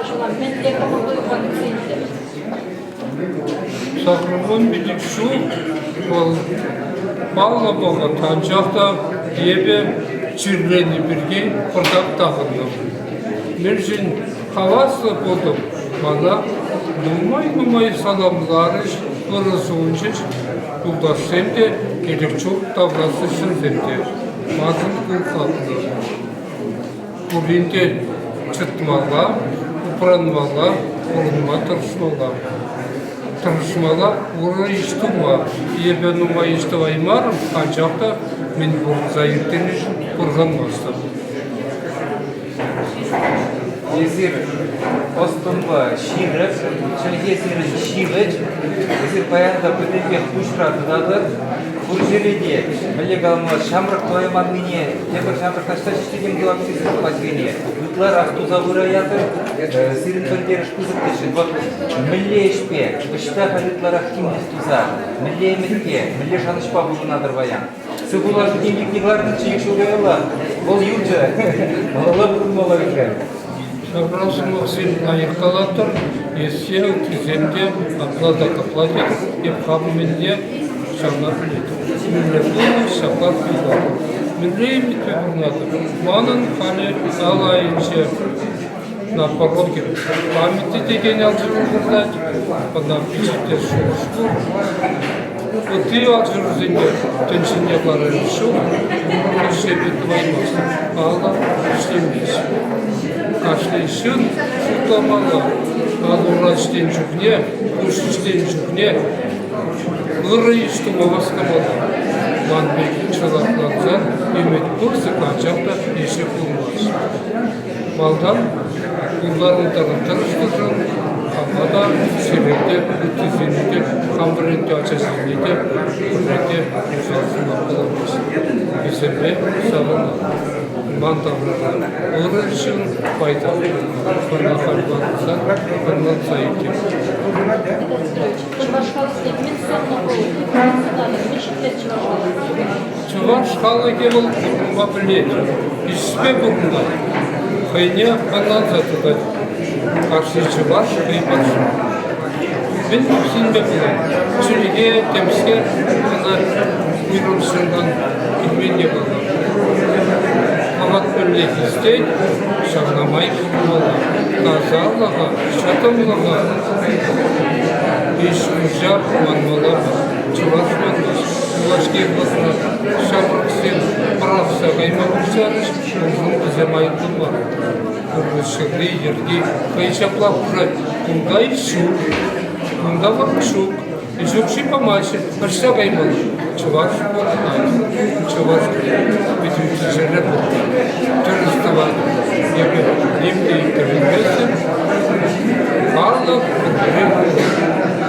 ҫула мӗнле кӑмӑл-туйӑмпа кӗтсе илтӗр? 85 ҫул вӑл паллӑ вӑхӑт, анчах та эпӗ чирленӗ пирки пӑртак тахӑнтӑм. Мӗншӗн хаваслӑ пултӑм, мана нумай-нумай саламларӗҫ, ырӑ сунчӗҫ, юлташсем те, ӗлӗк чух таврашнӑ ҫынсем те. Маншӑн ку хаклӑ. Пурин те чӑтмалла, упранмалла, пурӑнма тӑрӑшмалла. Тӑрӑшмалла урӑ ӗҫ тума. Эпӗ нумай ӗҫ тӑваймарӑм, анчах та мӗн пурӑнса ирттернишӗн пӑлханмастӑп. Эсир ӑс-тӑнпа ҫирӗп, чӗлхе сирӗн ҫивӗч. Эсир паян та пӗтӗмпех пуҫра тытатӑр. Пур ҫӗре те, мӗнле калама, ҫамрӑк тӑвайманнине тепӗр ҫамрӑк таҫта ҫитекен патне ытларах туса пыраятӑр. Сирӗн пӗлтерӗш пысӑк теҫҫӗ. Вӑт мӗнле ӗҫпе, ӑҫта халь ытларах тимлӗх туса, мӗнле ӗмӗтпе, мӗнле шанӑҫпа пурӑнатӑр паян? Сывпуллашу дневникне кӑларнӑччӗ ик ҫул каялла. Вӑл юлчӗ. Малалла пурӑнмалла вӗт-ха. Ҫавра сӑмахсем лайӑх калатӑр, эссе ыттисем те апла та капла тет. Эп хам мӗнле ҫавна пӗлетӗп. Мӗнле пулнӑ, ҫаплах юлатӑп. Мӗнле ӗмӗтпе пурӑнатӑп? Манӑн халӗ ал айӗнче на пороге памяти текен алҫыру выртать. Ӑна пичетлес шухӑш пур. Ытти алҫырусене тӗнчене кӑларас ҫук, ӗҫлеме тӑваймастӑп. Алӑ ӗҫлемест. Кашни ҫын шутламалла. Алӑ-ура ӗҫленӗ чухне, пуҫ ӗҫленӗ чухне ырӑ ӗҫ тума васкамалла. Ман пек чӑлахлансан ӗмӗт пысӑк, анчах та ӗҫӗ пулмасть. Малтан пултарултаран тӑрӑшнӑшӑн хама та, сире те, ыттисене те, хам вӗрентнӗ ачасене те пурне те усал сунма пулӑшас. Вӗсемпе савӑнатӑп. Ман таврара ырӑ ҫын пайтах пулнӑ. Ӑна халь ватӑлсан ӑнланса илтӗм. Чӑваш халӑхне мӗн суннӑ вӑл? Мӗн ҫитрет чӑваш халӑхне? Чӑваш халӑхӗ вӑл пурӑнма пӗлет, ӗҫпе пурӑнать, хӑйне ӑнланса тытать. Кашни чӑваш хӑй патша. Мӗн сӗнме пулать? Чӗлхе темскер ӑна уйрӑм ҫынтан килмен те паллах. Вӑхӑт мӗнле хистет, ҫавна май пурӑнмалла. Тасалӑха, чӑтӑмлӑха ӗҫ-пуҫа манмалла мар. Чӑваш манмасть. Юлашки вӑхӑтра ҫамрӑксем пӑрахса кайма пуҫларӗҫ, уншӑн вӗсем айӑплӑ мар. Пурнӑҫ ҫӗрри, йӗрки хӑй ҫапла хушать. Кунта ӗҫ ҫук, кунта вӑхӑт ҫук, ӗҫ укҫи памаҫҫӗ, ӑҫта каймалла? Чӑваш пурӑнать, чӑваш пӗтӗм тӗнчере пурӑнать. Тӗрӗс тӑвать. Эпӗ ним те иккӗленместӗп. Халӑх пӗрле пурӑнать.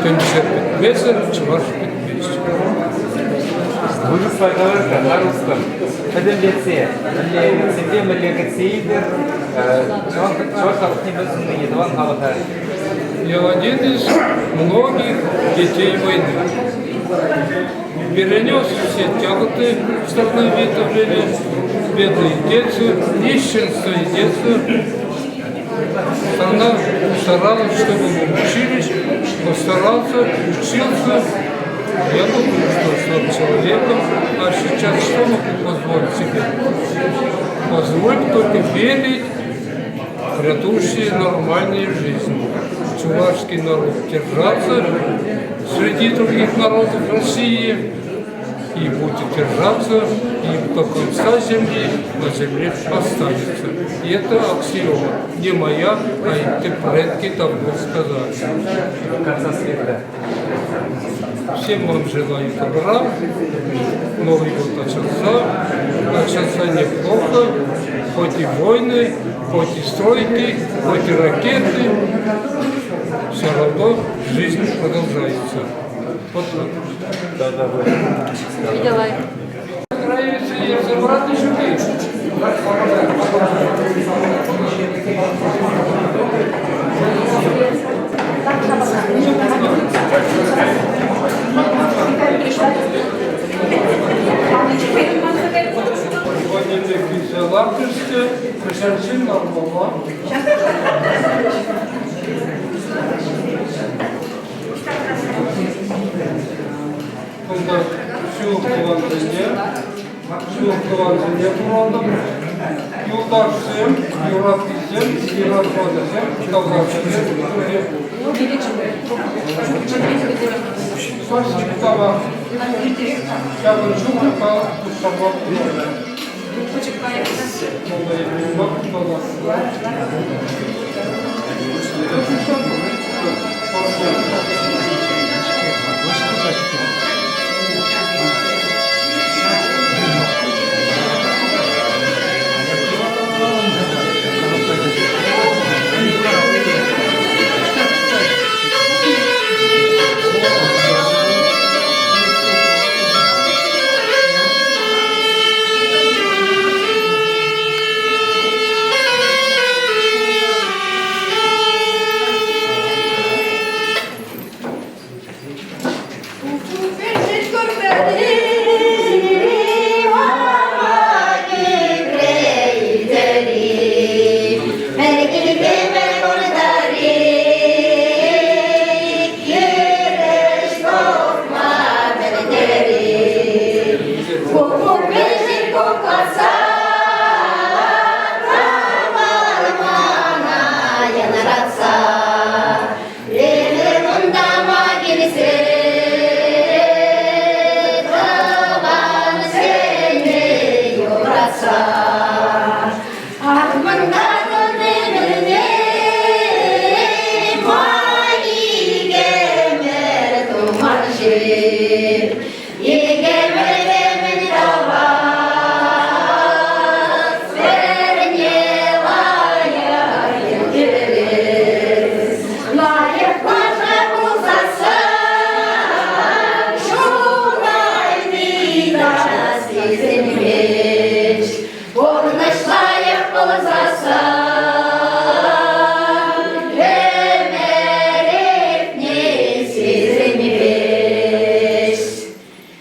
Тӗнче пӗтмесӗр чӑваш пӗтмест. Вырӑсла калар-ха, на русском. Пӗтӗмлетсе, мӗнле ӗмӗтсемпе мӗнле кӗтсе илтӗр чӑваш халӑхне мӗн суннине тӑван халӑха? Я один из многих детей войны. Перенес все тяготы страны в это время, бедное детство, нищенство и детство. Страна старалась, чтобы мы учились, постарался, учился. Я думаю, что стал человеком, а сейчас что могу позволить себе? Позволить только верить в грядущую нормальную жизнь. Чувашский народ держаться среди других народов России и будет держаться, и до конца земли на земле останется. И это аксиома не моя, а это предки давно сказали. До конца света. Всем вам желаю добра. Новый год начался. Начался неплохо. Хоть и войны, хоть и стройки, хоть и ракеты. Все равно жизнь продолжается. Вот так. Да, да, Давай. Нравится я забрать еще Патне килсе лартрӗҫ те, кӑҫалччен лармалла. кунта ҫывӑх тӑвансене, ҫывӑх тӑвансене курантӑм. Юлташсем, юратнисем, юратманнисем, таврашсем пурте пур. Спасибо тавах. Ҫакӑн чухлӗ халӑх пуҫтарма пултарать.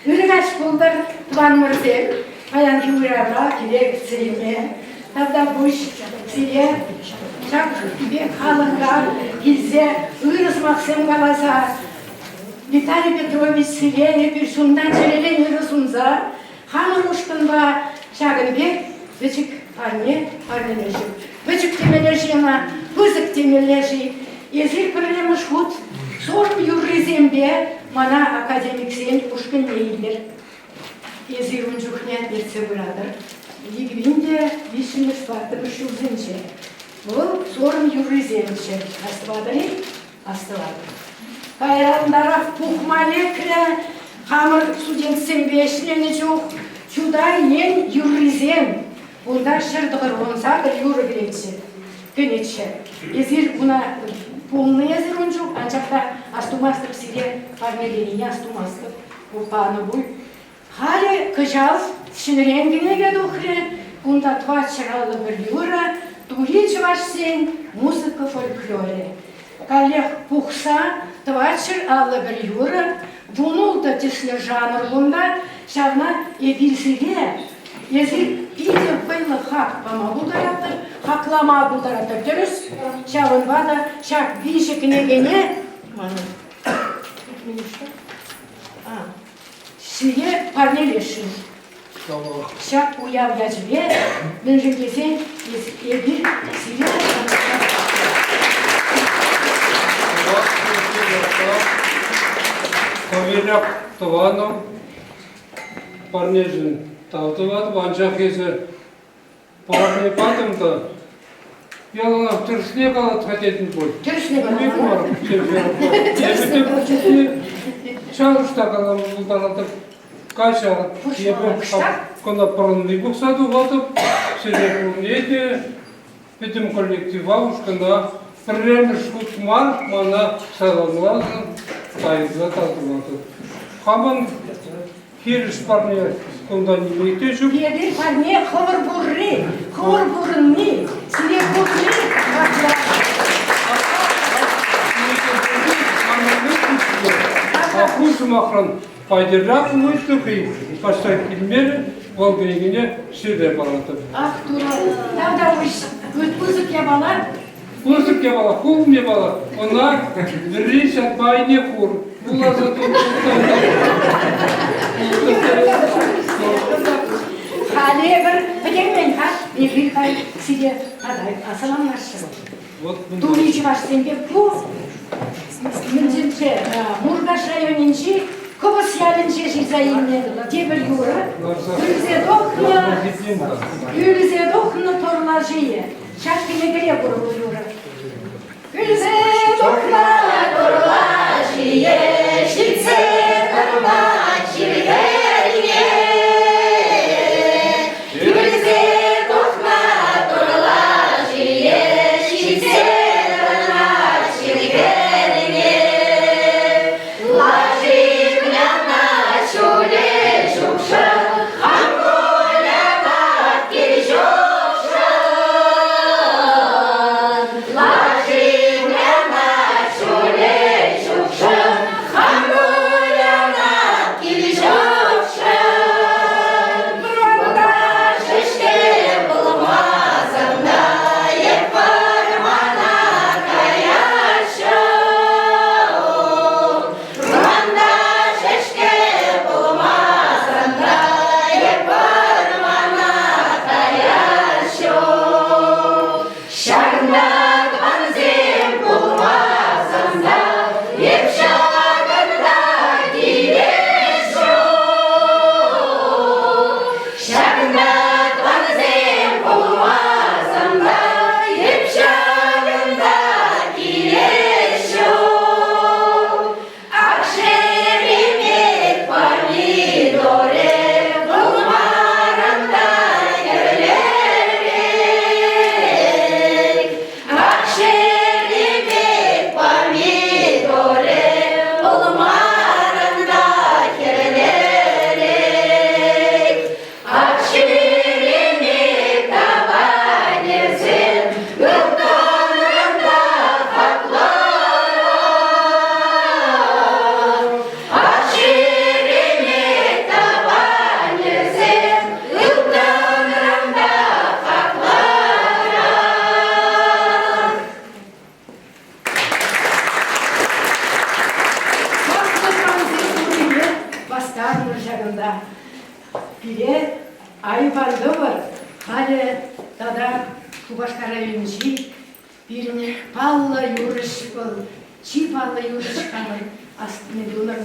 Ыркаҫ пултӑр, тӑванӑмӑрсем, паянхи уявра киле кӗтсе илме тавтапуҫ сире ҫак пек халӑхра килсе ырӑ сӑмахсем каласа Виталий Петрович сире эпир чунтан-чӗререн ырӑ сунса хамӑр ушкӑнпа ҫакӑн пек пӗчӗк парне парнелеҫҫӗ. Пӗчӗк темелле-ши ӑна, пысӑк темелле-ши? Эсир пӗрремӗш хут сорт юррисемпе мана академиксен ушкӑнне илтӗр. Эсир ун чухне ертсе пыратӑр. Икӗ те виҫҫӗмӗш, тӑваттӑмӗш ҫулсенче. Вӑл сорм юррисемччӗ. Астӑватӑр-и? Астӑватӑп. Кайрантарах пухма лекрӗ. Хамӑр студентсемпе ӗҫленӗ чух Чутай ен юррисем. Унта 198 юрӑ кӗретчӗ, кӗнӗччӗ. Эсир уна пулнӑ эсир ун чух, анчах та астумастӑп сире парнеленине астумастӑп. Панӑ пуль. Халӗ кӑҫал ҫӗнӗрен кӗнеке тухрӗ. Кунта 451 юрӑ, тури чӑвашсен музыка фольклорӗ. Каллех пухса 451 юрӑ, 16 тӗслӗ жанр кунта. Ҫавна эпир сире, эсир питӗ вӑйлӑ хак пама пултаратӑр, хаклама пултаратӑр. Тӗрӗс. Ҫавӑнпа та ҫак виҫӗ кӗнекене манӑн Сире парнелесшӗн. Ҫак уяв ячӗпе, мӗншӗн тесен эпир сире Кавирак тӑванӑм, парнешӗн тав тӑватӑп, анчах эсӗ парне патӑм та яланах тӗрӗсне калать-ха тетӗн пуль. Тӗрӗсне калать. Эпӗ чалӑш та калама пултаратӑп. Каҫар, эпӗ кӑна пӑрӑнни пӑхса тухатӑп, сире пурне те пӗтӗм коллектива ушкӑна пӗрремӗш хут мар мана саламласӑр кайса тав тӑватӑп. Хамӑн хирӗҫ парне кунта нимех те ҫук. Эпир парне хӑвӑр пурри, хӑвӑр пурӑнни, сире пурри А ку сӑмахран Пайдерра пулӑшлӑх-и каҫса килмерӗ, вӑл кӗнекене сире паратӑп. Ах, Турӑ, тавтапуҫ, пысӑк япала. Пысӑк япала, хулӑн япала. Ӑна вӗри ҫатма айне хур. Вуласа Халӗ эпир пӗтермен-ха. Эпир халь сире тата саламласшӑн. Тури чӑвашсемпе ку мӗншӗнче Муркаш районӗнчи Кӑвӑс ялӗнче ҫырса илнӗ тепӗр юрӑ кӳлсе тухнӑ кӳлсе тухнӑ торлашийӗ. Ҫак кӗнекере пур ку юрӑ. Кӳлсе тухнӑ торлашийӗ ҫитсе тӑрма чиркӗвне. Кӳлсе тухнӑ торлашийӗ ҫитсе тӑрма чиркӗвне. Лаши выляна ҫулӗ ҫукшӑн, хам выляна кил ҫукшӑн. Лаши выляна ҫулӗ ҫукшӑн, хам выляна кил ҫукшӑн. Вӑрманта шӗшкӗ пулмасан та эп вӑрмана каясшӑн. Вӑрманта шӗшкӗ пулмасан та эп вӑрмана каясшӑн. Ҫакӑнта тӑвансем пулмасан та эп ҫакӑнта килес ҫук. Ҫакӑнта тӑвансем пулмасан та эп ҫакӑнта килес ҫук. Ак шеремет помидорӗ пулмаран та хӗрлӗрех. Ак шеремет помидорӗ пулмаран та хӗрлӗрех. Ак шеремет тӑванӗсем ылтӑнран та хаклӑрах. Ак шеремет тӑванӗсем ылтӑнран та хаклӑрах. Хаклӑ тӑвансем пуррине васкарӑмӑр ҫакӑнта. Пире айван тӑвӑр, халӗ тата Шупашкар районӗнчи пирӗн паллӑ юрӑҫ вӑл, чи паллӑ юрӑҫ хамӑр Астмедунӑн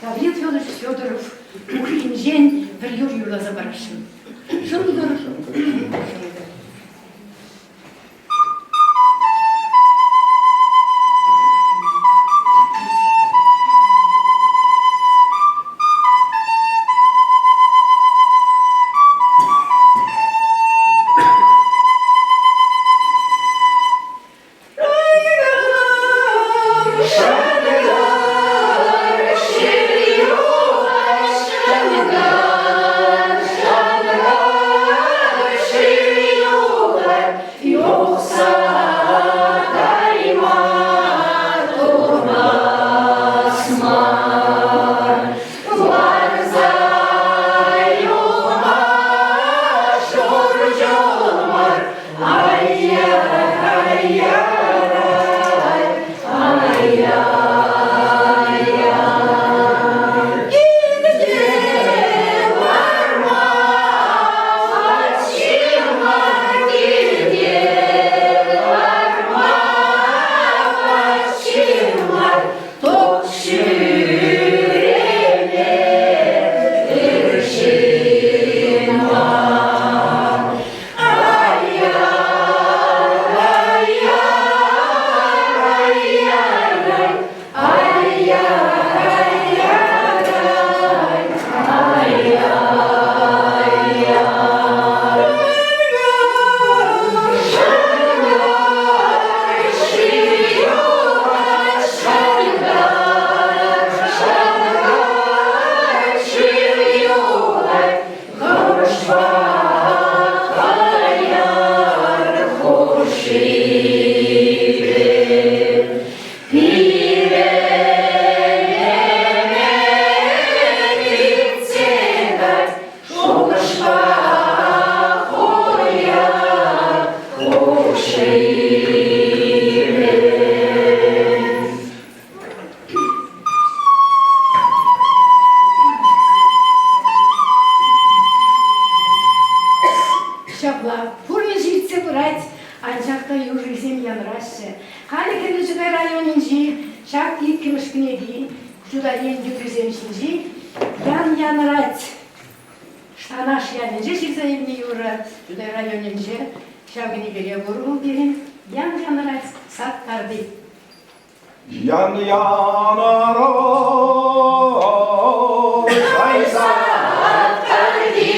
Гаврил Федорович Федоров пуххинчен пӗр юр юрласа парасшӑн. Шӑнкӑр, шӑнкӑр. Пушкӑрт юррисем янраҫҫӗ. Халӗ Хӗрлӗ Чутай районӗнчи ҫак иккӗмӗш кӗнеки Чутай ен юррисем ҫинчи Ян янрать Штанаш ялӗнче ҫырса илнӗ юрӑ Чутай районӗнче ҫав кӗнекере пур вӑл пирӗн Ян янрать сад карти. Ян янрать ай сад карти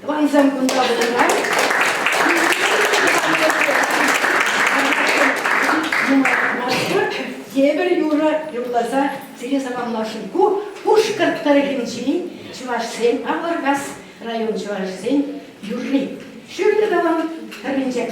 Тӑвансем кунта пулнӑран тепӗр юрӑ юрласа сире саламласшӑн. Ку Пушкӑрт тӑрӑхӗнчи чӑвашсен Авӑркас район чӑвашӗсен юрри. Ҫӳллӗ тӑван тӑрринче.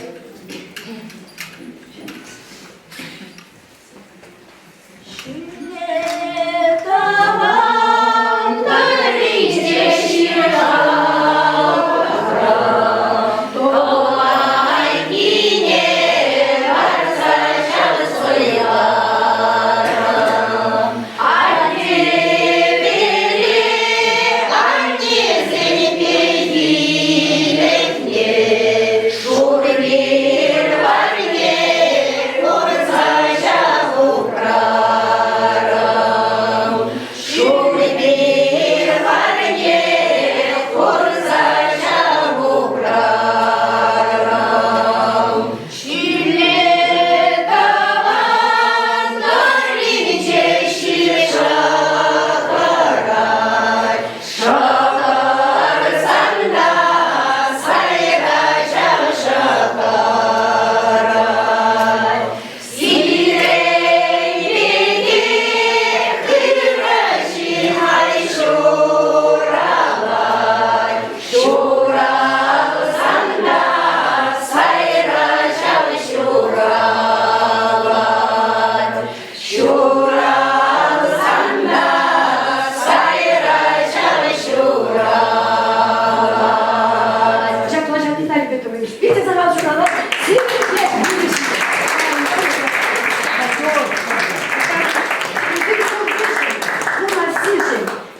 Ҫапла ҫав Виталий Петрович питӗ сахал ҫуралать.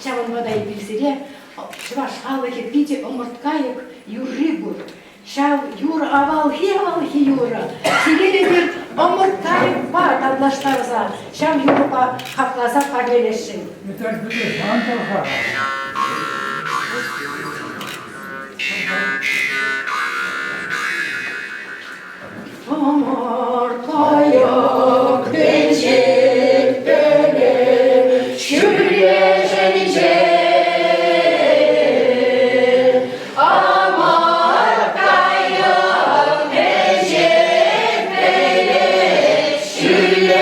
Ҫавӑнпа та эпир сире чӑваш халӑхӗ питӗ ӑмӑрткайӑк юрри пур. Ҫав юрӑ авалхи-авалхи юрӑ. Сире эпир ӑмӑрткайӑкпа танлаштарса ҫав юрӑпа хакласа парнелесшӗн. Виталий Петрович, ан тӑр-ха. Ӑмӑрткайӑк тӗнче пӗле ҫӳллӗшӗнче. Ӑмӑрткайӑк тӗнче пӗле ҫӳллӗшӗнче.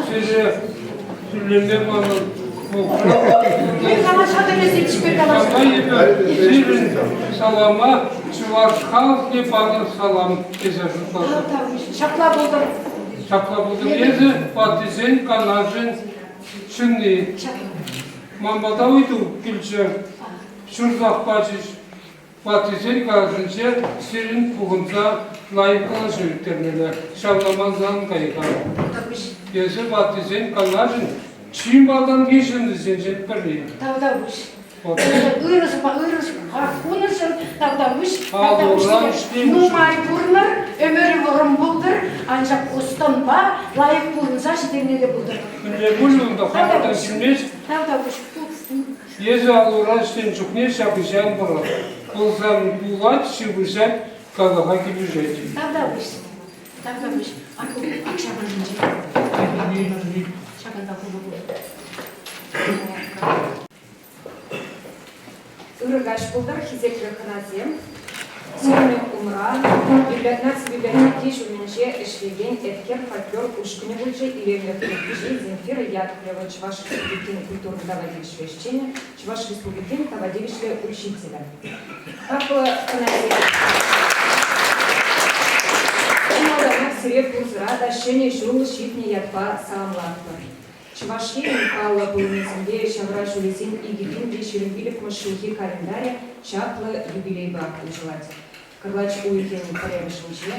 Сире тӳлеме манӑн Сирӗн салама чӑваш халӑхне панӑ салам тесе шутлатӑп. Ҫапла пултӑр. Ҫапла пултӑр. Эсӗ ваттисен канашӗн ҫынни. Ман пата ыйту килчӗ. Ҫырсах пачӗҫ. Ваттисен канашӗнче сирӗн пухӑнса лайӑх калаҫу ирттермелле. Ҫавна мансан кай-ха. Эсӗ ваттисен канашӗн чи малтанхи ҫыннисенчен пӗри. Тавтапуҫ. Ырӑ ырӑ хунӑшӑн тавтапуҫ. Тавтапуҫ. Нумай пурӑнӑр, ӗмӗрӗ вӑрӑм пултӑр, анчах ӑс-тӑнпа лайӑх пурӑнса ҫитӗнмелле пултӑр. Мӗнле пулӗ унта хамӑртан килмест. Тавтапуҫ. Эсӗ аллура ӗҫленӗ чухне ҫак ӗҫе ан пӑрах. Пулсан пулать, ҫыпӑҫать, халӑха килӗшет. Тавтапуҫ. Тавтапуҫ. Ак ҫакӑншӑнче. Ҫакӑнта хулӑ пур. Ырӑ каҫ пултӑр, хисеплӗ хӑнасем. Сирӗн умра наци библиотеки ҫумӗнче ӗҫлекен Эткер фольклор ушкӑнӗ пулчӗ. Илемлӗх ертӳҫи Земфира Яковлева, Чӑваш Республикин культурӑн тава тивӗҫлӗ ӗҫченӗ, Чӑваш Республикин тава тивӗҫлӗ учителӗ. Хаклӑ хӑнасем, чи малтанах сире пурсӑра та Ҫӗнӗ ҫул ҫитнӗ ятпа саламлатпӑр. Чӑваш Енӗн паллӑ пулӑмӗсемпе ҫавра ҫулӗсен 2025 ҫулхи календарӗ чаплӑ юбилейпа уҫӑлать. Кӑрлач уйӑхӗн пӗрремӗшӗнче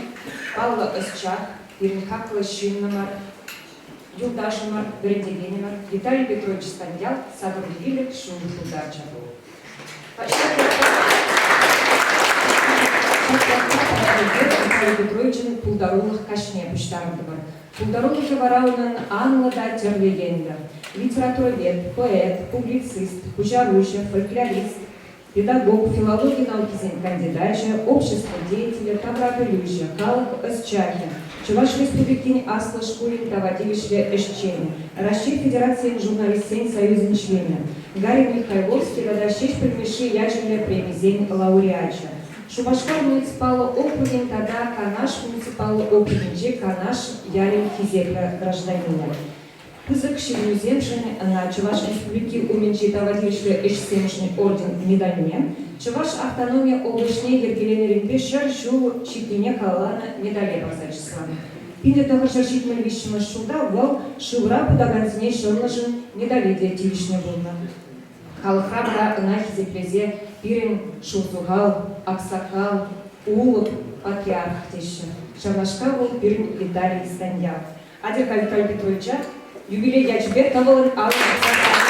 паллӑ ӑсчах, пирӗн хаклӑ ҫыннӑмӑр, юлташӑмӑр, вӗрентекенӗмӗр Виталий Петрович Станьял 85 ҫул тултарчӗ. Виталий Петровичӑн пултарулӑх каҫне пуҫтарӑнтӑмӑр. Пултарулӑхӗ вара унӑн анлӑ та тӗрлӗ енлӗ. Литературовед, поэт, публицист, куҫаруҫӑ, фольклорист, педагог, филологи наукисен кандидачӗ, общество деятелӗ, таврапӗлӳҫӗ, халӑх ӑсчахӗ, Чӑваш Республикин Аслӑ шкулӗн тава тивӗҫлӗ ӗҫченӗ, Раҫҫей Федерацийӗн Журналистсен союзӗн членӗ, Гарри Михайловский тата Ҫеҫпӗл Мишши ячӗллӗ премисен лауреачӗ. Шупашкар муниципаллӑ округӗн тата Канаш муниципаллӑ округӗнчи Канаш ялӗн хисеплӗ гражданинӗ. Пысӑк ҫитӗнӳсемшӗн ӑна Чӑваш Республики умӗнчи тава тивӗҫлӗ ӗҫсемшӗн орден медальне, Чӑваш автономи облаҫне йӗркеленӗренпе 100 ҫул ҫитнине халалланӑ медале парса чысланӑ. 1973 ҫулта вӑл шывра путакансене ҫӑлнӑшӑн медале те тивӗҫнӗ пулнӑ. Халӑхра вара ӑна хисеплесе пирӗн шурсухал, аксакал, улӑп, патриарх теҫҫӗ. Ҫавнашкал вӑл пирӗн Виталий Станьял. Атьӑр-ха Виталий Петровича юбилей ячӗпе тӑвӑлӑн алӑ ҫупса саламлас.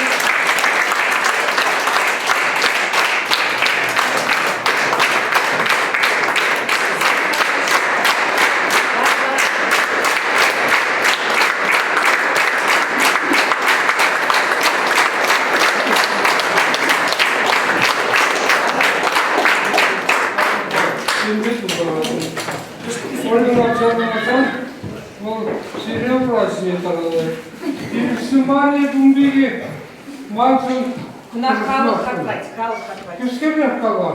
Ольга Мовчанова вӑл сире ура ҫине тӑрӑлать. Тивӗҫсӗ кун пирки маншӑн Куна халӑх хаклать, халӑх хаклать. Кӗскерех кала.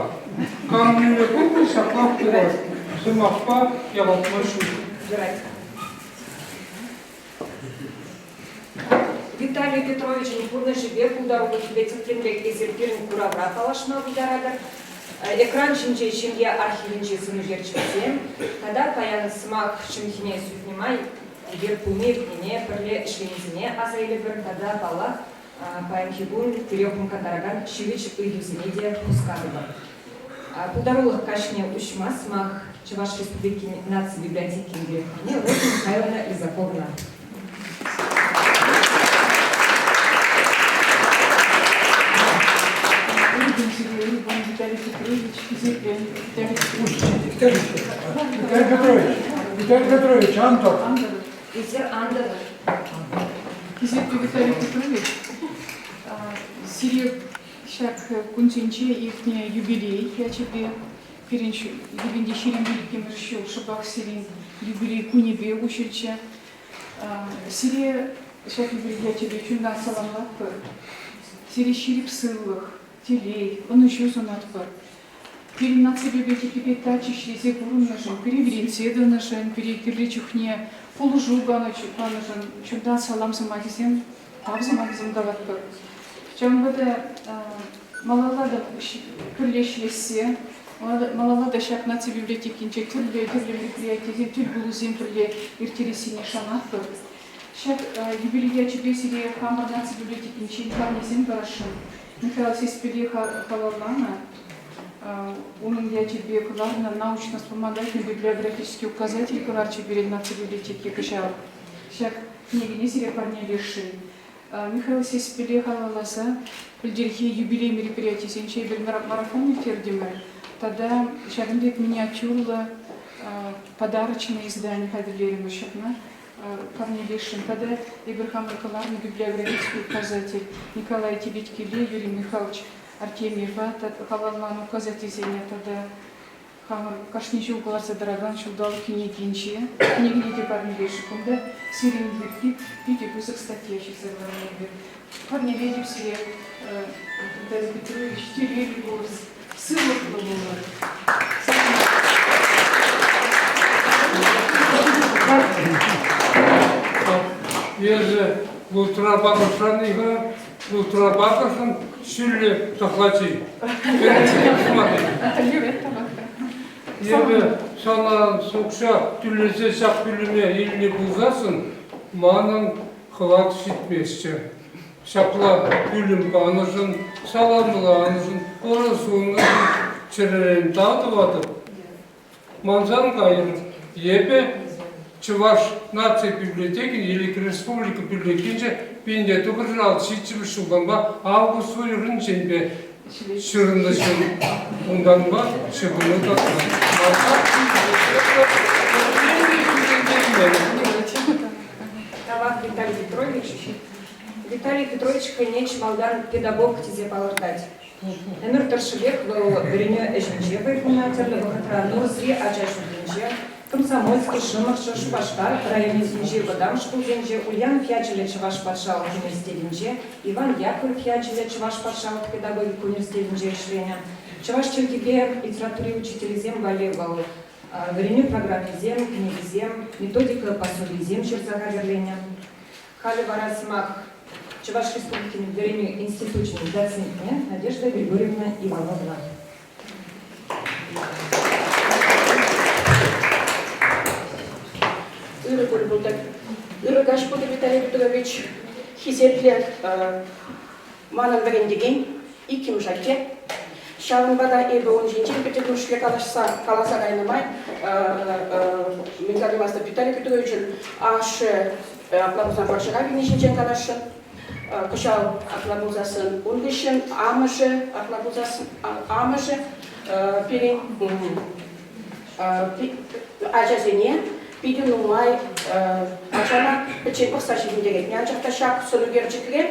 Кам мӗнле пулнӑ, ҫаплах пулать. Сӑмахпа явапма ҫук. Юрать. Виталий Петровичӑн пурнӑҫӗпе пултарулӑхӗпе тӗплӗнрех эсир пирӗн куравра паллашма пултаратӑр. Экран ҫинче ҫемье архивӗнчи сӑнӳкерчӗксем тата паян сӑмах ҫӑмхине сӳтнӗ май эпир пулни-иртнине, пӗрле ӗҫленисене аса илӗпӗр тата, паллах, паянхи кун пире хумхантаракан ҫивӗч ыйтусене те хускатӑпӑр. Пултарулӑх каҫне уҫма сӑмах Чӑваш Республикин наци библиотекин директорне Роза Михайловна Лизаковна. Виталий Петрович, хисеплӗ Виталий Петрович, Виталий Петрович, Антон. Эсир антӑр. Хисеплӗ Виталий Петрович, сире ҫак кунсенче иртнӗ юбилей ячӗпе пирӗн юбилей 25-мӗш ҫул шӑпах сирӗн юбилей кунӗпе уҫӑлчӗ. Сире ҫак юбилей ячӗпе чунтан саламлатпӑр. Сире ҫирӗп сывлӑх, телей, ӑнӑҫу сунатпӑр. Пирӗн наци библиотекипе тачӑ ӗҫлесе пурӑннӑшӑн, пире вӗрентсе тӑнӑшӑн, пире кирлӗ чухне пулӑшу панӑшӑн чунтан салам сӑмахӗсем, тав сӑмахӗсем калатпӑр. Ҫавӑнпа та малалла та пӗрле ӗҫлессе, малалла та ҫак наци библиотекинче тӗрлӗ тӗрлӗ мероприятисем, тӗлпулусем пӗрле ирттерессине шанатпӑр. Ҫак юбилей ячӗпе сире хамӑр наци библиотекинчен парнесем парасшӑн. Михаил Сеспеле халалланӑ унӑн ячӗпе кӑларнӑ научно-вспомогательный библиографический указатель кӑларчӗ пирӗн наци библиотеки кӑҫал. Ҫак кӗнекене сире парнелесшӗн. Михаил Сеспеле халалласа пӗлтӗрхи юбилей мероприятийӗсенче эпир марафон ирттертӗмӗр тата ҫакӑн пек миниатюрлӑ подарочное издани хатӗрлерӗмӗр ҫакна парнелесшӗн. Тата эпир хамӑр кӑларнӑ библиографический указатель Николай Теветкеле, Юрий Михайлович Артемьева халалланӑ указательсене тата хамӑр кашни ҫул кӑларса тӑракан ҫулталӑк кӗнекинче кӗнекене те парнелесшӗн. Кунта сирӗн пирки питӗ пысӑк статья ҫырса кӑларнӑ эпир. Парнелетӗп сире, Виталий Петрович, телейлӗ пулӑр, сывлӑхлӑ пулӑр. Эсӗ лутра пакӑршан-и-ха? Лутра пакӑршӑн ҫӳллӗ тӑхлачи. Эпӗ сана укҫа тӳлесе ҫак пӳлӗме илнӗ пулсассӑн манӑн хӑват ҫитместчӗ. Ҫапла пӳлӗм панӑшӑн, саламланӑшӑн, ырӑ суннӑшӑн чӗререн тав тӑватӑп. Мансан кайӑр, эпӗ Чӑваш наци библиотекин Элӗк республика библиотекинче 1967 ҫултанпа август уйӑхӗнченпе ҫырӑннӑ ҫын. Унтанпа ҫыхӑну татман. Тавах, Виталий Петрович. Виталий Петрович хӑйне чи малтан педагог тесе палӑртать. Ӗмӗр тӑршшӗпех вӑл вӗренӳ ӗҫӗнче вӑй хунӑ, тӗрлӗ вӑхӑтра Нурӑсри ача ҫуртӗнче, Комсомольски, Шӑмӑршӑ, Шупашкар районӗсенчи вӑтам шкулсенче, Ульянов ячӗллӗ Чӑваш патшалӑх университетӗнче, Иван Яковлев ячӗллӗ Чӑваш патшалӑх педагогика университетӗнче ӗҫленӗ. Чӑваш чӗлхипе литератури учителӗсем валли вӑл вӗренӳ программисем, кӗнекесем, методика пособийӗсем ҫырса хатӗрленӗ. Халӗ вара сӑмах Чӑваш Республикин вӗренӳ институчӗн доцентне Надежда Григорьевна Ивановна. Ырӑ кун пултӑр. Ырӑ каҫ пултӑр, Виталий Петрович. Хисеплӗ манӑн вӗрентекен, иккӗмӗш атте. Ҫавӑнпа та эпӗ ун ҫинчен пӗтӗмӗшле калаҫса каласа кайнӑ май мӗн калаймастӑп, Виталий Петровичӑн ашшӗ апла пулсан вӑрҫӑра вилни ҫинчен каласшӑн. Кӑҫал апла пулсассӑн ун хыҫҫӑн амӑшӗ апла пулсассӑн амӑшӗ пирӗн ачасене питӗ нумай ачана пӗччен пӑхса ҫитӗнтерет. Анчах та ҫак сӑнӳкерчӗкре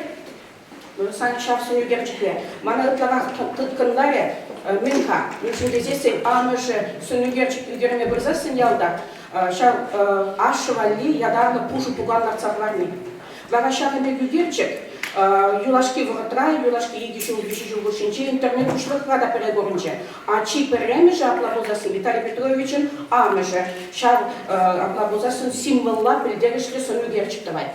сан ҫав сӑнӳкерчӗкре мана ытларах тыткӑнларӗ мӗн-ха? Мӗншӗн тесессӗн амӑшӗ сӑнӳкерчӗк ӳкерме пырсассӑн ялта ҫав ашшӗ валли ятарлӑ пушӑ пукан лартса хӑварни. Вара ҫакӑн пек ӳкерчӗк юлашки вӑхӑтра, юлашки икӗ ҫул, виҫӗ ҫул хушшинче интернет уҫлӑхра та пӗрре курӑнчӗ. А чи пӗрремӗшӗ апла пулсассӑн Виталий Петровичӑн амӑшӗ ҫав апла пулсассӑн символла пӗлтерӗшлӗ сӑнӳкерчӗк тӑвать.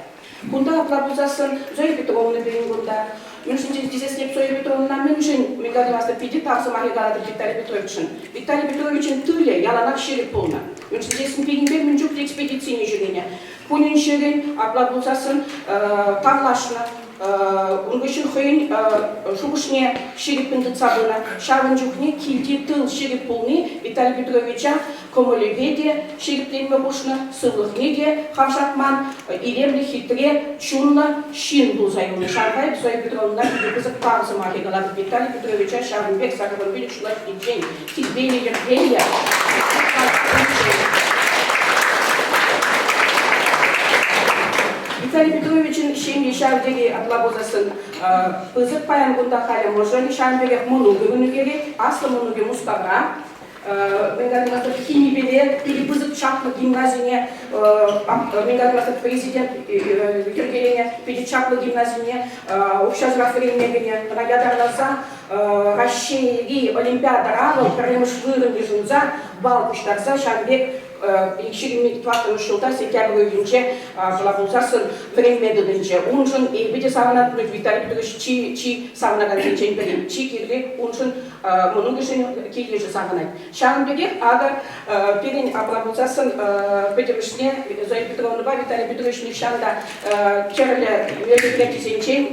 Кунта апла пулсассӑн Зоя Петровна пирӗн кунта. Мӗншӗн тесессӗн эп Зоя Петровнӑна мӗншӗн мӗн питӗ тав сӑмахӗ калатӑп Виталий Петровичшӑн. Виталий Петровичӑн тылӗ яланах ҫирӗп пулнӑ. Мӗншӗн тесен пирӗнпе мӗн чухлӗ экспедицине ҫӳренӗ. Кунӗн-ҫӗрӗн апла пулсассӑн тавлашнӑ. Ун хыҫҫӑн хӑйӗн шухӑшне ҫирӗппӗн тытса пынӑ. Ҫавӑн чухне килти тыл ҫирӗп пулни Виталий Петровича кӑмӑлӗпе те ҫирӗпленме хушнӑ, сывлӑхне те хавшатман, илемлӗ, хитре чунлӑ ҫын пулса юлнӑ. Ҫавӑнпа эп Зоя Петровнӑна питӗ пысӑк тав сӑмахӗ калатӑп. Виталий Петровича ҫавӑн пек 85 ҫула ҫитиччен тирпейлӗ, йӗркеллӗ Виталий Петровичӑн ҫемйи ҫав тери апла пулсассӑн пысӑк паян кунта халӗ мӑшӑрӗ ҫавӑн пекех мӑнукӗ ӳкерет. Аслӑ мӑнукӗ Мускавра. Мӗн химипеле питӗ пысӑк чаплӑ гимназине мӗн президент йӗркеленӗ питӗ чаплӑ гимназине укҫасӑрах вӗренме кӗнӗ. Ӑна ятарласа Раҫҫейри Олимпиадӑра вӑл пӗрремӗш вырӑн йышӑнса балл пуҫтарса ҫавӑн пек. 24-мӗш ҫулта сентябрь уйӑхӗнче апла пулсассӑн вӗренме тытӑнчӗ. Уншӑн эпӗ те савӑнатӑп, Виталий Петрович чи, чи савӑнакансенчен пӗри. Чи кирли уншӑн мӑнукӗшӗн килйышӗ савӑнать. Ҫавӑн пекех акӑ пирӗн апла пулсассӑн пӗтӗмӗшле Зоя Петровнӑпа Виталий Петрович нихҫан та тӗрлӗ мероприятисенчен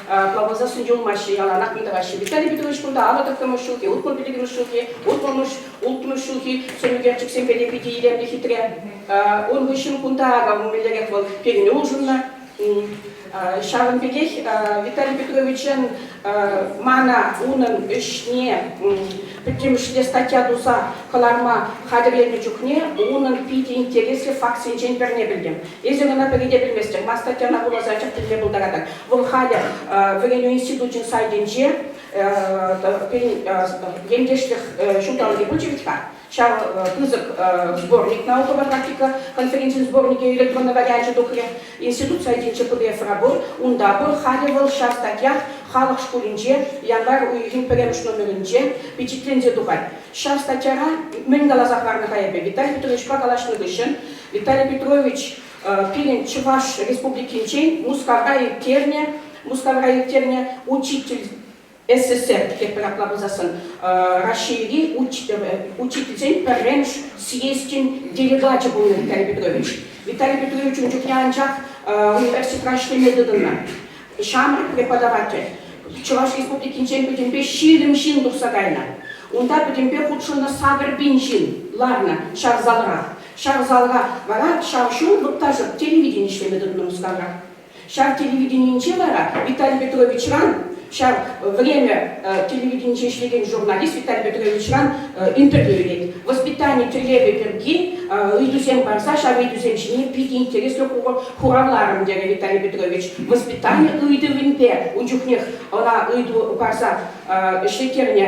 апла пулсассӑн юлмаҫҫӗ, яланах мӗн тӑваҫҫӗ. Виталий Петрович кунта 59-мӗш ҫулхи, 65-мӗш ҫулхи, 60-мӗш, 60-мӗш ҫулхи сӑнӳкерчӗксемпе те питӗ илемлӗ хитре. Ун хыҫҫӑн кунта акӑ мӗнлерех вӑл пирӗн улшӑннӑ. Ҫавӑн пекех Виталий Петровичӑн мана унӑн ӗҫне пӗтӗмӗшле статья туса кӑларма хатӗрленнӗ чухне унӑн питӗ интереслӗ фактсенчен пӗрне пӗлтӗм. Эсир ӑна пӗри те пӗлместӗр, ман статьяна вуласа анчах пӗлме пултаратӑр. Вӑл халӗ Вӗренӳ институчӗн сайтӗнче пирӗн ентешлӗх ҫулталӑкӗ пулчӗ вӗт-ха. Ҫав пысӑк сборник наукӑпа практика конференцин сборникӗ электронлӑ варианчӗ тухрӗ. Институт сайтӗнче PDF-ра пур, унта пур. Халӗ вӑл ҫав статьях халӑх шкулӗнче январь уйӑхӗн пӗрремӗш номерӗнче пичетленсе тухать. Ҫав статьяра мӗн каласа хӑварнӑ-ха эпӗ? Виталий Петровичпа калаҫнӑ хыҫҫӑн Виталий Петрович пирӗн Чӑваш Республикинчен Мускавра ирттернӗ Мускавра ирттернӗ учитель СССР тетпӗр апла пулсассӑн Раҫҫейри учительсен пӗрремӗш съезчӗн делегачӗ пулнӑ Виталий Петрович. Виталий Петрович ун чухне анчах университетра ӗҫлеме тытӑннӑ. Ҫамрӑк преподаватель. Чӑваш Республикинчен пӗтӗмпе 20 ҫын тухса кайнӑ. Унта пӗтӗмпе хутшӑннӑ 8000 ҫын ларнӑ ҫав залра. Ҫав залра вара ҫав ҫул лӑпташӑп телевидени ӗҫлеме тытӑннӑ Мускавра. Ҫав телевиденинче вара Виталий Петровичран, ҫав Время телевиденинче ӗҫлекен журналист Виталий Петровичран интервью илет. Воспитани тӗллевӗ пирки ыйтусем парса ҫав ыйтусем ҫине питӗ интереслӗ хуравларӑм, терӗ Виталий Петрович. Воспитани ыйтӑвӗнпе ун чухнех ӑна ыйту парса ӗҫлеттернӗ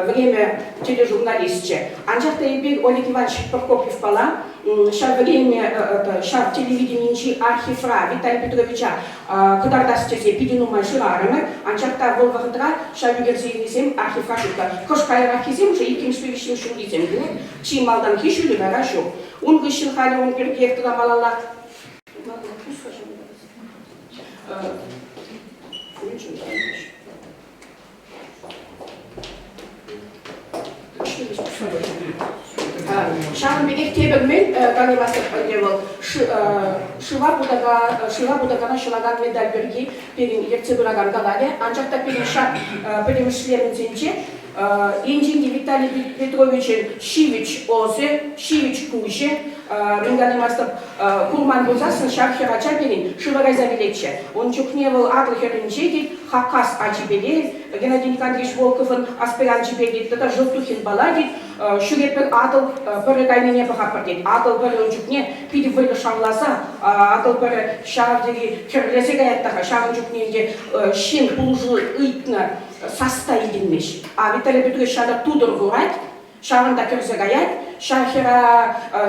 Время тележурналисчӗ. Анчах та эпир Олег Иванович Прокопьевпала ҫав вӗреннӗ ҫав телевиденинчи архивра Виталий Петровича кӑтартас тесе питӗ нумай шырарӑмӑр. Анчах та вӑл вӑхӑтра ҫав ӳкерсе илнисем архивра ҫук-ха. Кӑшт каяраххисем уже иккӗмӗшпе виҫҫӗмӗш ҫулхисем пур. Чи малтанхи ҫулӗ вара ҫук. Ун хыҫҫӑн халӗ ун пиркиех тата малалла. Ҫавӑн пекех тепӗр мӗн калаймастӑп ӗнтӗ вӑл шыва шыва путакана ҫӑлакан медаль пирки пирӗн ертсе пыракан каларӗ. Анчах та пирӗн ҫак пӗтӗмӗшле мӗнсенче енчен те Виталий Петровичӑн ҫивӗч ӑсӗ, ҫивӗч куҫӗ, мӗн калаймастӑп, курман пулсассӑн ҫак хӗрача пирӗн шыва кайса вилетчӗ. Ун чухне вӑл Атӑл хӗрринче те Хакас ачипеле, Геннадий Никандрович Волковӑн аспиранчӗпе тет, тата Желтухинпала тет, ҫӳретпӗр Атӑл пӑрӗ кайнине пӑхатпӑр тет. Атӑл пӑрӗ ун чухне питӗ вӑйлӑ шавласа, Атӑл пӑрӗ ҫав тери хӗрлесе каять та-ха, ҫавӑн чухне ӗнтӗ ҫын пулӑшу ыйтнӑ сас та илтӗнмест. А Виталий Петрович ҫакӑ тутӑр курать, ҫавӑнта кӗрсе каять, ҫав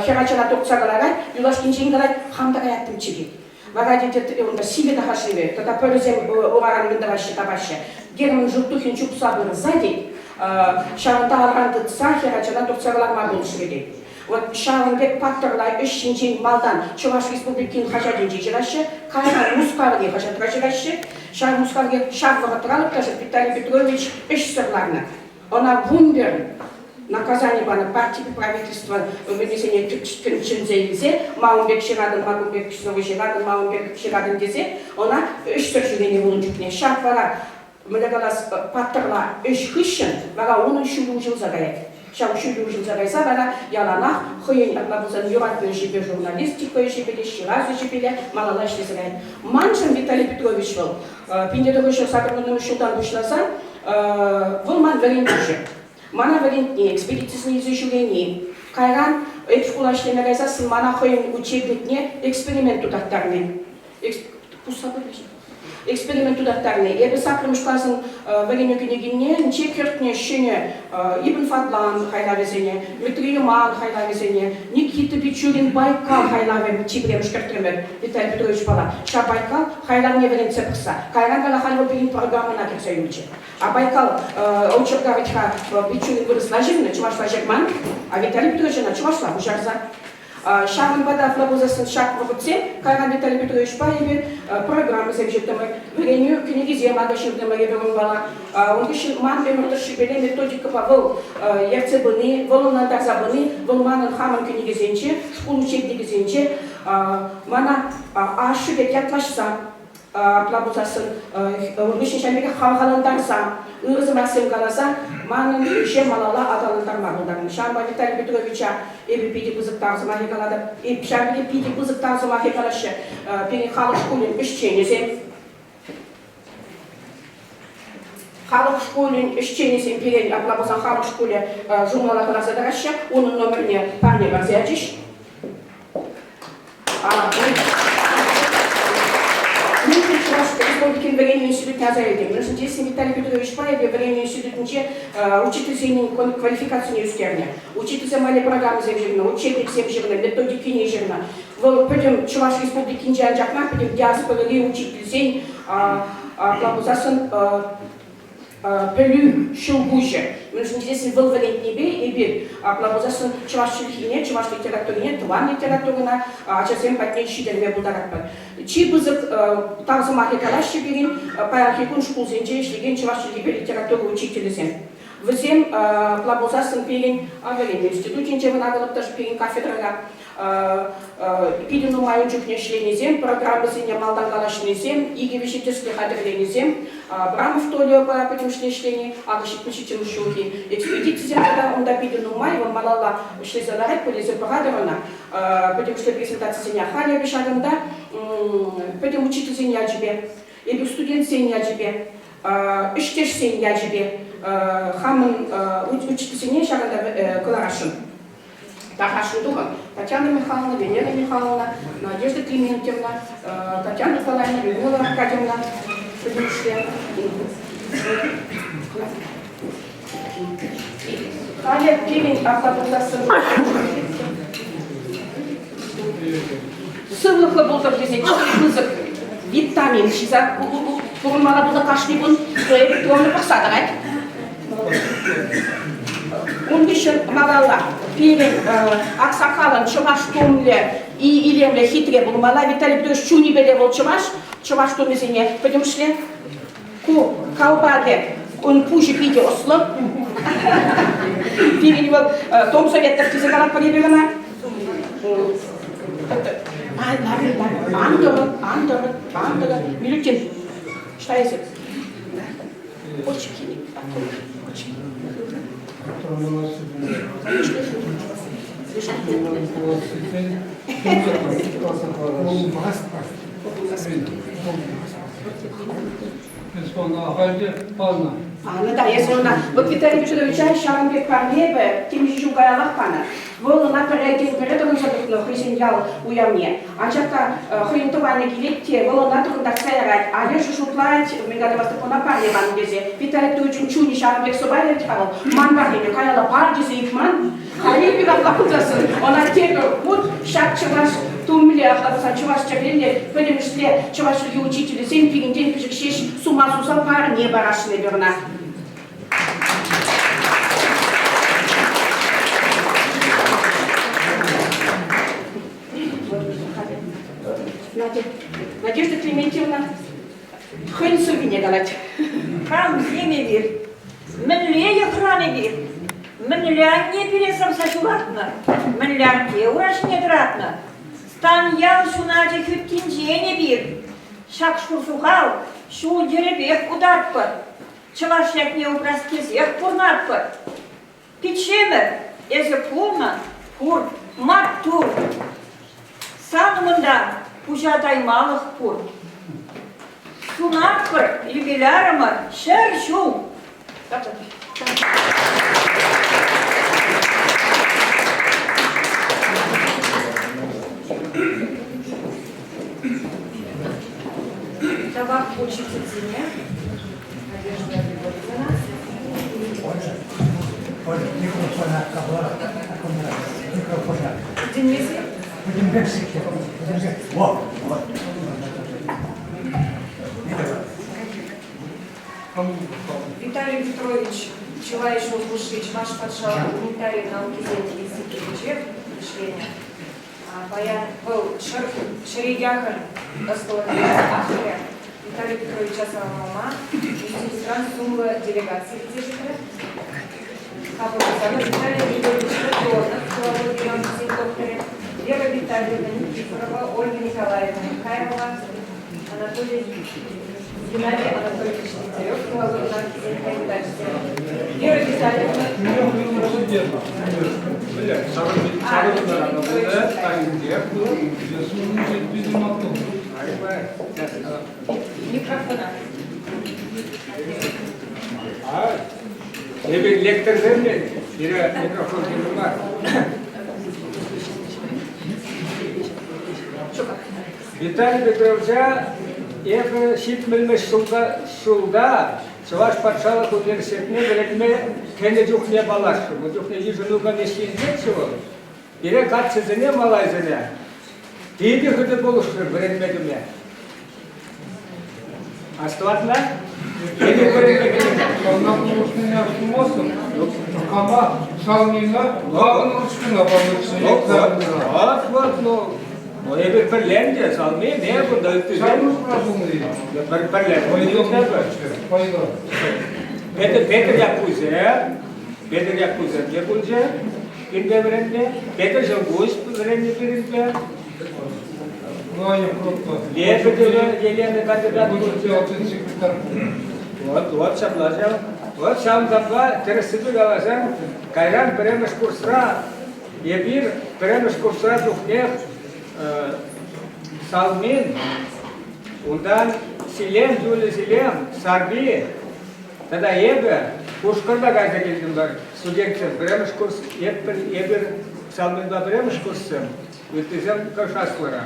хӗрачана туртса кӑларать, юлашкинчен калать, хам та каяттӑмччӗ тет. Вара тет унта сивӗ тахашивӗ, тата пӗрӗсем ураран мӗн тӑваҫҫӗ, тапаҫҫӗ. Герман Желтухин чупса пырса тет, ҫавӑнта аран тытса хӗрачана туртса кӑларма пулӑшрӗ тет. Вот ҫавӑн пек паттӑрла ӗҫ ҫинчен малтан Чӑваш Республикин хаҫатӗнче ҫыраҫҫӗ, кайран Мускаври хаҫатра ҫыраҫҫӗ. Ҫав Мускаври ҫав вӑхӑтра лӑпкаҫӑ Виталий Петрович ӗҫсӗр ларнӑ. Ӑна 11 наказани панӑ парти правительство вӗсене чӗнсе илсе ма ун пек ҫыратӑн, ма кун пек сӑвӑ ҫыратӑн, ма ун пек ҫыратӑн тесе ӑна ӗҫсӗр ҫӳренӗ ун чухне. Ҫак вара, мӗнле калас, паттӑрла ӗҫ хыҫҫӑн вара унӑн ҫулӗ уҫӑлса каять. Ҫав ҫулӗ уҫӑлса кайса вара яланах хӑйӗн апла пулсан юратнӑ ӗҫӗпе журналистика ӗҫӗпе те, ҫырас ӗҫӗпе те малалла ӗҫлесе каять. Маншӑн Виталий Петрович вӑл 1980 ҫултан пуҫласа Вӑл ман вӗрентӳҫӗ. Мана вӗрентни, экспедицисене илсе ҫӳрени. Кайран эп шкула ӗҫлеме кайсассӑн мана хӑйӗн учебникне эксперимент тутарттарни. Пусса пырӗҫ. Эксперимент тутарттарни. Эпӗ саккӑрмӗш класӑн вӗренӳ кӗнекине кӗртнӗ ҫӗнӗ Ибн Фадлан хайлавӗсене, Дмитрий Юман хайлавӗсене, Никита Бичурин Байкал хайлавӗ чи пӗрремӗш кӗртрӗмӗр Виталий Петровичпала. Ҫав Байкал хайлавне вӗрентсе пӑхса, кайран вара халь вӑл пирӗн программӑна кӗрсе юлчӗ. А Байкал очерка вӗт-ха Бичурин вырӑсла ҫырнӑ, чӑвашла ҫырман, а Виталий Петрович ӑна чӑвашла куҫарса. Ҫавӑнпа та апла пулсассӑн ҫак вӑхӑтсем кайран Виталий Петровичпа эпир программӑсем ҫыртӑмӑр, вӗренӳ кӗнекисем акӑ ҫыртӑмӑр эпир унпала. Ун хыҫҫӑн ман ӗмӗр тӑршшӗпеле методикӑпа вӑл ертсе пыни, вӑл ӑнлантарса пыни, вӑл манӑн хамӑн кӗнекесенче, шкул учебникӗсенче мана ашшӗ пек ятлаҫса апла пулсассӑн ун хыҫҫӑн ҫавӑн пекех хавхалантарса, ырӑ сӑмахсем каласа манӑн ӗҫе малалла аталантарма пултарнӑ. Ҫавӑнпа Виталий Петровича эпӗ питӗ пысӑк тав сӑмахӗ калатӑп. Ҫавӑн пекех питӗ пысӑк тав сӑмахӗ калаҫҫӗ пирӗн халӑх шкулӗн ӗҫченӗсем. Халӑх шкулӗн ӗҫченӗсем пирӗн, апла пулсан халӑх шкулӗ журнала кӑларса тӑраҫҫӗ, унӑн номерне парне парса ячӗҫ. Мӗншӗн Чӑваш Республикин вӗренӳ институтне аса илтӗм? Мӗншӗн тесен Виталий Петровичпа эпӗ вӗренӳ институтӗнче учительсен квалификацине ӳстернӗ. Учительсем валли программӑсем ҫырнӑ, учебниксем ҫырнӑ, методикине ҫырнӑ. Вӑл пӗтӗм Чӑваш Республикинче анчах мар, пӗтӗм диаспорӑри учительсен апла пулсассӑн пӗлӳ ҫӑлкуҫӗ. Мӗншӗн тесен вӑл вӗрентнипе эпир апла пулсассӑн чӑваш чӗлхине, чӑваш литературине, тӑван литературӑна ачасем патне ҫитерме пултаратпӑр. Чи пысӑк тав сӑмахӗ калаҫҫӗ пирӗн паянхи кун шкулсенче ӗҫлекен чӑваш чӗлхипе литература учителӗсем. Вӗсем апла пулсассӑн пирӗн вӗренӳ институтӗнче вӑл пирӗн кафедрӑра питӗ нумай ун чухне ӗҫленисем, программӑсене малтан калаҫнисем, икӗ-виҫӗ тӗслӗ хатӗрленисем, Абрамов Толиопа пӗтӗмӗшле ӗҫлени, акӑ 77-мӗш ҫулхи экспедицисем тата унта питӗ нумай, вӑл малалла ӗҫлесе ларать, пӗлесе пӑхатӑр ӑна. Пӗтӗмӗшле презентацисене халӗ эпӗ ҫакӑнта пӗтӗм учительсен ячӗпе, эпӗ студентсен ячӗпе, ӗҫтешсен ячӗпе хамӑн учительсене ҫакӑнта кӑларасшӑн. Тархасшӑн тухӑн. Татьяна Михайловна, Венера Михайловна, Надежда Клементьевна, Татьяна Николаевна, Людмила Аркадьевна пӗтӗмӗшле. Халӗ пирӗн апла пулсассӑн сывлӑхлӑ пултӑр тесе чи пысӑк витамин ҫиса пурӑнмалла пулса кашни кун электронлӑ пӑхса тӑрать. Ун хыҫҫӑн малалла пирӗн аксакалӑн чӑваш тумлӗ илемлӗ хитре пулмалла. Виталий Петрович чунӗпеле вӑл чӑваш, чӑваш тумӗсене пӗтӗмӗшле. Ку калпакӗ ун пуҫӗ питӗ ӑслӑ. Пирӗн вӑл Том Советов тесе калатпӑр эпир ӑна. Ан тӑрӑн, ан тӑрӑн, ан тӑрӑн. Милютин, что эсӗ? Очки, очки. Эс мана ахаль те панӑ. Панӑ та, эс ӑна. Вот Виталий Петровича ҫавӑн пек парне эпӗ темиҫе ҫул каяллах панӑ. Вӑл ӑна пӗрре пӗрре тӑхӑнса тухнӑ хӑйсен ял уявне. Анчах та хӑйӗн тӑванӗ килет те, вӑл ӑна тӑхӑнтартса ярать. Алеша шутлать, мӗн каламастӑп, ӑна парне панӑ тесе. Виталий Петровичӑн чунӗ ҫавӑн пек сӑпайлӑ вӗт-ха вӑл. Ман парнене каялла пар тесе ыйтман. Халӗ эпир апла пулсассӑн ӑна тепӗр хут ҫак чӑваш тумлӗ, апла пулсан чӑваш чӗреллӗ пӗтӗмӗшле чӑваш чӗлхи учителӗсем пирӗнтен пӗчӗк ҫеҫ сума суса парне парасшӑн эпир ӑна. Надежда Клементьевна хӑйӗн сӑввине калать. Камсем эпир? Мӗнле йӑхран эпир? Мӗнле анне пире сӑмса ҫуратнӑ? Мӗнле атте ура ҫине тӑратнӑ? Станьял ҫуначӗ хӳттинчен эпир. Ҫак шурсухал ҫул-йӗрӗпех утатпӑр. Чӑваш ятне упрас тесех пурӑнатпӑр. Пиччемӗр, эсӗ пулнӑ, пур, маттур. Сан умӑнта пуҫа таймалӑх пур. Сунатпӑр юбилярӑмӑр 100 ҫул. Тавах учительсене Надежда Григорьевна. Оля, микрофона капла, микрофона. Денис? Пӗтӗмпех сиксе, пӗтӗмпех. Во, вот. Виталий Петрович чылай ҫул хушши Чӑваш патшалӑх гуманитари наукисен институтӗнче ӗҫленӗ. Паян вӑл ҫӗре яхӑн ӑслӑлӑх авторӗ Виталий Петровича саламлама институтран сумлӑ делегаци килсе ҫитрӗ. Хапӑлласа Виталий Григорьевич Родионов, филологи наукисен докторӗ, Вера Витальевна Никифорова, Ольга Николаевна Михайлова, Анатолий Геннадий Анатольевич Дегтярев, филологи наукисен кандидачӗсем, Вера Витальевна Микрофона. Эпир лекторсем те пире микрофон кирлӗ мар. Виталий Петровича эпӗ ҫитмӗлмӗш ҫулта Чӑваш патшалӑх университетне вӗренме кӗнӗ чухне паллашрӑм. Ун чухне йышӑну комиссийӗнчеччӗ вӑл. Пире каччӑсене, малайсене питӗ хытӑ пулӑшрӗ вӗренме кӗме. Астӑватна? Питӗ вӗренме кӗнӗ. Ҫавна пулӑшнине астумастӑп. Кама шалнина, главный ручкӑна панӑччӗ. Вот, вот, ну, ну, эпир пӗрленчӗ, салми, не, кунта ыттисем. Ҫавна пулни. Пӗр пӗрле. Пойдем. Петӗр, Петӗр Яккусем, Петӗр Яккусем те пулчӗ пирӗнпе вӗренме. Петӗр Ҫӑлкуҫ вӗреннӗ пирӗнпе. Лебедева Елена кандидат пулчӗ. Вот, вот ҫапла ҫав. Вот ҫавӑнтанпа тӗрӗссипе каласан, кайран пӗрремӗш курсра эпир пӗрремӗш курсра чухнех Салмин, унтан Силем, Юля Силем, Сарпи тата эпӗ Пушкӑрта кайса килтӗмӗр студентсем. Пӗрремӗш курс, эпир Салминпа пӗрремӗш курссем, ыттисем кӑшаслӑра.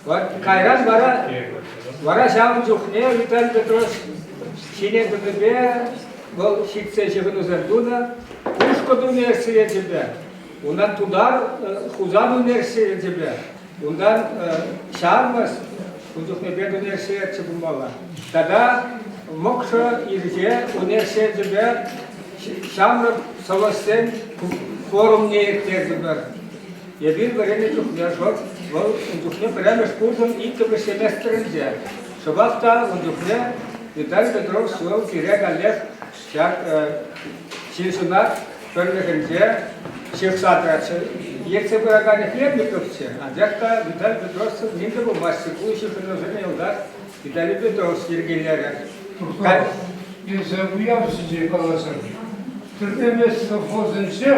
Вот кайран вара, вара ҫавӑн чухне Виталий Петрович ҫине тӑнипе вӑл ҫитсе ҫыхӑнусем тунӑ, Пушкӑрт университечӗпе, унтан Тутар Хусан университечӗпе, унтан Ҫармӑс, ун чухне пек университетчӗ пулмалла, тата Мӑкшӑ Ирҫе университечӗпе ҫамрӑк сӑвӑҫсен форумне ирттертӗмӗр. Эпир вӗреннӗ чухне шӑп вӑл ун чухне пӗрремӗш курсӑн иккӗмӗш семестрӗнче. Шӑпах та ун чухне Виталий Петров ҫул пире каллех ҫак ҫил-ҫунат пӗрлӗхӗнче ҫыхса тӑратчӗ. Ертсе пыраканӗ Хлебниковччӗ, анчах та Виталий Петровсӑр ним те пулмастчӗ. Ку ҫыхӑнусене йӑлтах Виталий Петров йӗркелерӗ. Эсӗ уяв ҫинчен каласӑр. Тӗртемес совхозӗнче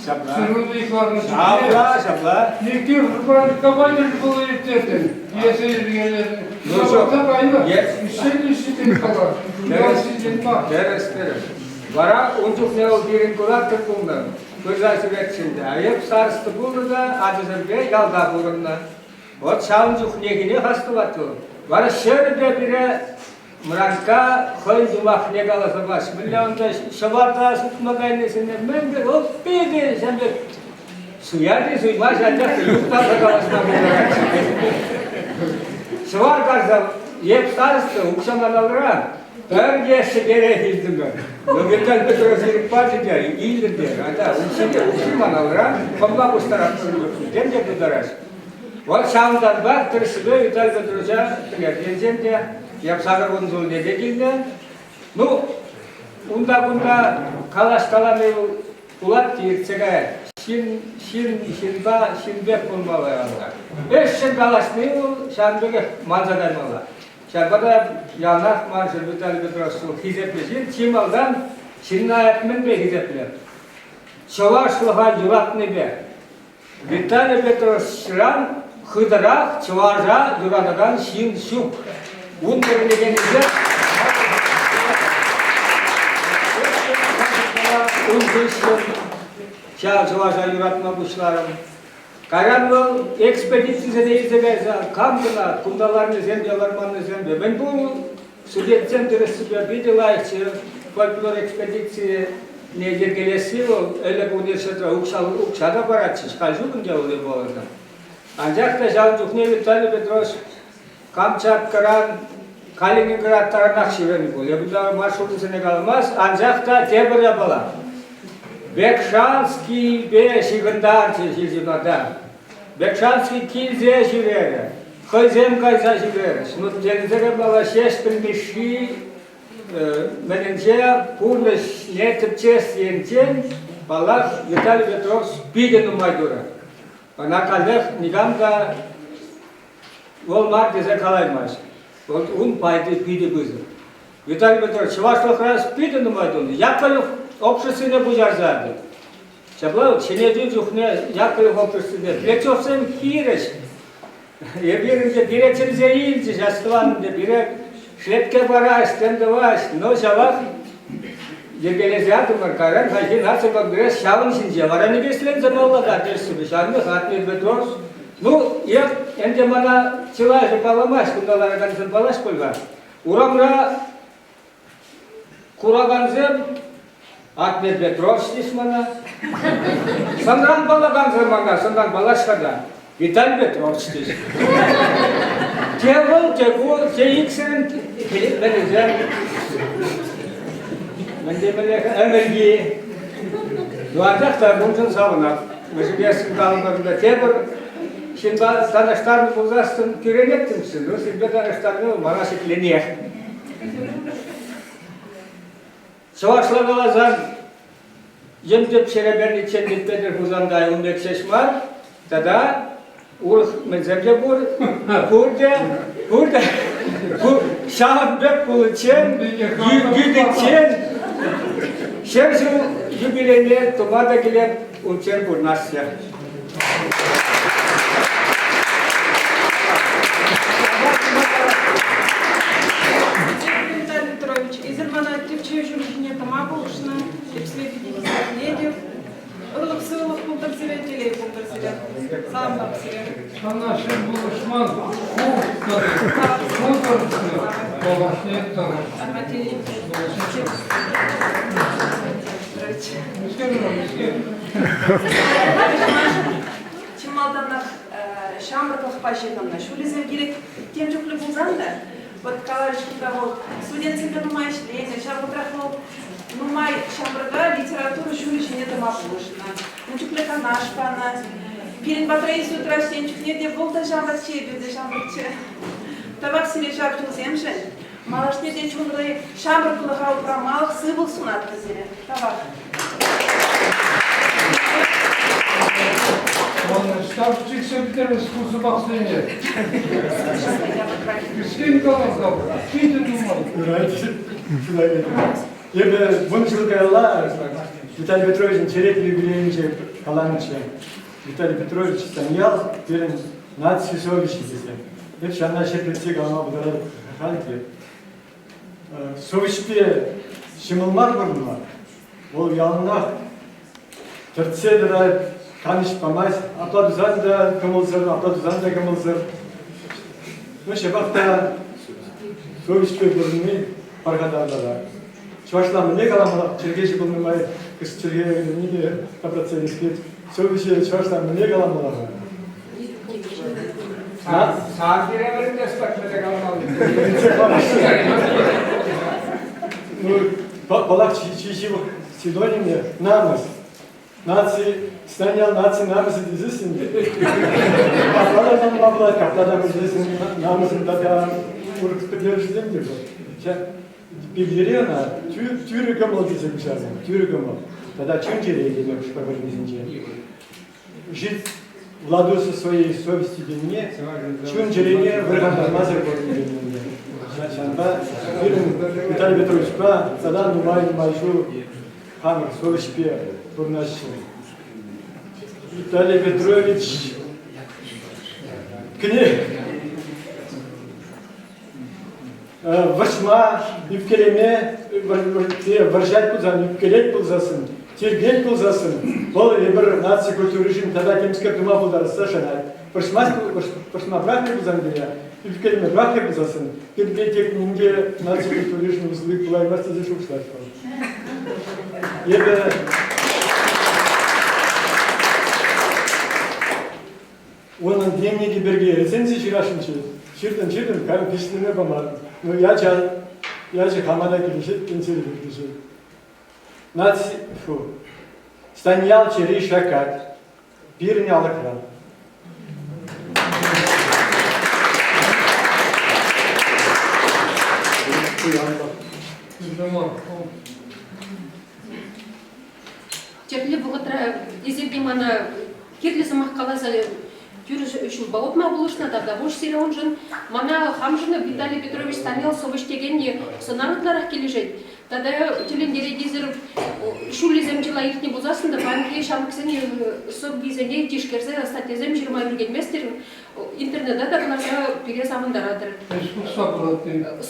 Ҫапла. ҫырулли кӑларнӑ чухне Ҫапла, ҫапла. Никифорпа Николай пулӑ ирттертӗн. Эсӗ йӗркелерӗн. Ну, ҫук. кайнӑ. Ӳсен ӳсен кала. Тӗрӗс, тӗрӗс, тӗрӗс. Вара ун чухне вӑл пирӗн куратор пулнӑ. Пырса ҫӳретчӗ ӗнтӗ. А эп староста пулнӑ та ачасемпе ялта пурӑннӑ. Вот ҫавӑн чухнехинех астӑвать вӑл. Вара ҫӗрӗпе пире Мранка хӑй юмахне каласа пач. Мӗнле унта ҫӑварта сутма кайнисене мӗн те вӑл питӗ ҫав пек суя-и суймасть, анчах та юптарса калаҫма пултарать. Ҫӑвар карса эп староста укҫа ман алра пӗр ешчӗкерех илтӗмӗр. Ну, Виталий Петрович ирӗк пачӗ те, илтӗм те. Ата укҫи те укҫи ман алра, хӑмла пуҫтаратпӑр, тем те тутараҫ. Вӑл ҫавӑнтанпах тӗрӗссипе Виталий Петровича пӗлет. те эп 80 ҫулне те килнӗ. Ну, унта-кунта калаҫкалани пулать те иртсе каять. Ҫын, ҫын, ҫынпа ҫын пек пулмалла яланах. Ӗҫшӗн калаҫни вӑл ҫавӑн пекех манса каймалла. Ҫавӑнпа та яланах маншӑн Виталий Петрович хисеплӗ ҫын. Чи малтан ҫынна мӗнпе хисеплӗ? Чӑвашлӑха юратнипе. Виталий Петровичран хытӑрах чӑваша юратакан ҫын ҫук. Ун вӗренекенӗсем ун хыҫҫӑн ҫав чӑваша юратма пуҫларӑм. Кайран вӑл экспедицисене илсе кайса кам кӑна кунта ларнисем те ларманнисем те мӗнпур Студентсем тӗрӗссипе питӗ лайӑхчӗ. Фольклор экспедицине йӗркелесси вӑл ӗлӗк университетра укҫа, укҫа та паратчӗҫ, халь ҫук ӗнтӗ вӑл палӑртнӑ. Анчах та ҫавӑн чухне Виталий Петрович Камчаткӑран Калининград таранах ҫӳренӗ пуль. Эпӗ унта маршрутсене каламасть, анчах та тепӗр япала. Бекшанскийпе ҫыхӑнтарчӗ Ҫилҫуната. Бекшанский килсе ҫӳрерӗ, хӑйсем кайса ҫӳрерӗҫ. Ну, тӗлӗнсе мала Ҫеҫпӗл Мишши мӗнӗнче пурнӑҫне тӗпчес енчен, паллах, Виталий Петрович питӗ нумай турӗ. Ӑна каллех никам та вӑл мар тесе калаймасть. Вӑл ун пайти питӗ пысӑк. Виталий Петрович чӑвашлӑхра питӗ нумай тунӑ. Яковлев обществине пуҫарса янӑ. Ҫапла ҫӗнетӳ чухне Яковлев обществине Плечовсем хирӗҫ. Эпир ӗнтӗ пире чӗнсе илчӗҫ, астӑван ӗнтӗ пире шлепке параҫ, тем тӑваҫ, но ҫавах йӗркелесе ятӑмӑр. Кайран хальхи наци конгресс ҫавӑн ҫинче вара никӗсленсе малалла теҫҫӗ. Ҫавӑн пек Петрович Ну, эп ӗнтӗ мана чылайӑшӗ палламасть, кунта ларакансем паллаҫ пуль-ха. Урамра куракансем Атнер Петрович теҫ мана. Санран паллакансем мана, санран паллаҫ-ха та. Виталий Петрович теҫ. Те вӑл, те ку, те иксӗрӗн мӗнӗсем. Мӗн темелле ӗмӗрхи. Ну, анчах та куншӑн савӑнап. Вӗсемпе калӑпӑр тепӗр ҫынпа танлаштарнӑ пулсассӑн кӳренеттӗмччӗ. Ну, сирпе танлаштарни вӑл мана шикленех. Чӑвашла каласан, йӗм-тӗп ҫӗре перниччен Петӗр Хусанкай ун пек ҫеҫ мар, тата урӑх мӗнсем те пур, пурте, пурте, ҫавӑн пек пуличчен, йӳтиччен 100 ҫул юбилейне тума та килеп, унччен пурӑнасчӗ. Виталий Петрович, эсир мана тӗпчев ҫулӗ ҫине тӑма пулӑшнӑ, эп сире питӗ хисеплетӗп. Ырлӑх-сывлӑх пултӑр сире, телей пултӑр сире. Саламлап сире. Сана ҫын пулӑшман, ху ху тӑрӑшнӑ, малашне тӑрӑш. Чи малтанах ҫамрӑклӑхпа ҫыхӑннӑ. Ҫулӗсем кирек тем чухлӗ пулсан та, вот каларӗҫ кунта вӑл студентсемпе нумай ӗҫленӗ, ҫав вӑхӑтрах вӑл нумай ҫамрӑка литература ҫулӗ ҫине тӑма пулӑшнӑ. Ун чухлӗ канаш панӑ. Пирӗн патра институтра ӗҫленӗ чухне те вӑл та ҫамрӑкчӗ, эпир те ҫамрӑкчӗ. Тавах сире ҫав ҫулсемшӗн. Малашне те чунри ҫамрӑклӑха упрамалӑх сывлӑх сунатпӑр сире. Тавах. Ҫав чиксе пӗтерес ку сӑмахсене. Кӗскен каласан, питӗ нумай. Юрать, чылай Эпӗ 10 ҫул каялла Виталий Петровичӑн черетлӗ юбилейӗнче каланӑччӗ. Виталий Петрович Станьял пирӗн наци совеҫӗ тесе. Эп ҫавна ҫирӗплетсе калама пултаратӑп халь те. Совеҫпе ҫӑмӑл мар пурӑнма. Вӑл яланах тӗртсе тӑрать, канӑҫ памасть. Апла тусан та кӑмӑлсӑр, апла тусан та кӑмӑлсӑр. Ну, ҫапах та совеҫпе пурӑнни пархатарлӑрах. Чӑвашла мӗнле каламалла, чӗлхеҫӗ пулнӑ май чӗлхе ыйтӑвне те тапратса илес килет. Совеҫе чӑвашла мӗнле каламалла-ха? Сан пире вӗрентес пек мӗнле каламалли. Ну, паллах, чи ҫывӑх синонимне намӑс. Наци, Станьял наци намӑсӗ тесессӗн те. Апла та намӑла пулать, капла та тесессӗн намӑсӑн тата урӑх пӗлтерӗшӗсем те пур. Библире ӑна тӳрӗ кӑмӑл тесе куҫарнӑ, тӳрӗ кӑмӑл тата чун-чӗре теме хӑш-пӗр вырӑнсенче. Жить в ладу со своей совестью тенине чун-чӗрене вӑркантармасӑр пурӑнни тенине. Ҫавӑнпа пирӗн Виталий Петровичпа тата нумай-нумай ҫул хамӑр совеҫпе пурӑнаҫҫӗ. Виталий Петрович кӗне Вӑрҫма, ӳпкелеме, вӑрҫать пулсан, ӳпкелет пулсассӑн, тиркет пулсассӑн, вӑл эпир наци культуришӗн тата темскер тума пултарасса шанать. Вӑрҫмасть, вӑрҫма пӑрахнӑ пулсан пире, ӳпкелеме пӑрахнӑ пулсассӑн, пирте тек ним те наци культуришӗн усӑлли пулаймасть тесе шухӑшлать вӑл. Эпӗ Унӑн дневникӗ пирки рецензи ҫырасшӑнччӗ. Ҫыртӑм-ҫыртӑм, кайран пичетлеме памарӑм. Ну, ячӗ, ячӗ хама та килӗшет, пенсире те килӗшет. Наци, фу, Станьял чӗри шаккать. Пирӗн алӑкран. Пуянлӑх. Тӗрлӗ вӑхӑтра эсир те мана кирлӗ сӑмах каласа тӳрӗ ҫулпа утма пулӑшнӑ, тавтапуҫ сире уншӑн. Мана хамшӑн Виталий Петрович Станьял сӑвӑҫ текенни сӑнар ытларах килӗшет. Тата тӗлӗнтерет эсир ҫулӗсем чылай иртнӗ пулсассӑн та паянхи ҫамрӑксен сӑввисене тишкерсе статьясем ҫырма ӳркенместӗр, интернета та кӑларса пире савӑнтаратӑр.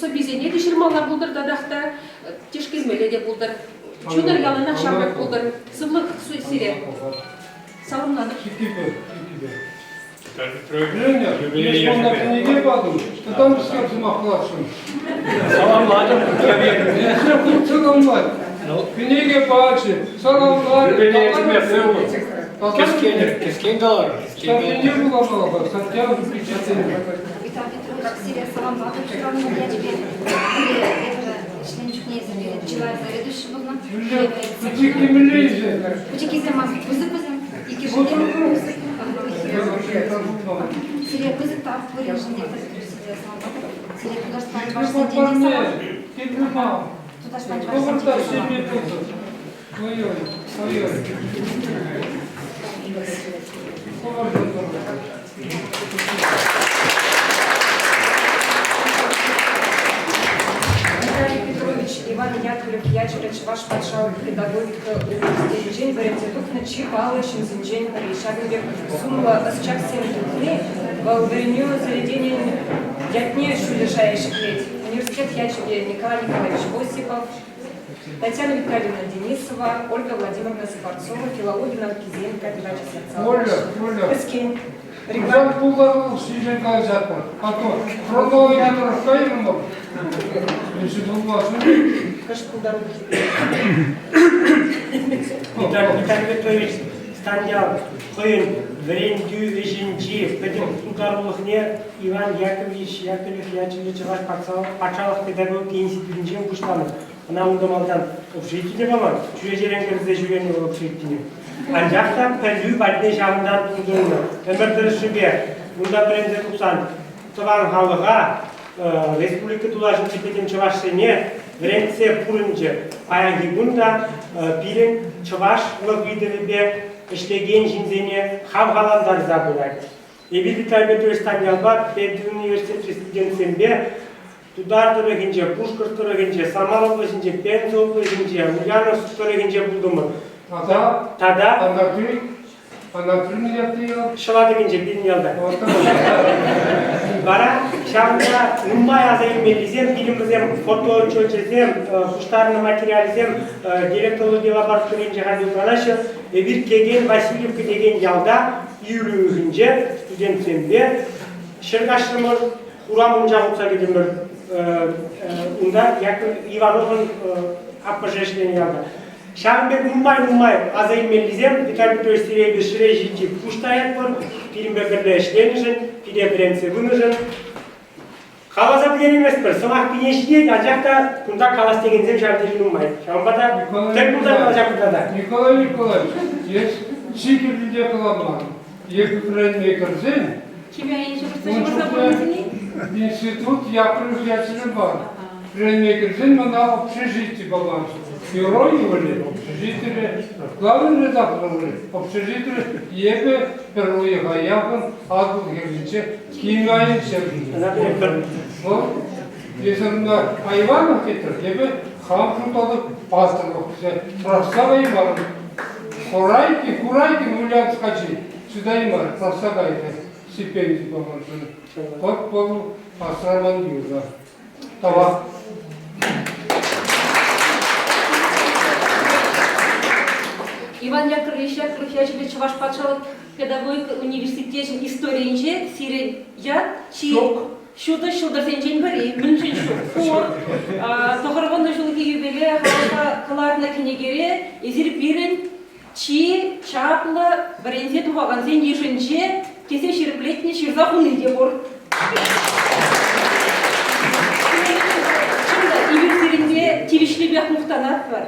Сӑввисене те ҫырмалла пултӑр татах та, тишкермелле те пултӑр. Чунӑр яланах ҫамрӑк пултӑр. Сывлӑх сире. Саламлатӑп. Женя, эс мана кӗнеке патӑн, тата мӗскер сӑмахласшӑн? Саламлатӑп. Эсӗ хут саламлать. Кӗнеке пачӗ, саламларӗ. Юбилейӗпе сывлӑх. Кӗскен, кӗскен калар. Статьяне вуламалла, статья пичетленӗ. Виталий Петрович, сире саламлатӑп ҫуралнӑ ячӗпе. Эпӗ ӗҫленӗ чухне эсир чылай заведующий пулнӑ. Пӗчӗкки мӗнле илсе? Пӗчӗккисем ман пысӑк вӗсем. Иккӗшӗ те пысӑк. Сире пысӑк тав пуриншӗн те сире саламлатӑп. Сире Тутарстан чӑвашсен те салам. Тутарстан чӑвашсен те салам. Ой-ой, ой-ой. Виталий Петрович Иван Яковлев ячӗллӗ Чӑваш патшалӑх педагогика университетӗнчен вӗренсе тухнӑ чи паллӑ ҫынсенчен пӗри. Ҫакӑн пек сумлӑ ӑсчахсем тухни вӑл вӗренӳ заведенийӗн ятне ҫӳллӗ шая ҫӗклет. Университет ячӗпе Николай Николаевич Осипов, Татьяна Витальевна Денисова, Ольга Владимировна Скворцова, филологи наукисен кандидачӗсем Оля, Оля. Кӗскен. Иван пултарулӑх ҫинчен калаҫатпӑр. А то хронологи тӑрӑх кайрӑмӑр. Эсӗ пулмасӑн. Хӑш пултарулӑх Виталий Петрович Станьял хӑйӗн вӗрентӳ ӗҫӗнчи пӗтӗм пултарулӑхне Иван Яковлевич Яковлев ячӗллӗ Чӑваш патшалӑх педагогика институтӗнчен пуҫланӑ. Ӑна унта малтан общежитине паман, чӳречерен кӗрсе ҫӳренӗ вӑл общежитине. Анчах та пӗлӳ патне ҫавӑнтан туртӑннӑ. Ӗмӗр тӑрӑшшӗпе унта вӗренсе тухсан тӑван халӑха, республика тулашӗнчи пӗтӗм чӑвашсене вӗрентсе пурӑнчӗ. Паянхи кун та пирӗн чӑвашлӑх ыйтӑвӗпе ӗҫлекен ҫынсене хавхалантарса пырать. Эпир Виталий Петрович Станьялпа педуниверситетри студентсемпе Тутар тӑрӑхӗнче, Пушкӑрт тӑрӑхӗнче, Самар облаҫӗнче, Пенза облаҫӗнче, Ульяновск тӑрӑхӗнче пултӑмӑр. Тата? Тата? Анатри? Анатри мӗн ял? Ҫӑлатӑкӗнче, пирӗн ялта. Вара ҫавӑнта нумай аса илмеллисем, пирӗн вӗсем фотоотчечӗсем, пуҫтарнӑ материалсем директологи лабораторийӗнче халь упранаҫҫӗ. Эпир Кекен Васильевка текен ялта июль уйӑхӗнче студентсемпе ҫӗр каҫрӑмӑр, хура мунча хутса кӗтӗмӗр. Унта Яков Ивановӑн аппӑшӗ ӗҫленӗ ялта. Ҫавӑн пек нумай-нумай аса илмеллисем Виталий Петрович Сергеевич ҫӗре ҫинчи пуҫ таятпӑр, пирӗнпе пӗрле ӗҫленӗшӗн, пире вӗрентсе пынӑшӑн. Каласа пӗтерейместпӗр, сӑмах пине ҫитет, анчах та кунта калас текенсем ҫав тери нумай. Ҫавӑнпа та тӗл пулса калаҫатпӑр тата. Николай Николаевич, эс чи кирлине каламан. Эпӗ вӗренме кӗрсен, ун чухне институт Яковлев ячӗллӗ мар. Вӗренме кӗрсен мана общежити паман. Бюро ывӑлӗ общежитире, главный редактор ывӑлӗ общежитире. Эпӗ пӗр уйӑха яхӑн Атӑл хӗрринче кимӗ айӗнче пулнӑ. Вӑл эсӗ ӑна айванлӑх тетӗр, эпӗ хам шутлатӑп паттӑрлӑх тесе тӑрӑшса каймарӑм. Курайкин, Курайкин Ульяновск ачи чӑтаймарӗ, тӑрса кайрӗ стипенди паманшӑн. Вӑт вӑл асра ман юлнӑ. Тавах. Иван Яковлевич Яковлев ячӗллӗ Чӑваш патшалӑх педагогика университечӗн историйӗнче сирӗн ят чи ҫутӑ ҫӑлтӑрсенчен пӗри. Мӗншӗн ҫук? Пур. 90 ҫулхи юбилее халӑха кӑларнӑ кӗнекере эсир пирӗн чи чаплӑ вӗренсе тухакансен йышӗнче тесе ҫирӗплетнӗ ҫырса хуни те пур. Чӑн та, эпир сирӗнпе тивӗҫлипех мухтанатпӑр.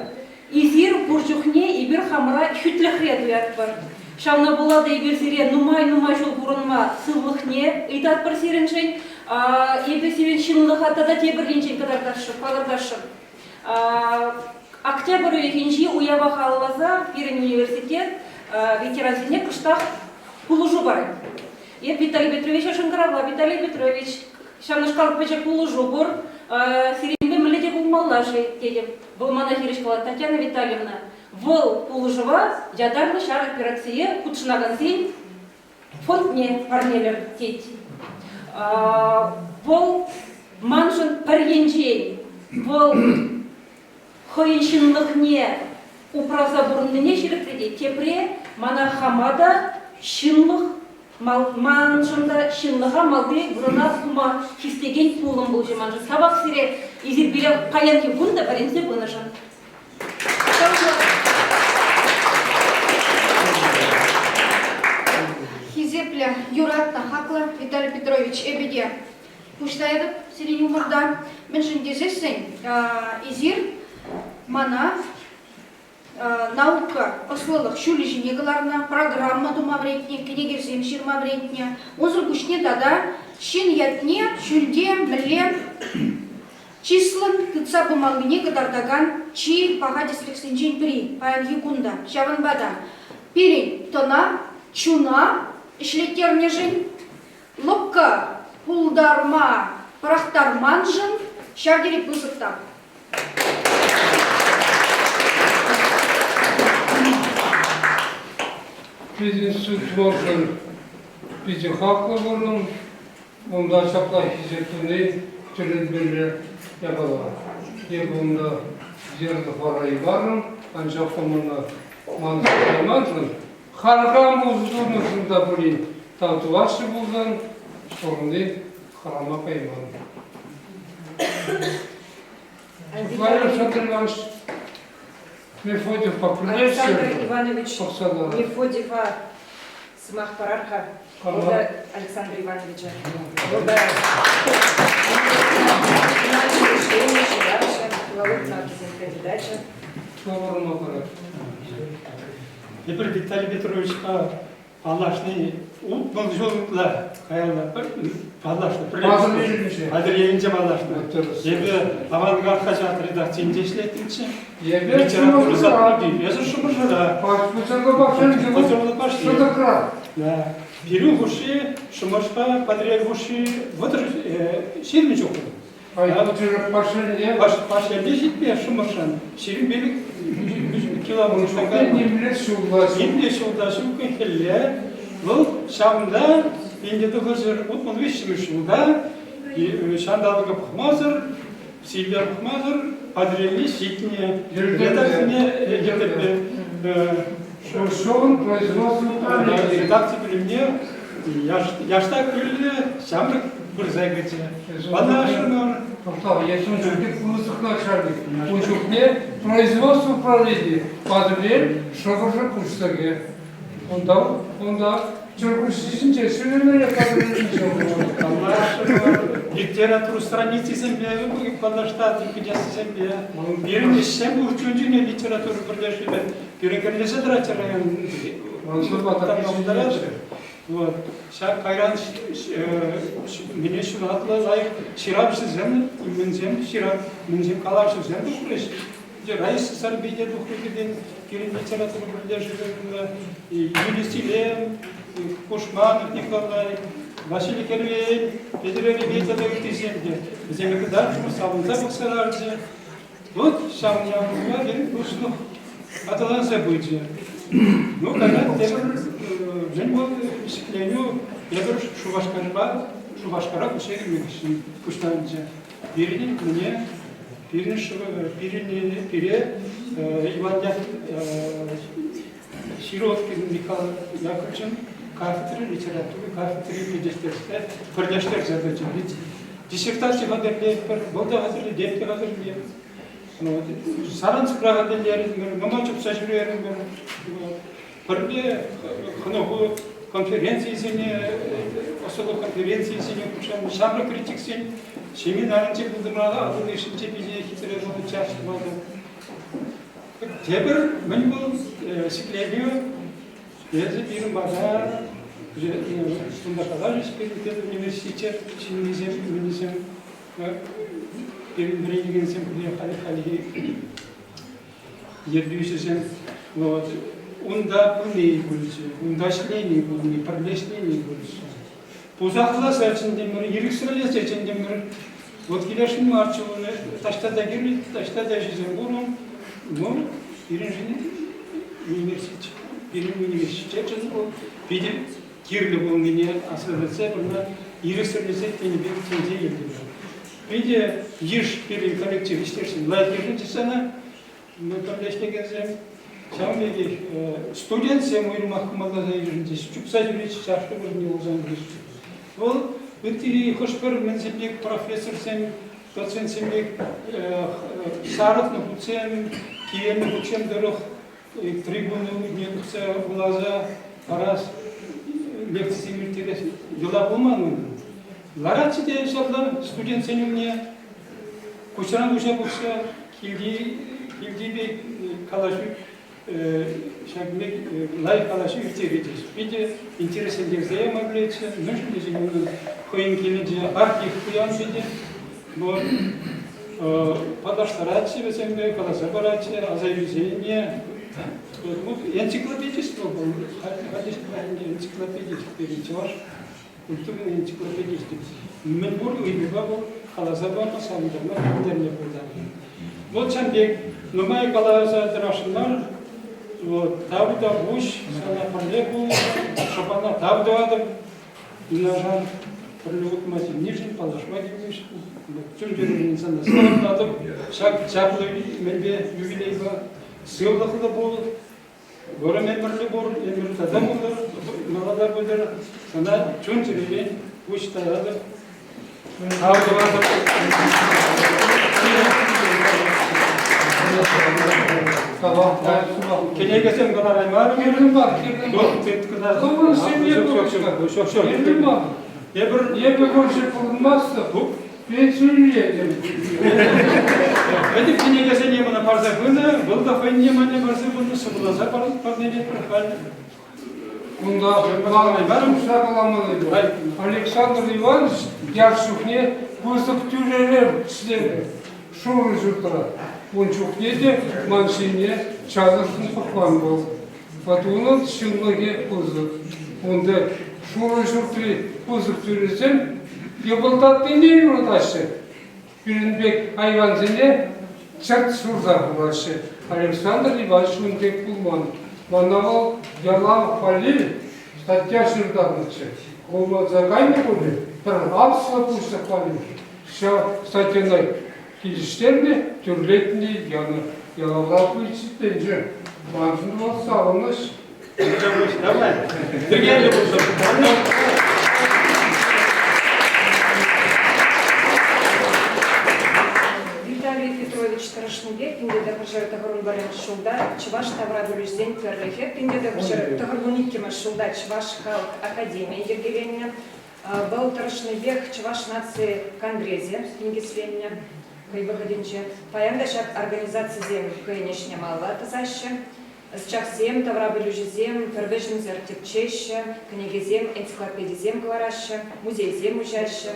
Эсир пур чухне эпир хамӑра хӳтлӗхре туятпӑр. Ҫавна пула та эпир сире нумай-нумай ҫул пурӑнма сывлӑхне ыйтатпӑр сирӗншӗн. Эпӗ сирӗн ҫынлӑха тата тепӗр енчен кӑтартасшӑн, палӑртасшӑн. Октябрь уйӑхӗнчи уява халалласа пирӗн университет ветерансене кӑштах пулӑшу парать. Эп Виталий Петровича шӑнкӑравла. Виталий Петрович, ҫавнашкал пӗчӗк пулӑшу пур. Сирӗнпе мӗнле те пулмалла-ши, тетӗп. Вӑл мана хирӗҫ калать, Татьяна Витальевна, вӑл пулӑшӑва ятарлӑ ҫар операцие хутшӑнакансен фондне парнелӗр, тет. Вӑл маншӑн пӗр енчен вӑл хӑйӗн ҫынлӑхне упраса пурӑннине ҫирӗплетет, тепре мана хама та ҫынлӑх маншӑн та ҫынлӑха малти вырӑна хума хистекен пулӑм пулчӗ маншӑн. Тавах сире, эсир пире паянхи кун та вӗренсе пынӑшӑн. Хисеплӗ, юратнӑ, хаклӑ Виталий Петрович, эпӗ те пуҫлаятӑп сирӗн умӑрта. Мӗншӗн тесессӗн эсир мана наука, ӑслӑлӑх ҫулӗ ҫине кӑларнӑ, программа тума вӗрентнӗ, кӗнекесем ҫырма вӗрентнӗ. Унсӑр пуҫне тата ҫын ятне ҫӳлте мӗнле чыслӑн тытса пымаллине кӑтартакан чи паха тӗслӗхсенчен пӗри паянхи кун та. Ҫавӑнпа та пирӗн тӑна, чуна ӗҫлеттернӗшӗн, лӑпкӑ пултарма пӑрахтарманшӑн ҫав тери пысӑк тав. Пединститутшӑн питӗ хаклӑ вырӑн. Унта ҫапла хисеп туни тӗлӗнмелле япала. Эпӗ унта йӗрлӗ параймарӑм, анчах та мана манса кайманшӑн, харкам усӑ тунӑшӑн та пулин тав тӑвасчӗ пулсан, пурӑнни хӑрама кайман. Александр Иванович Мефодьевпа Александр Иванович Мефодьева сӑмах парар-ха. Вӑл Александр Ивановича. Вӑл та ҫыравҫӑ, филолог наукисен кандидачӗ. Поварма парать. Эпир Виталий Петровичпа паллашни 60 ҫул ытла каялла паллашнӑ. Патӑрьелӗнче. Патӑрьелӗнче паллашнӑ. Эпӗ Авангард хаҫат редакцийӗнче ӗҫлеттӗмччӗ. Эпӗ Литература сотрудник. Эсӗ Шӑмӑршӑра. Пӑчӑрлӑ Шӑтӑкра. Да. Пирӗн хушши Шӑмӑршпа Патӑрьел хушши 30 20 ҫухрӑм. Пашьелне Пашьелне ҫитме Шӑмӑршӑн 25 километр. Нимле ҫулла Нимле ҫулта ҫук хӗлле. Вӑл ҫавӑнта 1963 ҫулта ҫанталӑка пӑхмасӑр, сивве пӑхмасӑр Патӑрьелне ҫитнӗ. Редакцине йӗркелеме Шуршӑлӑн производство управленийӗ. Редакци пӳлӗмне яшта кӳллӗ ҫамрӑк пырса кӗчӗ. Паллашрӑмӑр. Тӑхтав, если ун чухне пысӑк начальник, ун чухне производство управленийӗ Патӑрьел Шӑмӑршӑ пуҫлӑхӗ. Унта, унта чӗркуҫҫисенче ҫӳремелле Патӑрьелӗнче. Паллашрӑмӑр. Литература страницисемпе паллаштарчӗ кӗтессисемпе. Пирӗн ӗҫсем чун-чӗне литература пӗрлешӗвӗ Пирӗн кӗрлесе тӑратчӗ район. Вот. Ҫак кайран мӗне ҫунатлӑ лайӑх ҫыравҫӑсем, мӗнсем ҫырав, мӗнсем калавҫӑсем тухрӗҫ. Раиса Сарпи те тухрӗ пиртен, пирӗн литература пӗрлешӗвӗ Юрий Силем, Кушманов Николай, Василий Кервен, Петӗр Эревей тата ыттисем те. Вӗсене кӑтартрӑмӑр, савӑнса пӑхса ларчӗ. Вот ҫав явӑмпа пирӗн туслӑх аталанса пычӗ. Ну, кайран тепӗр мӗн вӑл ҫӗкленӳ тепӗр Шупашкарпа Шупашкара куҫса килме пуҫланчӗ. Пирӗн мӗне пирӗн пирӗн пире Иван Сироткин Михаил Яковлевичӑн кафедри литература кафедри пӗтӗҫтерсе пӗрлештерсе тӑчӗ. Диссертаци хатӗрлетпӗр, вӑл та хатӗрлет, те хатӗрлет. Саранскра хатӗрлерӗмӗр, нумай чупса ҫӳрерӗмӗр. Пӗрле хӑнӑху конференцийӗсене, ӑслӑлӑх конференцийӗсене хутшӑннӑ ҫамрӑк критиксен семинарӗнче пултӑмӑр, Атӑл ишӗнче питӗ хитре чаҫ пулнӑ. Тепӗр мӗн вӑл ҫӗкленӳ, эсӗ пирӗн пата. Кунта каларӗҫ пирӗн педуниверситет ҫыннисем, мӗннисем, пирӗн вӗренекенсем халӗ-хальхи ертӳҫӗсем. Вот. Унта пыни пулчӗ, унта ӗҫлени пулни, пӗрле ӗҫлени пулчӗ. Пусахласа чӗнтӗмӗр, ирӗксӗрлесе чӗнтӗмӗр. Вот килесшӗн марччӗ ун, таҫта та кирлӗ, таҫта та ӗҫӗсем пур ун. Ну, пирӗншӗн университет, пирӗн университетшӗн вӑл питӗ кирлӗ пулнине асӑрхатса пырса ирӗксӗрлесе тенӗ пек чӗнсе илтӗмӗр. Питӗ йыш пирӗн коллектив ӗҫтешсем лайӑх йышӑнчӗҫ сана, ну, пӗрле ӗҫлекенсем. Ҫавӑн пекех студентсем уйрӑмах кӑмӑлласа йышӑнчӗҫ, чупса ҫӳретчӗҫ, ашшӗ вырӑнне пулсан Вӑл ытти хӑш-пӗр мӗнсем пек профессорсем, доцентсем пек сарӑхнӑ хутсем, киленнӗ хутсем тӑрӑх трибуна умне тухса вуласа парас, лекцисем ирттерес йӑла пулман унӑн. Ларатчӗ те ҫапла студентсен умне куҫран куҫа пӑхса килти, килти пек калаҫу ҫак пек лайӑх калаҫу ирттеретчӗҫ. Питӗ интереслентерсе яма пӗлетчӗ. Мӗншӗн тесен унӑн хӑйӗн килӗнче архив пуян питӗ. Вот паллаштаратчӗ вӗсемпе, каласа паратчӗ, аса илсене. Энциклопедист вӑл, энциклопедист пирӗн чӑваш культурин энциклопедист. Мӗнпур ыйтупа вӑл каласа панӑ, савӑнтарма, пӗлтерме пултарнӑ. Вот ҫав пек нумай каласа тӑрасшӑн мар. Вот, тав та пуҫ, сана пӗрле пулнӑ, шӑпана тав тӑватӑп. Юнашар пӗрле утма тивнишӗн, паллашма тивнишӗн, чун-чӗререн сана саламлатӑп. Ҫак чаплӑ мӗнпе юбилейпа сывлӑхлӑ пул, вӑрӑм ӗмӗрлӗ пур, ӗмӗр тата пултӑр, малалла пытӑр. Сана чун-чӗререн пуҫ таятӑп. Тав тӑватӑп. Кӗнекесем кӑлараймарӑм. Кирлӗ мар, кирлӗ мар. Хӑвӑн ҫемье Кирлӗ мар. Эпир Эпӗ вӑрҫӑ пурӑнмастӑп, пенсионер. Пӗтӗм кӗнекесене мана парса пынӑ, вӑл та хӑйне мана парса пынӑ, сӑвӑласа парнелетпӗр халь. Кунта тухса каламалли пур. Александр Иванович яш чухне пысӑк тӳрере ӗҫленӗ шурӑ ҫуртра. Ун чухне те ман ҫине чалӑшшӑн пӑхман вӑл. Вӑт унӑн ҫынлӑхӗ пысӑк. Унта шурӑ ҫуртри пысӑк тӳресем йӑпӑлтатнине юратаҫҫӗ. Пирӗн пек айвансене чӗрт сурса хураҫҫӗ. Александр Иванович ун пек пулман. Мана вӑл ялав валли статья ҫыртарнӑччӗ. Кулманса кайнӑ пулӗ, пӗр аслӑ пуҫлӑх валли ҫав статьяна килӗштернӗ, тӳрлетнӗ янӑ. Ялавла пичетленчӗ. Маншӑн вӑл савӑнӑҫ. Давай. Йӗркеллӗ пулса. Виталий Петрович тӑрӑшнипе 1991 ҫулта Чӑваш таврапӗлӳҫӗсен пӗрлӗхӗ, 1992 ҫулта Чӑваш халӑх академийӗ йӗркеленнӗ. Вӑл тӑрӑшнипех Чӑваш наци конгресӗ никӗсленнӗ хӑй вӑхӑтӗнче. Паян та ҫак организацисем хӑйӗн ӗҫне малалла тӑсаҫҫӗ. Ӑсчахсем, таврапӗлӳҫӗсем пӗр вӗҫӗмсӗр тӗпчеҫҫӗ, кӗнекесем, энциклопедисем кӑлараҫҫӗ, музейсем уҫаҫҫӗ.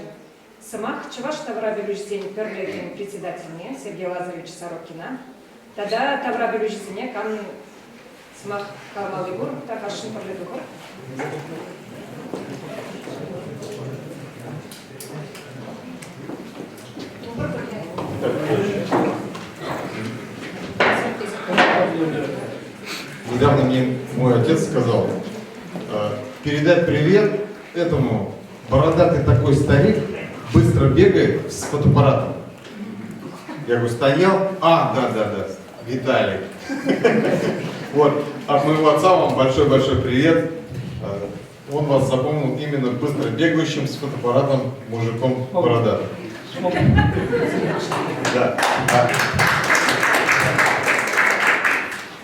Сӑмах Чӑваш таврапӗлӳҫӗсен пӗрлӗхӗн председательне Сергей Лазаревич Сорокина тата таврапӗлӳҫӗсене кам сӑмах каламалли пур, тархасшӑн пӗрле тухӑр. Недавно мне мой отец сказал, передай привет этому бородатый такой старик, быстро бегает с фотоаппаратом. Я говорю, стоял? А, да, да, да, Виталик. Вот, от моего отца вам большой-большой привет. Он вас запомнил именно быстро бегающим с фотоаппаратом мужиком бородатым. Да.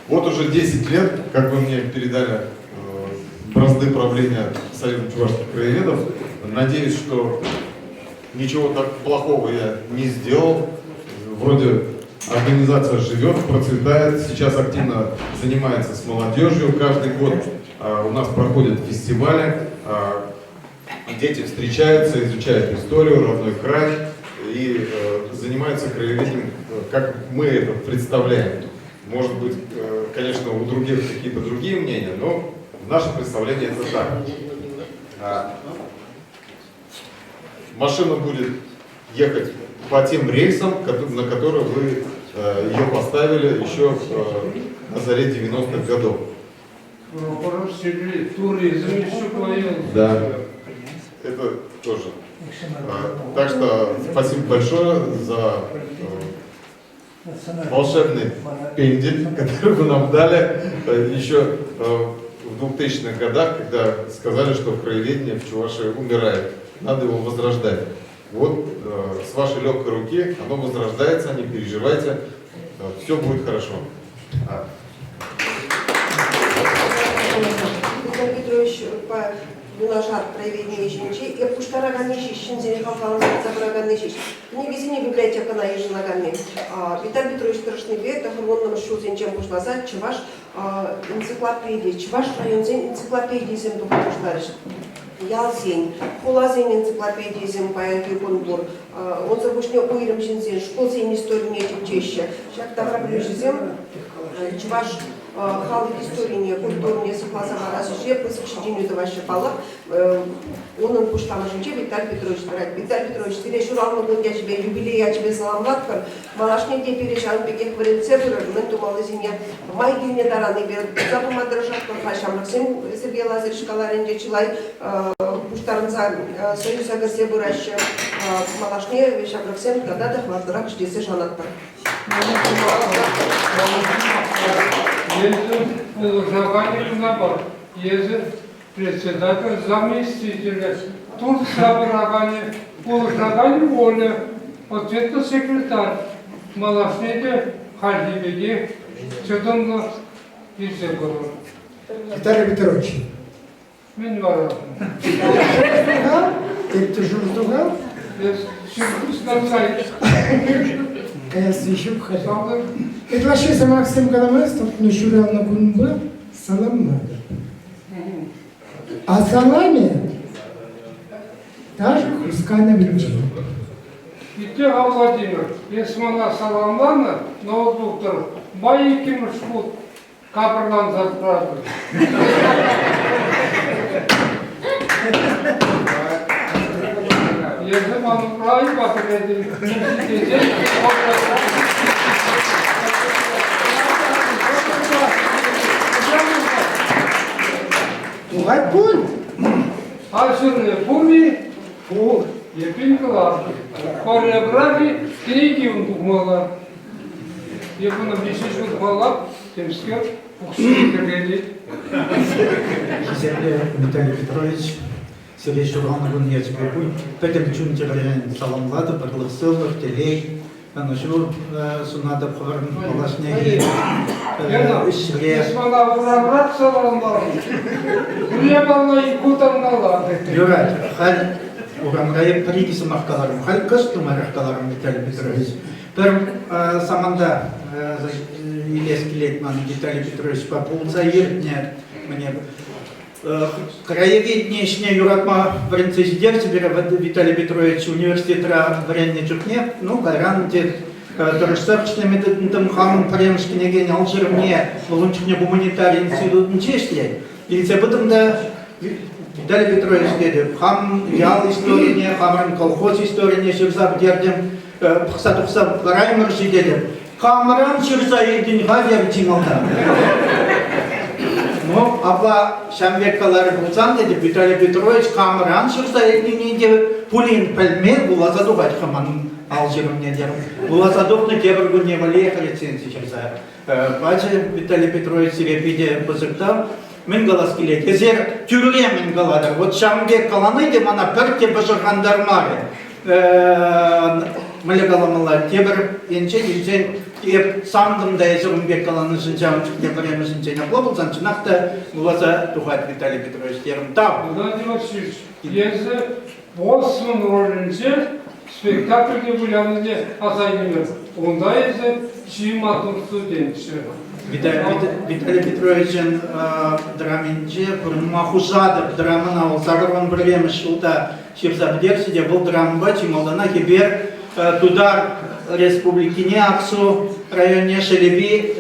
Вот уже 10 лет, как вы мне передали бразды правления Союза чувашских краеведов. Надеюсь, что ничего так плохого я не сделал. Вроде организация живет, процветает, сейчас активно занимается с молодежью. Каждый год у нас проходят фестивали. Дети встречаются, изучают историю, родной край и занимаются краеведением, как мы это представляем. Может быть, конечно, у других какие-то другие мнения, но в нашем представлении это так. Машина будет ехать по тем рельсам, на которые вы ее поставили еще на заре 90-х годов. Туризм еще появился. Да, это тоже. Так что спасибо большое за волшебный пендель, который вы нам дали еще в 2000-х годах, когда сказали, что краеведение в Чувашии умирает. Надо его возрождать. Вот с вашей легкой руки оно возрождается, не переживайте, все будет хорошо. Виталий Петрович юнашар краеведени ӗҫӗнче эп пуҫтараканни ҫеҫ, ҫынсене хавхалантарса пыраканни ҫеҫ. Кӗнекесене библиотекӑна йышӑнаканни. Виталий Петрович тӑрӑшнипе тӑхӑрвуннӑмӗш ҫулсенчен пуҫласа чӑваш энциклопеди, чӑваш районсен энциклопедийӗсем тухма пуҫларӗҫ. Ялсен, хуласен энциклопедийӗсем паянхи кун пур. Унсӑр пуҫне уйрӑм ҫынсен, шкулсен историне тӗпчеҫҫӗ. Ҫак таврапӗлӳҫӗсем чӑваш халӑх историне, культурине сыхласа хӑварас ӗҫе пысӑк ҫитӗнӳ тӑваҫҫӗ. Паллах, унӑн пуҫламӑшӗнче Виталий Петрович тӑрать. Виталий Петрович, сире ҫуралнӑ кун ячӗпе, юбилей ячӗпе саламлатпӑр. Малашне те пире ҫавӑн пекех вӗрентсе пырӑр, мӗн тумаллисене май килнӗ таран эпир туса пыма тӑрӑшатпӑр-ха. Ҫамрӑксем Сергей Лазаревич каларӗнче чылай пуҫтарӑнса союза кӗрсе пыраҫҫӗ. Малашне ҫамрӑксем тата та хӑватлӑрах ӗҫлессе шанатпӑр. Эсӗ пулӑшаканӗ кӑна мар, эсӗ председатель заместителӗ, туртса пыраканӗ, пулӑшаканӗ Оля, ответлӑ секретарь. Малашне те хальхи пекех чӑтӑмлӑ илсе пырӑр. Виталий Петрович. Мӗн вара? Тетте шуртуха. Каясси ҫук халь. Ытлашши сӑмахсем каламастӑп, но ҫуралнӑ кунпа саламлатӑп. А салами даже хусканӑвӗнче. Итле-ха, Владимир, эс мана саламланӑ ноутбук тӑрӑх май иккӗмӗш хут капӑрланса тӑратӑн. Эсӗ ман умра пӗлетӗн, тесен Тухать пуль. Арҫынни пур-и? Пур. Эпин кӑларчӗ. Хореографи кӗнеки ун тухмалла. Эп ӑна виҫӗ ҫул тухалла, темскер, укҫине кӗркелет. Хисеплӗ Виталий Петрович, сире ҫуралнӑ кун ячӗпе пӗтӗм чун-чӗререн саламлатӑп, ырлӑх-сывлӑх, телей, ӑнӑҫу сунатӑп хӑвӑрӑн малашнехи ӗҫре. Эс мана урамрах саламларӑн. Пуля икутанмалла. Юрать, халь урамра эп пӗр-икӗ сӑмах каларӑм. Халь кӑшт нумайрах каларӑм, Виталий Петрович. Пӗр саманта илес килет ман Виталий Петровичпа пулса иртнӗ мне Краеведени ӗҫне юратма вӗрентсе ҫитерчӗ пире Виталий Петрович университетра вӗреннӗ чухне. Ну, кайран те тӑрӑшсах ӗҫлеме тытӑнтӑм. Хамӑн пӗрремӗш кӗнекен алҫырӑвне вӑл ун чухне гуманитари институтӗнче ӗҫлет. Илсе пытӑм та Виталий Петрович тетӗп, хам ял историне, хамӑрӑн колхоз историне ҫырса пӗтертӗм, пӑхса тухса лараймӑр-ши тетӗп. Камран ҫырса илтӗн-ха терӗ чи малтан. Ну, апла ҫав пек каларӗ пулсан, тетӗп, Виталий Петрович камран ҫырса илнине те пулин пӗлмен, вуласа тухать-ха манӑн ал ҫырӑвне терӗм. Вуласа тухнӑ тепӗр кунне валлиех рецензи ҫырса пачӗ Виталий Петрович сире питӗ пысӑк тав. Мӗн калас килет? Эсир тӳрре мӗн калатӑр? Вот ҫавӑн пек калани те мана пӗртте пӑшӑрхантармарӗ. Мӗнле каламалла, тепӗр енчен илсен, эп сантӑм та эсир ун пек каланӑшӑн ҫавӑн чухне пӗрремӗшӗнчен апла пулсан, чӑнах та вуласа тухать Виталий Петрович терӗм. Тав! Геннадий Васильевич, эсӗ боссӑн ролӗнче. Спектакльте вылянине аса илмӗр. Унта эсӗ чи маттур студентчӗ. Виталий Петровичӑн драминче «Пурӑнма хушатӑп» драмӑна вӑл 81-мӗш ҫулта ҫырса пӗтерчӗ те вӑл драмӑпа чи малтанах эпир Тутар Республикине Аксу районне Шелепи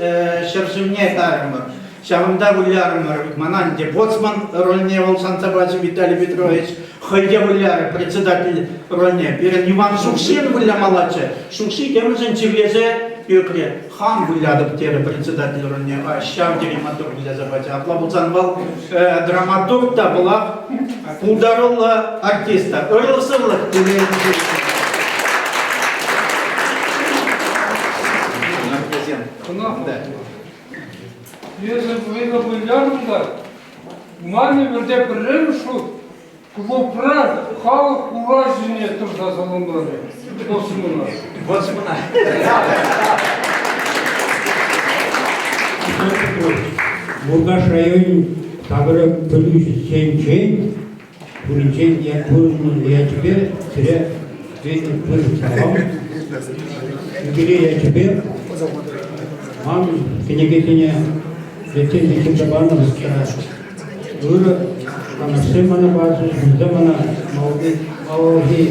ҫӗршывне кайрӑмӑр. Ҫавӑнта вылярӑмӑр. Мана ӗнтӗ боцман рольне вӑл шанса пачӗ Виталий Петрович. Хӑй те вылярӗ председатель рольне. Пирӗн Иван Шукшин вылямаллаччӗ. Шукши темшӗн чирлесе ӳкрӗ. Хам вылятӑп терӗ председатель рольне. Ҫав тери маттур выляса пачӗ. Апла пулсан вӑл драматург та вӑлах пултаруллӑ артист та. Ырлӑх-сывлӑх телей. Да. Эсӗ вӑйлӑ вылярӑн та, ман ӗмӗрте пӗрремӗш хут клубра халӑх ура ҫине тӑрса саламларӗ. Боцмана. Боцмана. Муркаш районӗн тавра пӗлӳҫӗсенчен пуринчен пурин ячӗпе сире пысӑк салам. Юбилей ячӗпе ман кӗнекесене рецензи ҫырса панӑ ырӑ канашсем мана пачӗҫ, вӗсем мана малаллахи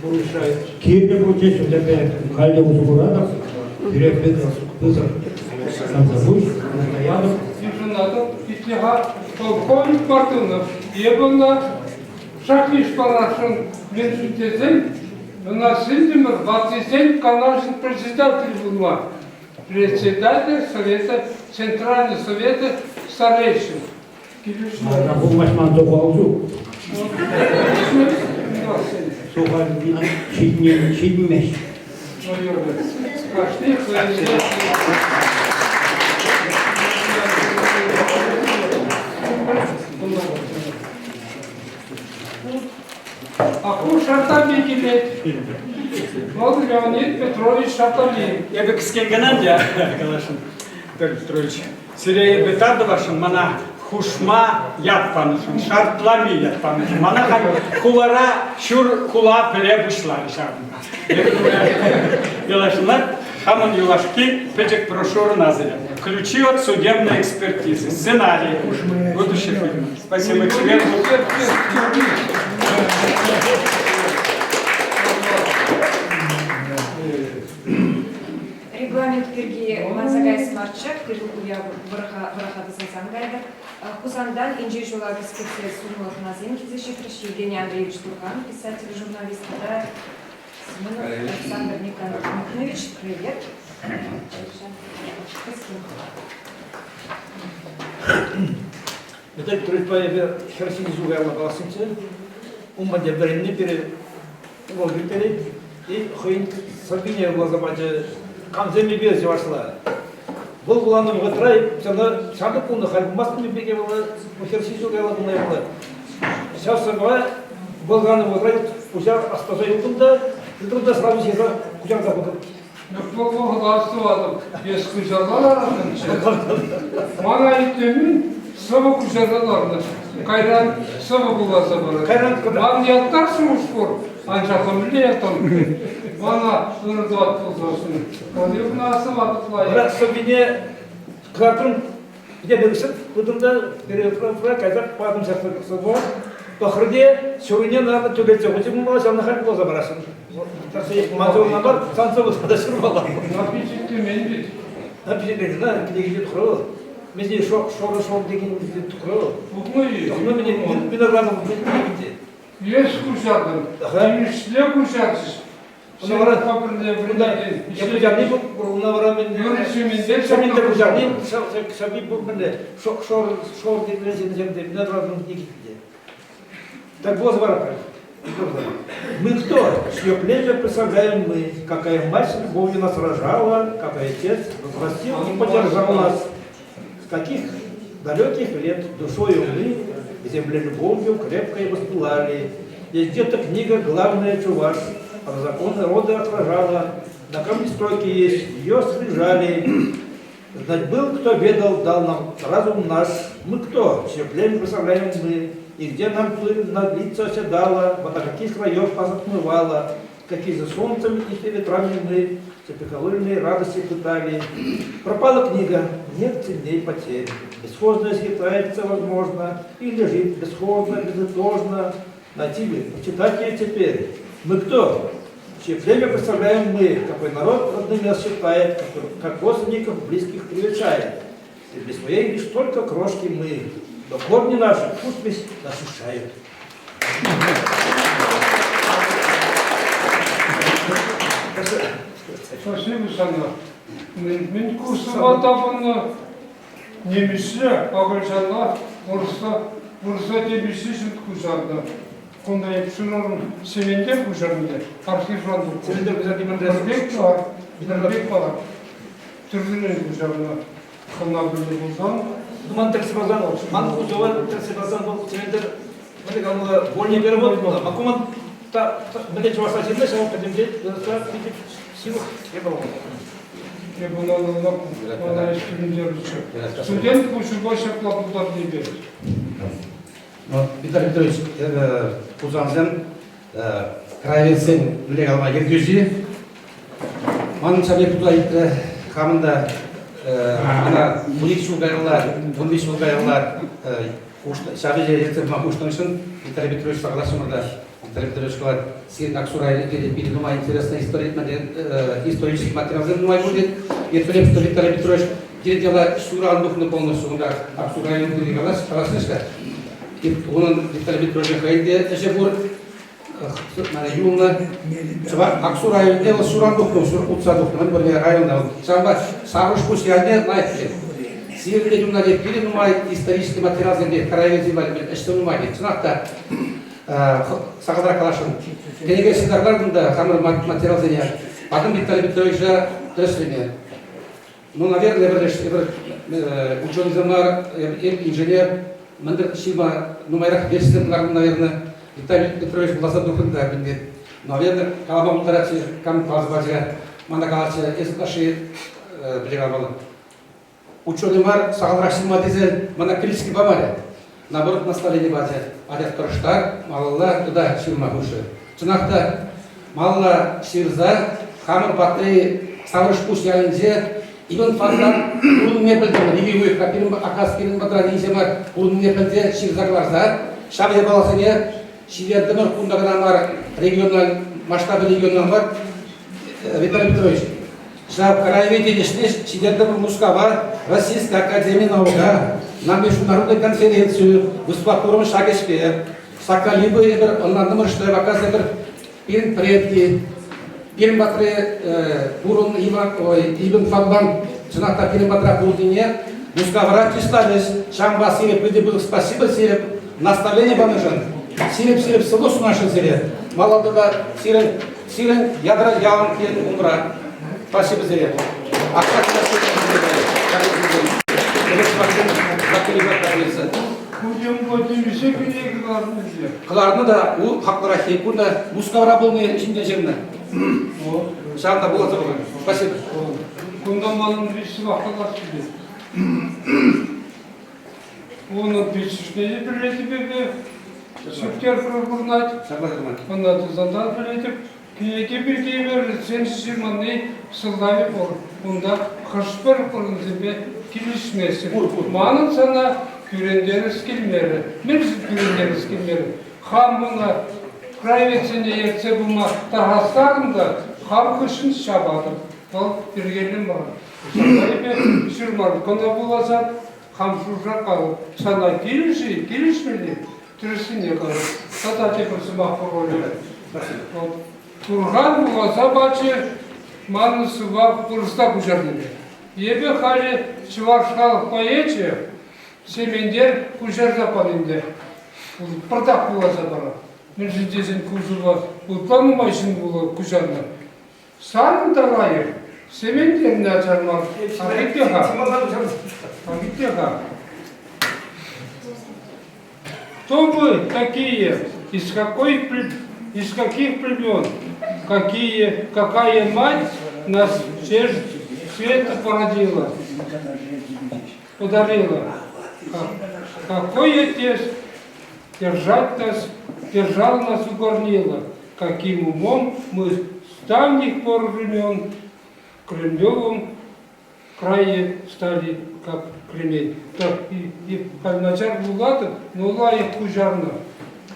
пурнӑҫра кирлӗ пулчӗҫ, вӗсемпе халь те усӑ куратӑп. Пире пысӑк шанса пуҫ, ятӑп. Йышӑнатӑп, итле-ха, полковник Мартынов, эпӗ ӑна ҫак ӗҫ парасшӑн мӗншӗн тесен ӑна сӗнтӗмӗр ваттисен канашӗн председателӗ пулма. Председатель Совета, Центральный Совета старейшин. Мана пулмасть ман сухал ҫук. Сухал ҫитмест. Кашни хӑйӗнне А ку Шартами килет. Вӑл Леонид Петрович Шартами. Эпӗ кӗскен кӑна те каласшӑн, Петр Петрович. Сире эпӗ тав тӑвасшӑн, мана хушма ят панӑшӑн, шартлами ят панӑшӑн. Мана халь хулара ҫур хула пӗле пуҫларӗ ҫавӑнпа. Юлашкинлар хамӑн юлашки пӗчӗк брошюрӑна сире. Ключи от судебной экспертизы. Сценарий будущего фильма. Спасибо тебе. Регламент пирки манса каяс марччӗ, пирӗн уяв вӑраха тӑсӑлсан кайтӑр. Хусантан инҫе ҫула кӗскетсе сумлӑ хӑнасем килсе ҫитрӗҫ. Евгений Андреевич Турхан, писатель-журналист тата Семенов Александр Никонович. Привет. Виталий Петровичпа эпӗ хӗр ҫул каялла калаҫнӑччӗ. Ун патне вӗреннӗ пире вӑл ирттерет. И хӑйӗн сӑввине вуласа пачӗ. Камсем эпир чӑвашла. Вӑл вуланӑ вӑхӑтра ҫавна ҫамрӑк пулнӑ, халь пулмастӑн пике вӑл хӗр ҫул каялла пулнӑ вӑл. Ҫав сӑвва вӑл каланӑ вӑхӑтра пуҫа астаса юлтӑм та, тытрӑм та сразу ҫырса куҫарса хутӑм. Вӑл вӑхӑта астӑватӑп. Эс куҫарса ларатӑнччӗ. Мана итлемен сӑвӑ куҫарса ларнӑ. Кайран сӑвӑ вуласа парать. Ман яттар шухӑш пур, анчах мӗнле яттан? Мана ырӑ тӑвать пулсассӑн. Ӑна сӑваплӑ. Вара сӑввине кӑтартрӑм. Пӗтермеллӗ пытӑм та периодра кайса патӑм ҫак сӑвва. Пӑхрӗ те ҫуррине ларнӑ тӳрлетсе хучӗ пулмалла, ҫавна халь вуласа парасшӑн. Ман мар, сан сӑвӑ тата ҫырмалла. На пичетлемен вӗт. На пичетлемен, на кӗнекене тухрӗ вӑл. Мӗншӗн шорӑ шор текен тухрӗ вӑл. Тухнӑ-и? Тухнӑ мӗне виноградов кӗнекинче. Еш куҫатӑн, нимӗҫле куҫатчӗҫ. Мы кто? Чье племя представляем мы? Какая мать с любовью нас рожала, какой отец взрастил и поддержал нас? С каких далеких лет душою мы земле любовью крепкой воспылали? Есть где-то книга «Главная чуваш», она законы рода отражала, на камне строки есть, ее скрижали. Знать был, кто ведал, дал нам разум наш. Мы кто? Чье племя представляем мы? И где нам пыль на лица оседала, вода каких краев нас отмывала, какие за солнцем и ветрами мы запеколольные радости пытали. Пропала книга, нет ценней потерь. Бесхозно съедается, возможно, и лежит бесхозно, безытожно. Найти бы, прочитать ее теперь. Мы кто? Чье племя представляем мы, какой народ родными нас считает, как родственников близких привечает. Среди своей лишь только крошки мы, но корни наши пусть весь насыщают. Спасибо сана. Мин курсыма тапӑннӑ нимӗҫле, акӑлчанла, вырӑсла, вырӑсла темиҫе ҫын куҫарнӑ. Кунта эп шырарӑм Сементер куҫарнине, архивран тухнӑ. Сементер куҫарни мӗнле? Пӗр пек мар, пӗр пек мар. Тӗрлӗрен куҫарнӑ. Хӑна пӗлнӗ пулсан. Ман тӗрӗс пулсан, ман куҫӑва тӗрӗс пулсан вӑл Сементер мӗнле каланӑ вольный перевод пулнӑ. Макуман та мӗнле чӑвашла ҫырнӑ, ҫав пӗтӗмпе вырӑсла питӗ ҫывӑх эпӗ Эпӗ ӑна мана ӗҫ Студент куҫупа ҫапла пултарнипе. Виталий Петрович, Хусансем краеведсен мӗнле калама ертӳҫи. Манӑн ҫав пек туса иртрӗ. Хамӑн та ӑна 12 ҫул каялла, 15 ҫул каялла ҫав ӗҫе ертсе пыма хушнӑшӑн Виталий Петрович калаҫрӑмӑр та. Виталий Петрович калать, сирӗн Аксу районӗнче те питӗ нумай интересный исторический материалсем нумай пур тет. Ертӳлеп, что Виталий Петрович пирӗн яла ҫуран тухнӑ полностью унта Аксу районӗ пирки калаҫнӑ-ҫке. Унӑн Виталий Петровичӑн хӑйӗн те ӗҫӗ пур. Юлнӑ. Аксу районне вӑл ҫуран тухнӑ, утса тухнӑ, мӗн пӗрле районта. Ҫавӑнпа Саврӑшпуҫ ялне лайӑх пӗлет. Сирӗн те унта питӗ нумай исторический материалсемпе краеведсем валли ӗҫсем нумай. Чӑнах та сахалрах каласшӑн. Кӗнеке ҫыртарсан кунта хамӑр материалсене Патӑм Виталий Петровича тӗрӗслеме. Ну, наверное, эпир ученӑйсем мар, эп инженер, мӗнле ҫырма нумайрах версисем кӑларнӑ, наверное. Виталий Петрович вуласа тухрӑм та пӗлмен. Наверное, калама пултаратчӗ, кам каласа пачӗ, мана калатчӗ, эс ытлашши пӗле Ученый мар, сахалрах ҫырма тесе мана критики памарӗ. Наоборот, наставлени пачӗ. Атя тӑрӑштар, малалла тата ҫырма хушрӗ. Чӑнах та, малалла ҫырса хамӑр патри Саврӑшпуҫ ялӗнче Иван Фонтан пурӑннине пӗлтӗмӗр. Икӗ уйӑхра пирӗн Акас пирӗн патра инҫе мар пурӑннине пӗлсе ҫырса кӑларса ҫав япаласене ҫитертӗмӗр. Кунта кӑна мар, региональ масштабӗ регионал мар. Виталий Петрович, ҫав краеведени ӗҫне ҫитертӗмӗр Мускава, Российская академия наука, на международную конференцию выступать турӑмӑр ҫак ӗҫпе. Саккалипа эпир ӑнлантӑмӑр, что оказывается эпир пирӗн предки, пирӗн патри пурӑн Иван, ой, Ибн Фадлан чӑнах та пирӗн патра пулнине Мускавра чысларӗҫ. Ҫавӑнпа сире питӗ пысӑк спасибо сире наставление панӑшӑн. Сирӗп-сирӗп сывлӑх сунасшӑн сире. Малалла та сирӗн сирӗн ядра ялан пирӗн умра. Спасибо сире. Кӑларнӑ та у хаклӑраххи кунта Мускавра пулни ҫинчен ҫырнӑ. Ҫавна вуласа пӑхӑр. Спасибо. Кунта манӑн виҫ сӑмах калас килет. Унӑн пиччӗшне те пӗлетӗп эпӗ. Сӳктер пурӑнать. Ӑна тусан та пӗлетӗп. Кӗнеке пирки эпир ҫырманни сӑлтавӗ пур. Унта хӑш-пӗр вырӑнсемпе килӗшместӗп. Манӑн сана кӳрентерес килмерӗ. Мӗншӗн кӳрентерес килмерӗ? Хам ӑна краеведсене ертсе пыма тархасларӑм та хам хыҫҫӑн ҫапатӑп. Вӑл йӗркеллӗ мар. Ҫапла эпӗ ҫырман кӑна вуласан хам шуша калӑп. Сана килӗшӗ-и, килӗшмӗ-и? Тӗрӗссине калӑп. Тата тепӗр сӑмах пур Оля. Вот. Турхан вуласа пачӗ манӑн сӑвва вырӑсла куҫарнине. Эпӗ халӗ чӑваш халӑх поэчӗ Сементер куҫарса панинде пӑртак вуласа парап. Мӗншӗн тесен ку сӑвва ытла нумай ҫын куҫарнӑ. Санӑн та лайӑх, Сементер начар мар. А итте-ха. А итте-ха. Кто вы такие? Из, какой, из каких племен? Какие, какая мать нас всех света породила? Подарила. Какой отец? Держать нас, держал нас у горнила, каким умом мы с давних пор времен Кремлевым крае стали как кремень. Так и начар вулатӑп, но лайӑх куҫарнӑ.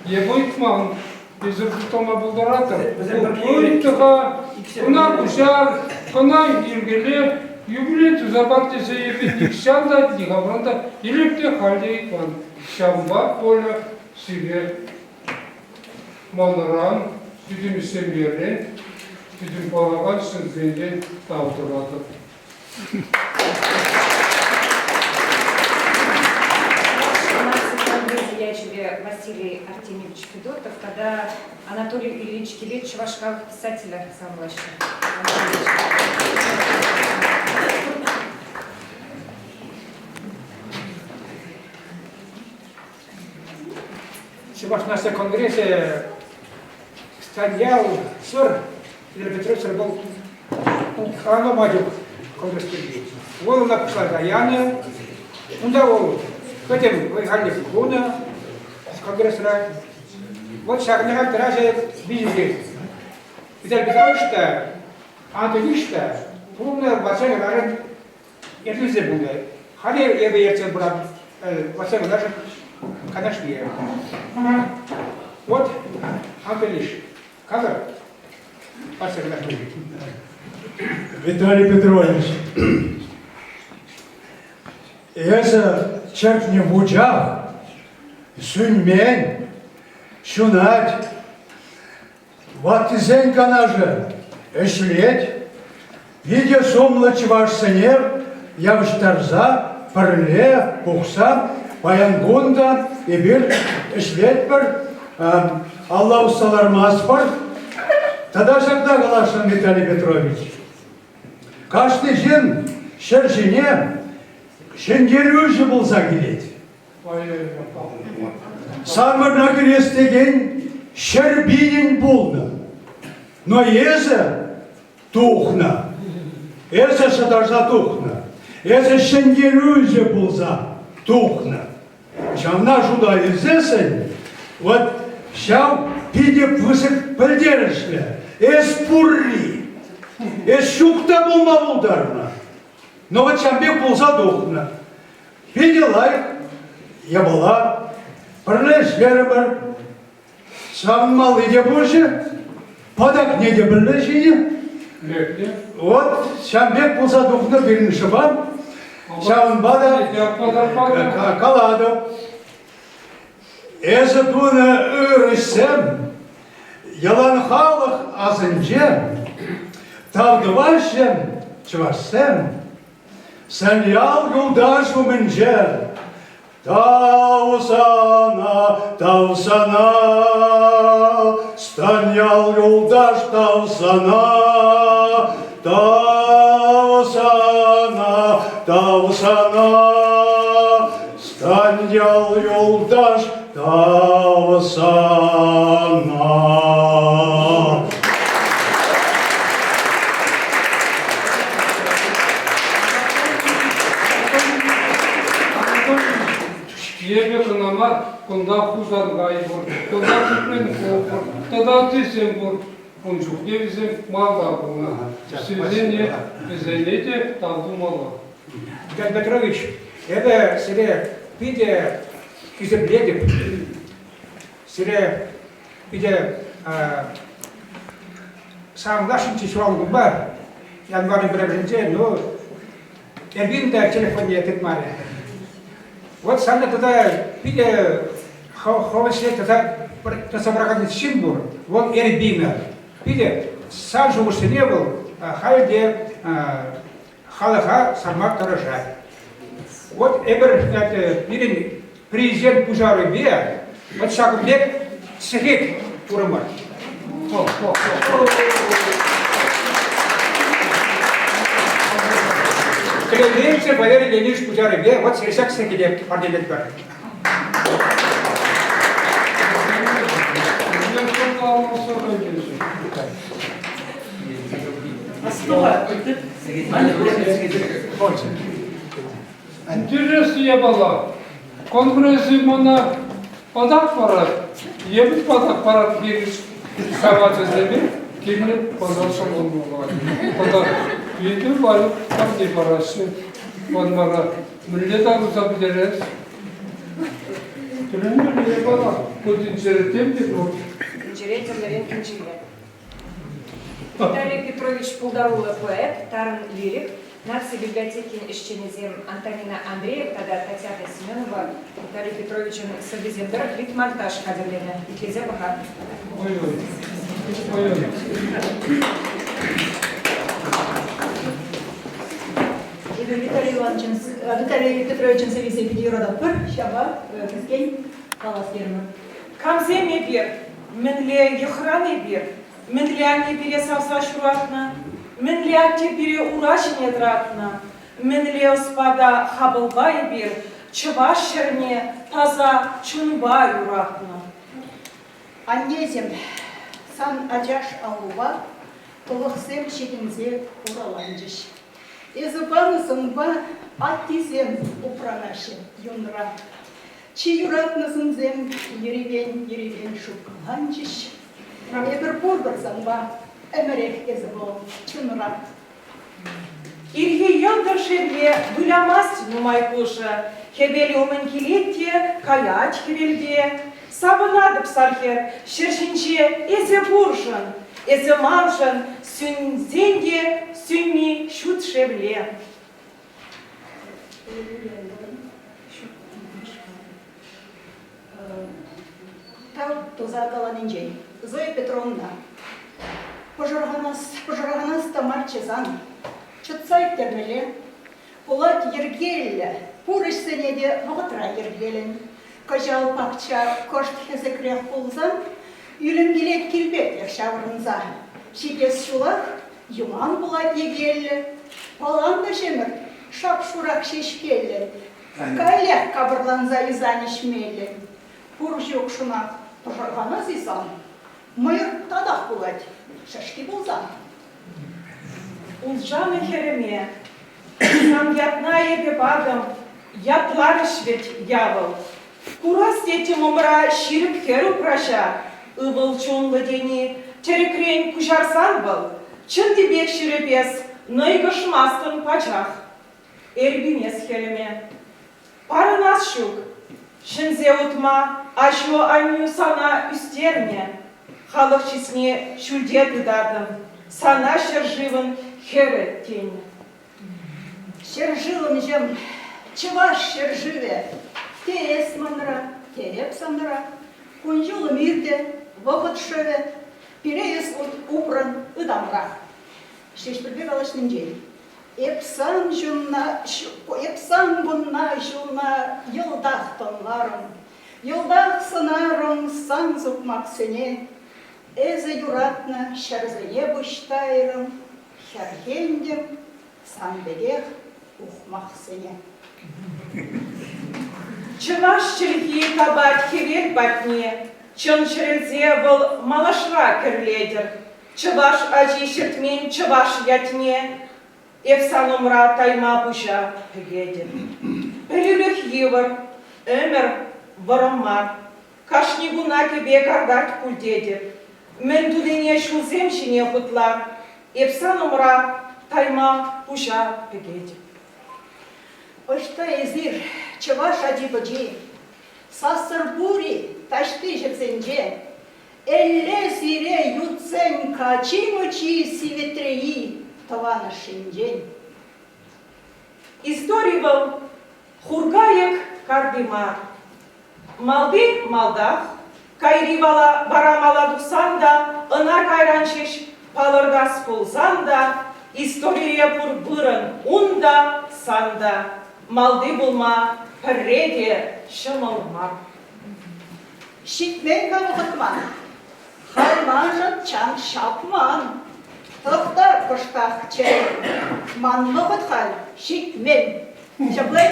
Эп ыйтман, эсир шутлама пултаратӑр. Ыйт-ха, кӑна куҫар, кӑна йӗркеле, юбилей туса пар тесе эпӗ нихҫан та, никамран та илеп те халь те ыйтман. Ҫавӑнпа Коля сире манран, пӗтӗм ҫемьерен, пӗтӗм паллакан ҫынсенчен тав тӑватӑп. Наци ячӗпе Василий Артемьевич Федотов тата Анатолий Ильич Килет чӑваш халӑх писателӗ саламлаҫҫӗ. Чӑваш наци конгресӗ Станьял Сыр Петр Петрович вӑл калама ҫук конгресс пирки. Вӑл ӑна пуҫласа янӑ. Унта вӑл пӗтӗм вӑй-халне хунӑ конгресра. Вот ҫакӑнтан тӑраҫҫӗ виҫӗ Виталий Петрович та, Анатолий та пулнӑ Василий Ларин ертӳҫӗ пулнӑ. Халӗ эпӗ ертсе пырам Василий Ларин канашне. Вот, Анатолий Калӑр. Виталий Петрович, эсӗ чӗртнӗ вучах сӳнмен, ҫунать. Ваттисен канашӗ ӗҫлет, питӗ сумлӑ чӑвашсене явӑҫтарса пӗрле пухса паян кун та эпир ӗҫлетпӗр, алла усса лармастпӑр. Тата ҫакна каласшӑн, Виталий Петрович. Кашни ҫын ҫӗр ҫине ҫӗнтерӳҫӗ пулса килет. Самӑрна кӗрес текен 100 000-ӗн пулнӑ. Но эсӗ тухнӑ. Эсӗ шӑтарса тухнӑ. Эсӗ ҫӗнтерӳҫӗ пулса тухнӑ. Ҫавна шута илсессӗн, вот ҫав питӗ пысӑк пӗлтерӗшлӗ. Эс пурри, эс ҫук та пулма пултарнӑ. Но вот ҫав пек пулса тухнӑ. Питӗ лайӑх япала. Пӗрле ӗҫлерӗмӗр. Савӑнмалли те пулчӗ, патакне те пӗрле ҫинӗ. Вот ҫав пек пулса тухнӑ пирӗн шӑпа. Ҫавӑнпа та калатӑп. Эсӗ тунӑ ыр ӗҫсем ялан халӑх асӗнче тав тӑваҫҫӗ чӑвашсем. Сан ял юлташ умӗнче Тав сана, тав сана, Станьял юлташ, тав сана, тав сана, тав сана, Станьял юлташ, тав сана. Эпӗ кӑна мар, кунта Хусанкай пур, кунта Купренков пур, тата ыттисем пур. Ун чухне вӗсем малта пулнӑ. Вӗсене, вӗсене те тав тумалла. Виталий Петрович, эпӗ сире питӗ хисеплетӗп. Сире питӗ савӑнасшӑнччӗ ҫуралнӑ кунпа январӗн пӗрремӗшӗнче, ну, Эрвин та телефонне тытмарӗ. Вот сана тата питӗ хӑвӑр тата тӑса пыракан ҫын пур. Вӑл Эрбина. Питӗ сан шухӑшсене вӑл халь те халӑха сарма тӑрӑшать. Вот эпир пирӗн президент пуҫарӑвӗпе вот ҫакӑн пек сехет турӑмӑр. Клеменцев Валерий Леонидович пуҫарӑвӗпе вот ҫак сехете парнелетпӗр. Интересный япала. Конгресс мана. Патак парать. Эпӗ патак парать хирӗҫ ҫав ачасене килнӗ пасар шӑмӑллӑ. Тата питӗ лайӑх парне параҫҫӗ. Ман вара мӗнле тавӑрса пӗтерес? Тӗлӗнмелле япала. Ку тӗнчере тем те пур. Тӗнчере тӗрлӗрен тӗнчелле. Виталий Петрович пултаруллӑ поэт, тарӑн лирик, Наци библиотекин ӗҫченӗсем Антонина Андреев тата Татьяна Семенова Виталий Петровичӑн сӑввисем тӑрӑх литмонтаж хатӗрленӗ. Итлесе пӑхар. Ой-ой. Ой-ой. Эпир Виталий Ивановичӑн, Виталий Петровичӑн сӑввисем питӗ юрататпӑр. Ҫапах кӗскен калас терӗмӗр. Камсем эпир? Мӗнле йӑхран эпир? Мӗнле анне пире савса ҫуратнӑ, мӗнле атте пире ура ҫине тӑратнӑ, мӗнле ӑспа та хапӑлпа эпир чӑваш ҫӗрне таса чунпа юратнӑ. Аннесем, сан ачаш аллупа тӑлӑхсем ҫитӗнсе ураланчӗҫ. Эсӗ панӑ сӑнпа аттисем упранаҫҫӗ юнра. Чи юратнӑ сӑнсем ерипен-ерипен шупкаланчӗҫ. Эпир пурпӗр санпа, ӗмӗрех эсӗ вӑл чунра. Ирхи йӑлтӑр шевле вылямасть нумай пушӑ. Хӗвел умӗн килет те каять хӗвелпе. Савӑнатӑп, сар хӗр, ҫӗр ҫинче эсӗ пуршӑн, эсӗ маншӑн сӳнсен те сӳнми ҫут шевле. Тав туса каланинчен. Зоя Петровна, пӑшӑрханас, пӑшӑрханас та марччӗ сан. Чӑтса ирттермелле. Пулать йӗркеллӗ, пур ӗҫсене те вӑхӑтра йӗркелӗн. Кӑҫал пахча кӑшт хӗсӗкрех пулсан, ӳлӗм килет килпетлӗх ҫаврӑнса. Ҫитес ҫулах юман пулать йӗкеллӗ, палан та ҫӗмӗрт шап-шурах ҫеҫкеллӗ. Каллех капӑрланса юсанӗҫ меллӗн. Пур-ҫук шӑна пӑшӑрханас-и сан? Мӑйӑр татах пулать, шӗшки пулсан. Улшанӑ хӗрӗме, сан ятна эпӗ патӑм, ятларӗҫ вӗт явӑл. Курас теттӗм умра ҫирӗп хӗр упраҫа, ывӑл чунлӑ тени тӗрӗкрен куҫарсан вӑл, чӑннипех ҫирӗп эс, нӑйкӑшмастӑн пачах. Эрпинес хӗлӗме. Парӑнас ҫук. Ҫӗнсе утма аҫу-аннӳ сана ӳстернӗ. Халӑх чысне ҫӳлте тытатӑн, сана ҫӗршывӑн хӗрӗ тенӗ. Ҫӗршывӑмҫӑм, Чӑваш ҫӗршывӗ, те эс манра, те эп санра. Кун-ҫулӑм иртӗ, вӑхӑт шӑвӗ, пире эс упрӑн ытамрах. Ҫеҫпӗлпе калаҫнинчен. Эп сан ҫумна, эп сан кунна ҫулна йӑлтах тӑнларӑм, йӑлтах сӑнарӑм сан сукмаксене. Эсӗ юратнӑ ҫӗрсене пуҫ тайрӑм, хӗрхентӗм сан пекех ухмахсене. Чӑваш чӗлхи тапать хӗвел патне, чӑн чӗрӗлсе вӑл малашра кӗрлетӗр. Чӑваш ачи ҫӗртмен чӑваш ятне эп сан умра тайма пуҫа пӗкетӗп. Пӗлӳлӗх йывӑр, ӗмӗр вӑрӑм мар. Кашни куна кӗпе картать пуль тетӗп. Мӗн тунине ҫулсем ҫине хутла, эп сан умра тайма пуҫа пӗкетӗп. Ӑҫта эсир, чӑваш ачи-пӑчи? Сассӑр пур-и таҫти ҫӗрсенче? Элле сире ютсен качи-мӑчи сивӗтре-и тӑван ӑшшинчен? Истори вӑл хуркайӑк карти мар. Малти малтах, кайри вара мала тухсан та ӑна кайран ҫеҫ палӑртас пулсан та историре пур вырӑн ун та, сан та малти пулма пӗрре те ҫӑмӑл мар. Ҫитмен-ха вӑхӑт ман. Халь маншӑн чан ҫапман. Тӑхта кӑштах чӗре. Ман вӑхӑт халь ҫитмен. Ҫапла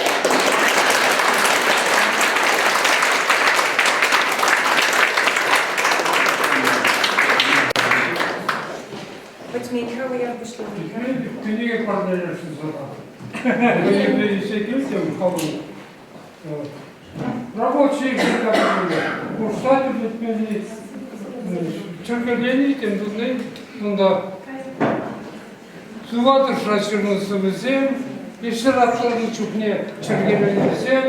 Пӗтмен-ха уяв пуҫланнӑ. Кӗнеке парнелесшӗн сана. Епле илсе килтӗм, хамӑн. Рабочие хушса тӳрлетмелли чӗркеленни тем туни унта сыватӑшра ҫырнӑ сӑвӑсем, эсир аптранӑ чухне чӗркеленнисем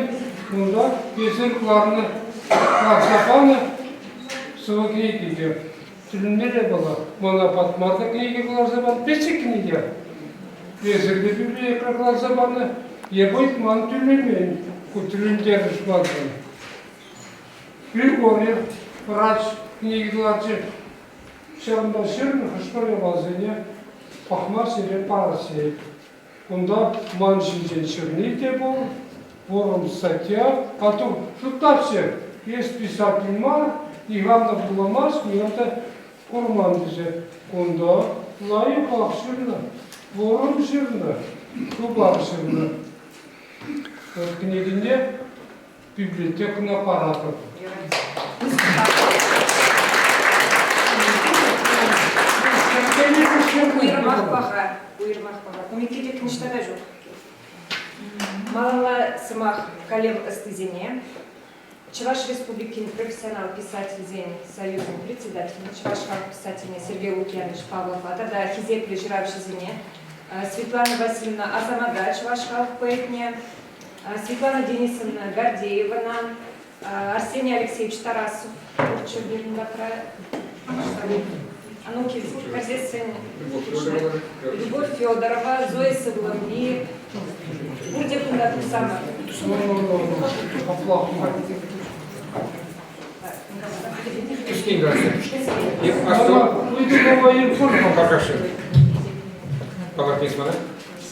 унта эсир кӑларнӑ кӑларса панӑ сӑвӑ кӗнеки те. Тӗлӗнмелле паллах. Мана Патмар та кӗнеке кӑларса панӑ, пӗчӗк кӗнеке. Эсир те библиотека кӑларса панӑ. Эпӗ ыйтман тӳлемен. Ку тӗлӗнтермӗш маншӑн. Григорьев врач кӗнеке кӑларчӗ. Ҫавӑнпа ҫырнӑ хӑш-пӗр япаласене пӑхма сире парас-и. Кунта ман ҫинчен ҫырни те пур, вӑрӑм статья. А то шутлаҫҫӗ, эс писатель мар, никам та вуламасть, никам та курман тесе. Кунта лайӑхах ҫырнӑ, вӑрӑм ҫырнӑ, хыпар ҫырнӑ. Кӗнекене библиотекӑна паратӑп. Уйрӑмах паха, уйрӑмах паха. Кун пек ниҫта та ҫук. Малалла сӑмах калем ӑстисене Чӑваш Республикин профессионал писательсен союзӗн председательне, Чӑваш халӑх писательне Сергей Лукьянович Павлова тата хисеплӗ ҫыравҫӑсене Светлана Васильевна Асамата, чӑваш халӑх поэтне, Светлана Денисовна Гордеевана, Арсений Алексеевич Тарасов пурччӗ пирӗн патра. А ну, кӗрсессӗн Любовь Федорова, Зоя Сывлӑмпи, пурте кунта тухсамӑр. Кӗскен каласа. Палӑртнӑ мана.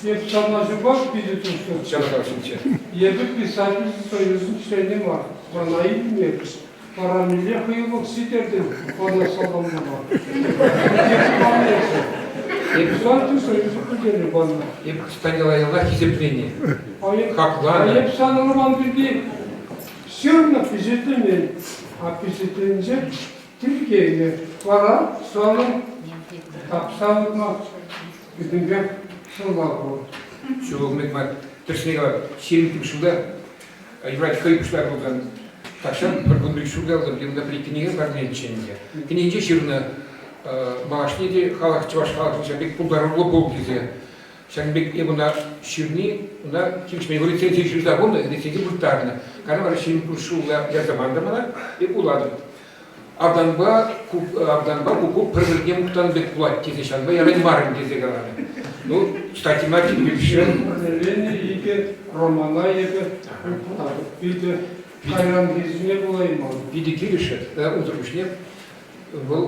Эп ҫавна питӗ туслӑччӗ. Эпӗ писатель союзӗн членӗ мар, мана илмерӗҫ. Вара мӗнле хӑюлӑх ҫитертӗн мана саламлама? Писатель союзӗ пӗлтернӗ панӑ. Эп Станьяла яланах хисепленӗ, хакланӑ. Эп санӑн роман пирки ҫырнӑ, пичетлемен. А пичетленче тиркенӗ. Вара санӑн тапса утма Пӗтӗмпех сӑлтав пур. Ҫул мар. Тӗрӗсне калар, 22 ҫулта юрать хӑй пуҫлар пулсан, тахҫан пӗр кун пек ҫурта алтӑм, унта пӗр кӗнеке парнеччӗ ӗнтӗ. Кӗнекинче ҫырнӑ малашне те халӑх, чӑваш халӑхӗн ҫав пек пултаруллӑ пул тесе. Ҫакӑн пек эп ӑна ҫырни, ӑна килӗшмен. Вӑл рецензи ҫырса хунӑ, рецензи вырттарнӑ. Кайран вара 22 ҫулта ярса панӑ мана, эп вулатӑп. Автанпа, автанпа куккук пӗр-пӗрне мухтанӑ пек пулать тесе ҫавӑнпа яраймарӑм тесе каланӑ. Ну, статьяна килӗшрӗм. Парнеленӗ икӗ романа эпӗ питӗ кайранхисене вулайман. Питӗ килӗшрӗ. Унсӑр пуҫне вӑл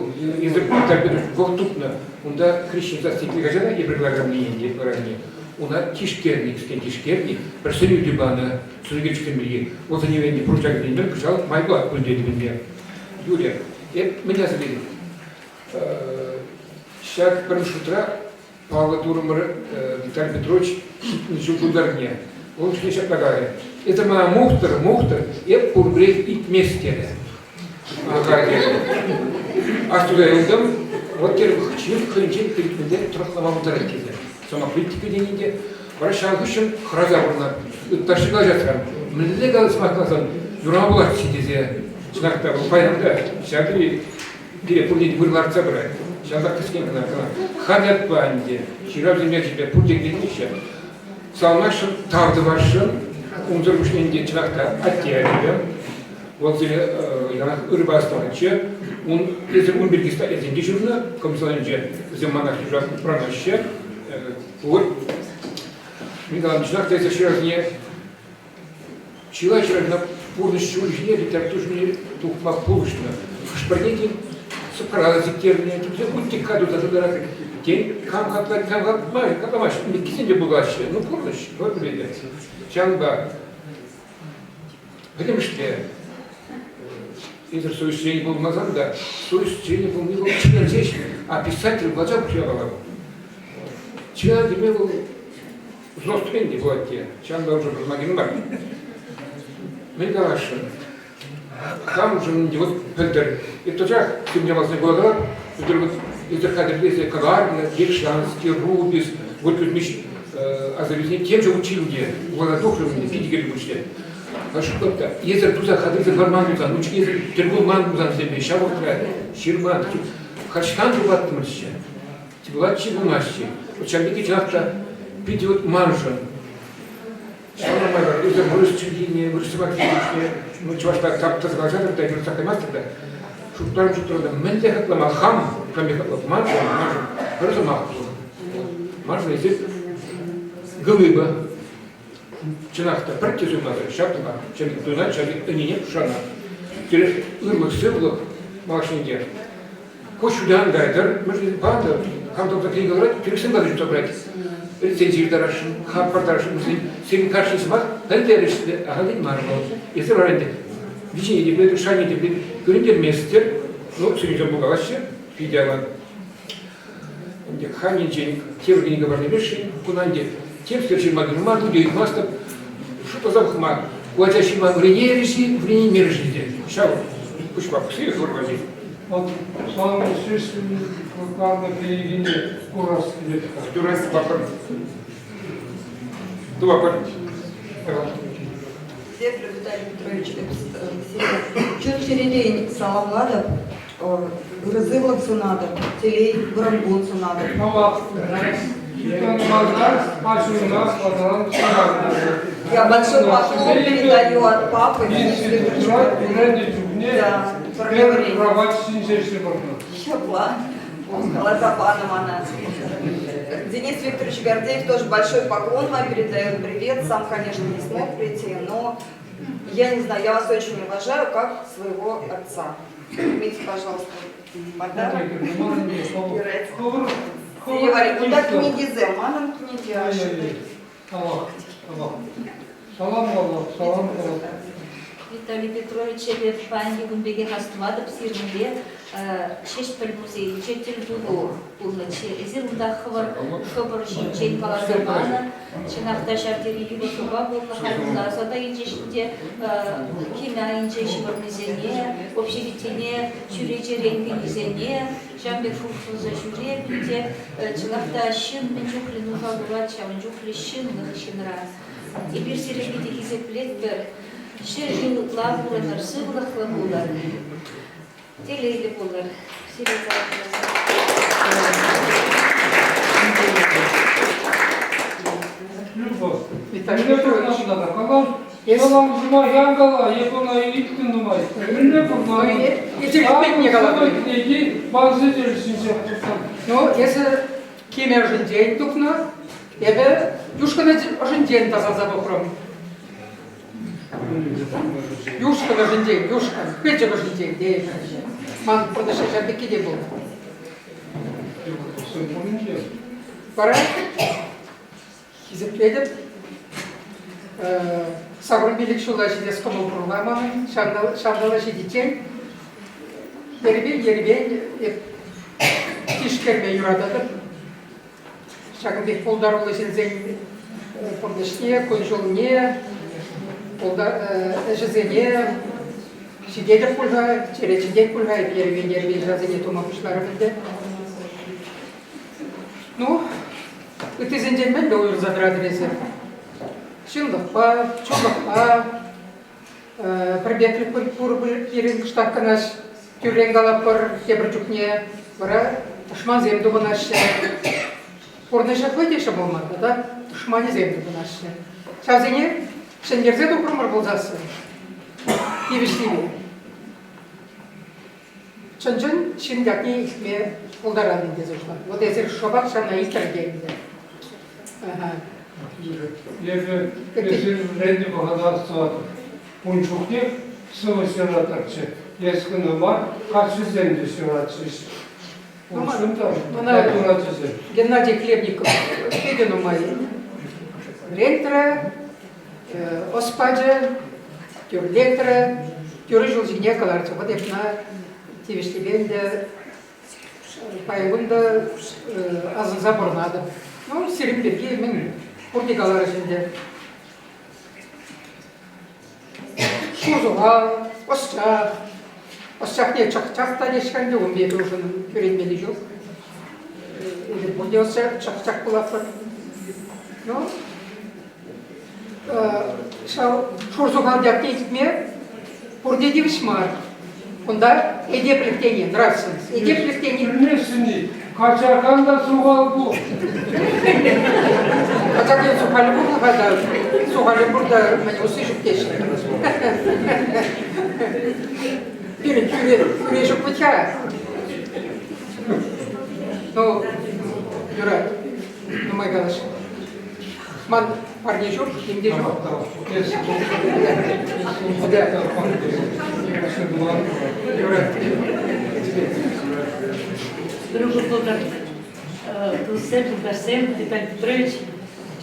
вӑл тупнӑ. Унта хресчен сасси качана эпир кӑлараканнине, кӑлараканне, уна тишкернӗ, кӗскен тишкернӗ, пӗр сӗнӳ те панӑ сӗнӳкечӗксем пирки. Вӑл сӗнӗве ӗнтӗ пурнӑҫа кӗртнӗ кӑҫал май пулать пуль тетӗп ӗнтӗ. Юрӗ, эп мӗн аса илетӗп? Ҫак пӗрремӗш шутра паллӑ турӑмӑр Виталий Петрович 70 ҫул тултарнине. Вӑл чухне ҫапла каларӗ. Это мана мухтӑр, мухтӑр, эп пурпӗрех илтмест терӗ. Ага, терӗ. Астуса юлтӑм. Вот терӗ, ҫын хӑйӗнчен илтмелле тӑрӑхлама пултарать тесе. Самокритика тени те. Вара ҫав хыҫҫӑн хӑраса пурӑнать. Ытлашши калаҫасран. Мӗнле калас сӑмах каласан юрама пулать-ши тесе. Чӑнах та, вӑл паян та ҫав тери пире пурне те вырӑн лартса пырать. Ҫавӑнпа кӗскен кӑна кӑна. Хам ятпа ӗнтӗ ҫыравҫӑ ячӗпе пурте килмеҫҫӗ. Саламласшӑн, тав тӑвасшӑн. Унсӑр пуҫне ӗнтӗ чӑнах та атте ячӗпе. Вӑл сире яланах ырӑпа астӑватчӗ. Ун, эсир ун пирки статьясем те ҫырнӑ комсомолӗнче. Вӗсем манах упранаҫҫӗ. Пур. Николай чӑнах та эсир ҫыравҫине чылай ҫыравҫӑна пурнӑҫ ҫулӗ ҫине литература ҫине тухма пулӑшнӑ. Хӑш-пӗрне тен сӑпкара та сиктернӗ, темиҫе мультика туса тытарах. Тен, кам хаклать, кам хакламасть, ун те пулаҫҫӗ. Ну, пурнӑҫ, вӑл пӗлетӗр. Ҫавӑнпа пӗтӗмӗшле эсир совесть членӗ пулмасан та совесть членӗ пулни вӑл член ҫеҫ, а писатель пулса пуҫа вӑл. Член теме вӑл взрослый те пулать те. Ҫавӑнпа уже пулма кирлӗ мар. Мӗн каласшӑн? Хам уже вот пӗлтӗр. Эп тӑчах тем ялсене куратӑп, пӗлтӗр вот эсир хатӗрлесе кӑларнӑ Якшанский, Рубис, вот Кузьмич асӑрхисене тем же учил те, вуласа тухрӑм ӗнтӗ, питӗ кирлӗ пулчӗ. Шутлап та, эсӗр туса хатӗрсе хӑварман пулсан, ун чухне эсӗр тӗл пулман пулсан вӗсемпе ҫав вӑхӑтра ҫырман, хаҫкан тупаттӑмӑрччӗ. Пулатчӗ, пулмастчӗ. Вот ҫав пирки чӑнах та питӗ вот маншӑн Ҫавна май вара эсӗ вырӑс чӗлхине, вырӑс сӑмахне, ну, чӑвашла тап-таса калаҫатӑр та, юратсах каймастӑр та, шутларӑм шутларӑм та, мӗнле хаклама хам, хам пек хаклап, маншӑн, маншӑн пӗр сӑмах пур. Маншӑн эсир глыба. Чӑнах та, пӗртте суймасӑр, ҫапла, ҫав пек туйӑнать, ҫав пек ӗненеп, шанап. Тӳрех ырлӑх-сывлӑх малашне те. Куҫ ҫутан кайтӑр, мӗншӗн патӑр, хам тӑрса кӗнеке ларать, тӳрексем каласа ҫутса пырать. Рецензи ҫыртарасшӑн, хак партарасшӑн вӗсен. Сирӗн кашни сӑмах пӗлтерӗшлӗ, ахальтен мар вӑл. Эсир вара ӗнтӗ виҫене те пӗлетӗр, шайне те пӗлетӗр, кӳрентерместӗр. Ну, сирӗншӗн пулкалаҫҫӗ, питӗ аван. Ӗнтӗ хам енчен тепӗр кӗнеке парнелесшӗн, куна ӗнтӗ темскер ҫырма кирлӗ мар, тути ыйтмастӑп. Шутласа пӑхма, ку ача ҫырма вӗренерӗ-ши, вӗренеймерӗ-ши те. Ҫав пуҫпа пӑхса хӑвӑр валли. Вӑл санӑн ҫӳҫ кӑкланӑ кӗнекине курас килет-ха. Юрать, тӑватпӑр. Тӑватпӑр. Хисеплӗ Виталий Петрович, сире чун-чӗререн саламлатӑп, ырӑ-сывлӑх сунатӑп, телей, вӑрӑм кун сунатӑп. Я большой поклон передаю от папы. Да, кровать ҫинче ҫывӑрнӑ. Ҫапла. Каласа панӑ мана. Денис Викторович Гордеев тоже большой поклон вам передает. Привет. Сам, конечно, не смог прийти, но я не знаю, я вас очень уважаю как своего отца. Примите, пожалуйста, подарок. Кунта кӗнекесем, манӑн кӗнеке ашшӗ. Салам валла, салам валла. Виталий Петрович, эпӗ паянхи кун пекех астӑватӑп сирӗнпе Ҫеҫпӗл музейӗнче тӗлпулу пулнӑччӗ. Эсир унта хӑвӑр хӑвӑр ҫинчен каласа панӑ. Чӑнах та ҫав тери йывӑрлӑхпа пулнӑ. Халь унта аса илчӗҫ ӗнтӗ кимӗ айӗнче ҫывӑрнисене, общежитине чӳречерен кӗнисене, ҫавӑн пек шухӑшласа ҫӳретӗп те. Чӑнах та ҫын мӗн чухлӗ нуша курать, ҫавӑн чухлӗ ҫынлӑх ҫынра. Эпир сире питӗ хисеплетпӗр. 100 ҫул ытла пурӑнӑр, сывлӑхлӑ пулӑр. Телейлӗ пулӑр. Сире Любовь, Виталий Петрович, Калам сӑмах ан кала, эп ӑна илтнӗ нумай. Мӗнле пурӑнма? Эсир илтменне калатӑр. Кӗнеки ман сӗтел ҫинче пулсан. Ну, эсӗ кимӗ ӑшӗнчен тухнӑ, эпӗ юшкӑн ӑшӗнчен тасалса тухрӑм. Юшкӑн ӑшӗнчен, юшкӑн, пӗчӗк ӑшӗнчен тейӗпӗр. Ман пурнӑҫра ҫав пекки те пулнӑ. Вара хисеплетӗп. 85 ҫула ҫитес кӑмӑл пур-ха манӑн. Ҫавна ҫитиччен ерипен-ерипен эп тишкерме юрататӑп. Ҫакӑн пек пултаруллӑ ҫынсен пурнӑҫне, кун-ҫулне, ӗҫӗсене ҫитетӗп пуль-ха, черет ҫитет пуль-ха, эп ерипен-ерипен ҫавсене тума пуҫларӑм ӗнтӗ. Ну, ыттисенчен мӗнле уйрӑлса тӑратӑр эсир? Ҫынлӑхпа, чунлӑхпа, пӗрпеклӗх пур пирӗн кӑштах кӑна тӳррӗн калатпӑр тепӗр чухне вара тӑшмансем тупӑнаҫҫӗ. Пурнӑҫӗ хӑй те ҫӑмӑл мар тата тӑшманӗсем тупӑнаҫҫӗ. Ҫавсене ҫӗнтерсе тухрӑмӑр пулсассӑн тивӗҫлипе чӑн-чӑн ҫын ятне илтме пултаратӑн тесе шутлатӑп. Вот эсир шӑпах ҫавна илтрӗр те ӗнтӗ. Эпӗ эсир вӗреннӗ вӑхӑта астӑватӑп. Ун чухне сӑвӑ ҫыратӑрччӗ. Эс кӑна мар, каччӑсем те ҫыратчӗҫ. Уншӑн та юратчӗҫ. Геннадий Хлебников питӗ нумай вӗрентрӗ, ӑс пачӗ, тӳрлетрӗ, тӳрӗ ҫул ҫине кӑларчӗ. Вот эп ӑна тивӗҫлипе ӗнтӗ Паян кун та асӑнса пурӑнатӑп. Ну, сирӗн пирки мӗн пурте каларӗҫ ӗнтӗ. Шурсухал, ӑсчах. Ӑсчахне чӑх-чах та теҫ-ха ӗнтӗ, ун пек ушӑн кӳренмелли ҫук. Эпир пурте ӑсчах, чӑх-чах пулатпӑр. Ну, Ҫав шурсухал ятне илтме пурте тивӗҫ мар. Кунта этеплӗх тени, нравственность. Этеплӗх тени. Пӗлместӗн-и? Качакан та сухал пур. Качакан сухалӗ пур-ха та, сухалӗ пур та, мӗн усси ҫук теҫҫӗ. Пирӗн хӳре, хӳре ҫук вӗт-ха. Ну, юрать, нумай калаҫ. Ман парне ҫук, ним те ҫук. Дружу пултӑр. Туссем, юлташсем, Виталий Петрович,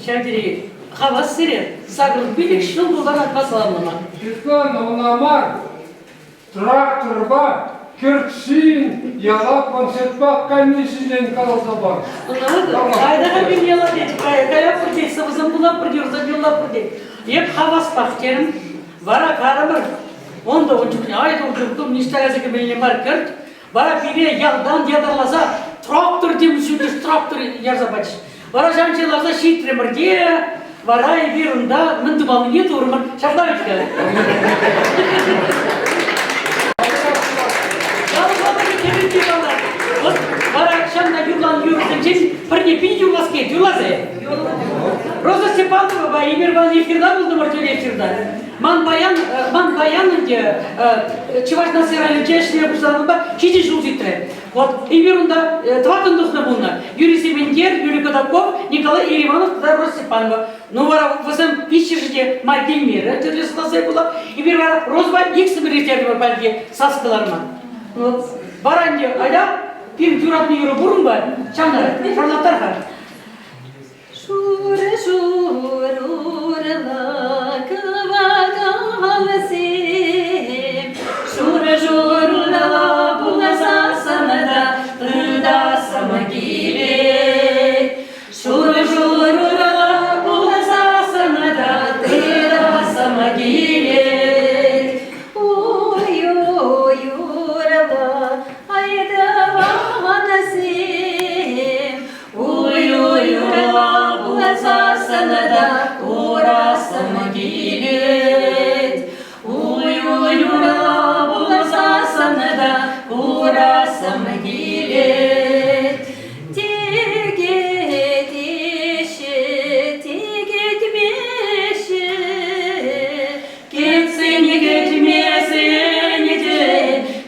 ҫав тери хавас сире. 85 ҫул пулсан атма саламлама. Светлана, ӑна мар, Тракторпа кӗртсен яла концертпа кайни ҫинчен каласа пар. Айдаха пин яла тет, каятпӑр тет, сӑвӑсем вулатпӑр, юрсем юрлатпӑр тет. Эп хаваспах терӗм. Вара карӑмӑр. Он та ун чухне ай тум ниҫта кайса кӗмелле мар кӗрт. Вара пире ялтан ятарласа трактор тем ҫӳллӗш трактор ярса пачӗҫ. Вара ҫав ларса ҫитрӗмӗр те, вара эпир унта мӗн тумаллине турӑмӑр. Ҫапла вӗт-ха. Вот вара ҫавна юрланӑ юрӑсенчен пӗрне пит юрлас килет, юрласа. Роза Степановапа эпир ван эфирта пултӑмӑр тӳре эфирта. Ман паян, ман паян ӗнтӗ Чӑваш наци районӗнче ӗҫлеме пуҫланӑпа ҫичӗ ҫул ҫитрӗ. Вот эпир унта тӑваттӑн тухнӑ пулнӑ. Юрий Сементер, Юрий Кадаков, Николай Ериванов тата Роза Степанова. Ну вара вӗсем виҫҫӗшӗ те май килмерӗ тӗрлӗ сӑлтавсем пула. Эпир вара Розӑпа иксӗмӗр ирттертӗмӗр пальте сас кӑларма. Вот. Вара ӗнтӗ айда пирӗн юратнӑ юрӑ пур-унпа, ҫавна шарлаттар-ха. Шурӑ шур урлӑ кӑвакалсем, Шурӑ шур урлӑ пуласассӑн та тытассӑм килет. Шурӑ шур урлӑ пуласассӑн та тытассӑм килет. Ой-ой, урлӑ айтӑвансем, Уй-уй, урла пулсассӑн та курасӑм килет. Уй-уй, урла пулсассӑн та курасӑм килет. Текетеҫҫӗ, текетмеҫҫӗ, Кетсен кӗтмесен те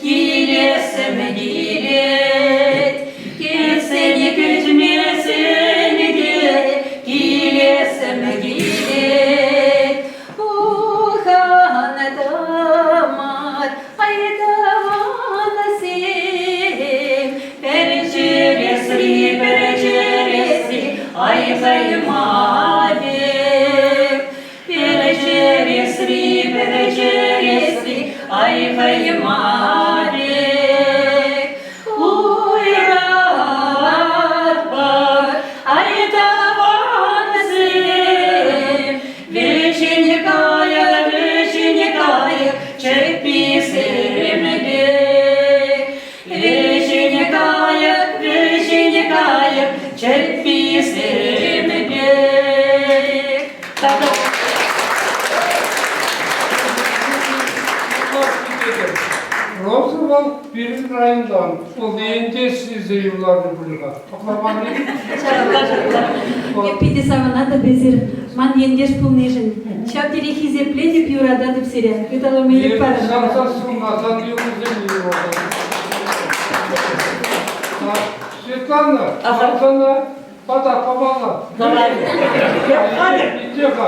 килесӗм килет. Кетсен кӗтмесен те килесӗм килет. Ухан тамар айтавансем, Пӗрчӗресри, пӗрчӗресри ай-хай-ма пек. Пӗрчӗресри, пӗрчӗресри, ай-хай мар пек. Уйратпӑр, ай тӑвансем, вӗҫен кайӑк, вӗҫен кайӑк чӗпписем пек. Вӗҫен кайӑк, вӗҫен кайӑк чӗпписем пек. Роза вӑл пирӗн районтан. Вӑл ентешсӗр юрланӑ пуль-ха. Апла Ҫапла, ҫапла. Эп питӗ савӑнатӑп эсир ман ентеш пулнишӗн. Ҫав тери хисеплетӗп, юрататӑп сире. Ыталама ирӗк парӑр. Савса сунмасан юрӑсем юрлатӑп. Светлана, сана пата памалла. Давай. Итле-ха.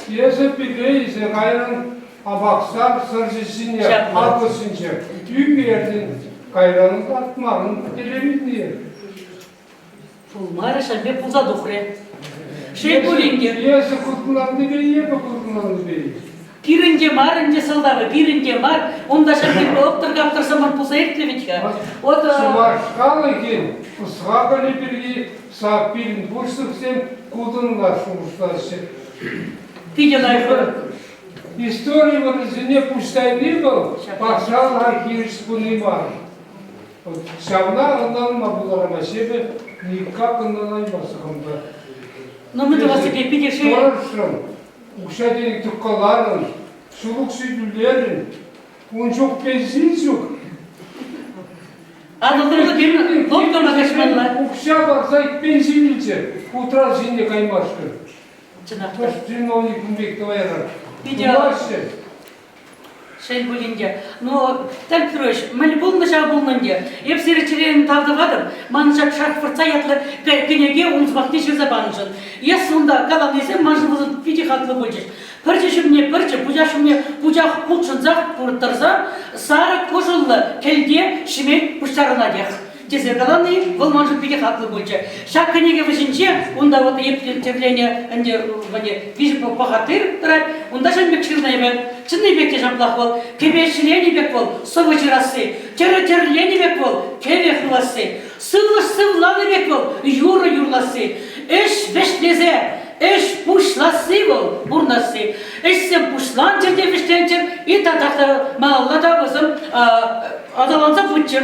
Эсӗ пире илсе кайрӑн Апаксар сӑрчӗ ҫине, Атӑл ҫинче. Ӳкертӗн, кайран лартмарӑн телевидение. Пулмарӗ, ҫав пек пулса тухрӗ. Шел пулин те. Эсӗ куркӑланнипе эпӗ куркӑланнипе. Пирӗнте мар ӗнтӗ сӑлтавӗ, пирӗнте мар. Унта ҫав пек ӑптӑр-каптӑр самант пулса иртнӗ вӗт-ха. Вот, Чӑваш халӑхӗн ӑс-хакӑлӗ пирки сак пирӗн пуҫлӑхсем кутӑнла шухӑшлаҫҫӗ. Питӗ лайӑх. Истори вырӑнсене пуҫтарни вӑл патшалӑха хирӗҫ пыни мар. Ҫавна ӑнланма пултараймасть эпӗ, никак ӑнланаймастӑп унта. Ну, мы тӑвас теке питӗ шел. Тӑрӑшрӑм. Укҫа-тенкӗ тӑккаларӑн, ҫул укҫи тӳлерӗн, ун чух пенсин ҫук. Атӑлтӑрлӑ пирӗн локтӑма каҫмалла. Укҫа парса пенсин илчӗ, утрав ҫине каймашкӑн. Чӑнах та. Чиновник ун пек тӑвайран. Питӗ Шел пулин те. Ну, Виталий Петрович, мӗн пулнӑ ҫав пулнӑ ӗнтӗ. Эп сире чӗререн тав тӑватӑп. Ман ҫак шахвӑртса ятлӑ кӗнеке ун сӑмахне ҫырса панӑшӑн. Эс унта каланисем маншӑн вӗсем питӗ хаклӑ пулчӗҫ. Пӗрчӗ ҫумне пӗрчӗ, пучах ҫумне пучах хутшӑнсах тӑрса сарӑ кӑшӑллӑ кӗлте ҫӗмел пуҫтарӑнатех. Тесе калани вӑл маншӑн питӗ хаклӑ пулчӗ. Ҫак кӗнеке вӗҫӗнче унта вот эп тӗрленӗ ӗнтӗ виҫӗ пӑхаттир тӑрать. Унта ҫын пек ҫырнӑ эпӗ. Чӑннипех те ҫаплах вӑл. Кӗпе ҫӗленӗ пек вӑл сӑвӑ ҫырасси, тӗрӗ тӗрленӗ пек вӑл кӗвӗ хывасси, сывлӑш сывланӑ пек вӑл юрӑ юрласси, ӗҫ вӗҫлесе ӗҫ пуҫласси вӑл пурнасси. Ӗҫсем пуҫланчӑр те вӗҫленчӗр и татах та малалла та вӗсем аталанса пыччӑр.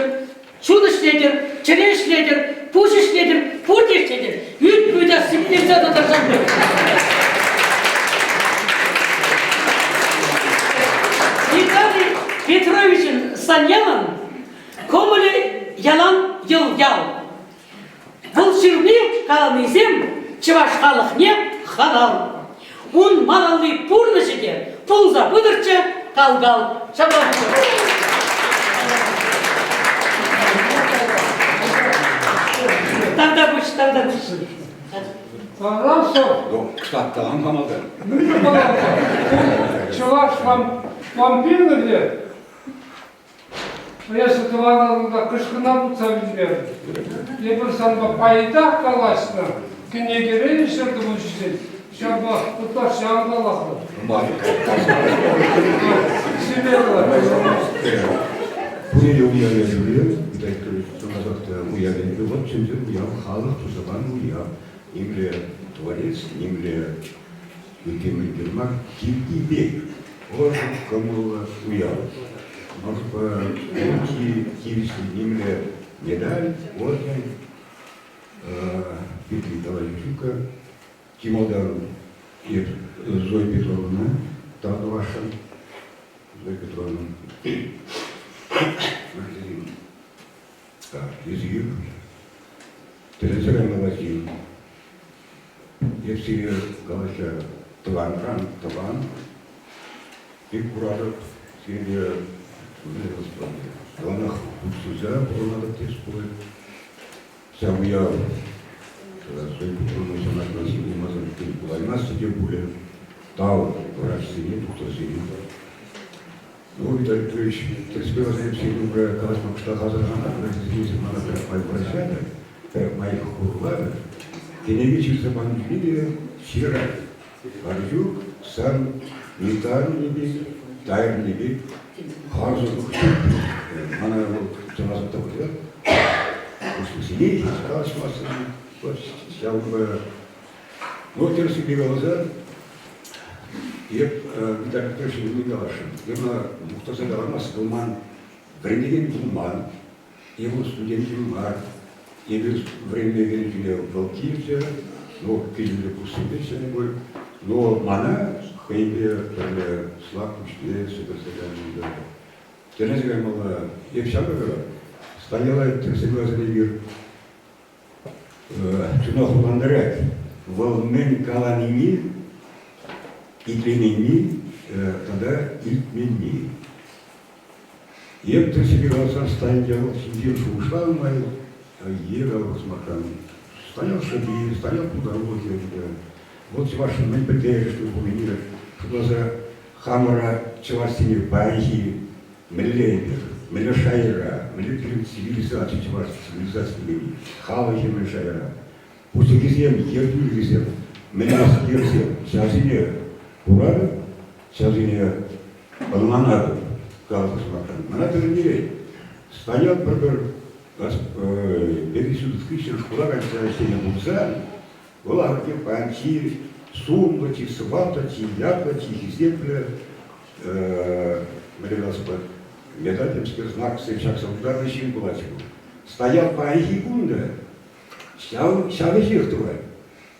Чун ӗҫлетӗр, чӗре ӗҫлетӗр, пуҫ ӗҫлетӗр, пурте ӗҫлетӗр. Ӳт-пӳ те сипленсе тӑтӑр ҫак Виталий Петровичӑн Саньянӑн кӑмӑлӗ ялан йӑл-ял. Вӑл ҫырни каланисем чӑваш халӑхне халал. Ун малалли пурнӑҫӗ те пулса пытӑрччӗ кал-кал. Ҫапла Тавтапуҫ, тавтапуҫ. Хорошо. Ну, кстати, талант помогает. Чӑваш вампирӗ Эсӗ тӑванӑнта кӑшкӑна путса вилмерӗн. Эпир санпа пайтах калаҫнӑ. Кӗнекерен ҫыртӑм ҫинчен. Ҫавӑнпа ытлашши ан калаҫнӑ. Пурне те уяв ячӗпе, Виталий Петрович, чӑнласах та уяв ячӗпе, вӑл чӑн-чӑн уяв, халӑх туса панӑ уяв. Нимле творец, нимле ытти мӗн мар, килти пек ӑшӑ кӑмӑллӑ уяв. Может, чи тивӗҫлӗ нимле медаль, орден, Дмитрий Николаевич Жука, чи малтан эп Зоя Петровна тав тӑвасшӑн. Зоя Петровна, эсир тӗлӗнсе каймалла ҫын. Эп сире калаҫа тӑванран тӑван пек куратӑп. Сире яланах хутшӑнса пурӑнатӑп тес пулать. Ҫав уяв Зоя Петровна ҫавнашкал пулмасан пулаймастчӗ те пулӗ. Тав врачсене, тухтӑрсене. Ну, Виталий Петрович, тӗрӗспе вара эп сирӗн умра калаҫма кӑштах асӑрханатӑп, тесе мана пӗр май вӑрҫатӑр, пӗр май хурлатӑр. Кӗнеке ҫырса панӑ чухне те ҫырать. Арҫук сан ни тарнӑ пек, тайрнӑ пек харсӑрлӑх ҫук. Мана вӑл чӑнласах та вӑрҫать. Пуҫлӑхсене хирӗҫ калаҫмастӑн. Ҫавӑнпа Ну, тӗрӗссипе каласан, эп Виталий Петрович мӗн каласшӑн. Эп ӑна мухтаса каламастӑп, вӑл ман вӗренекен пулман, эп ун студенчӗ мар. Эпир вӗренме кӗнӗ чухне вӑл килчӗ, ну, килнӗ курссемпе ӗҫленӗ пуль. Но мана хӑйпе пӗрле Слак пуҫне сӗтӗрсе кайнӑ. Тӗлӗнсе каймалла. Эп ҫамрӑк, Станьяла тӗрӗссе каласан эпир чуна хурлантарать. Вӑл мӗн каланине итлеменни тата илтменни. Эп тӗрӗссипе каласан Станьял ҫинчен шухӑшланӑ май е сӑмахран Станьял шӑпи, Станьял пултарулӑхӗ ӗнтӗ. Вӑл чӑвашшӑн мӗн пӗлтерӗшлӗ пулнине шутласа хамӑра чӑвашсене паянхи Мӗнле эпир, мӗнле шайра, мӗнле пирӗн цивилизаци, чӑваш цивилизаци текен халӑхӗ мӗн шайра? Пуҫлӑхӗсем, ертӳлӗхӗсем, мӗнлескерсем, ҫавсене куратӑп, ҫавсене ӑнланатӑп, каласа сӑмахран. Мана тӗлӗнтерет. Станьял пӗр-пӗр пединститут хыҫҫӑн шкула кайса ӗҫленӗ пулсан, вӑл ахӑртнех паян чи сумлӑ, чи сӑваплӑ, чи ятлӑ, чи хисеплӗ мӗнле калас медаль темскер знаксем ҫакса тутарнӑ ҫын пулать ку. Стоял паянхи кун та ҫав, ҫав ӗҫех тӑвать.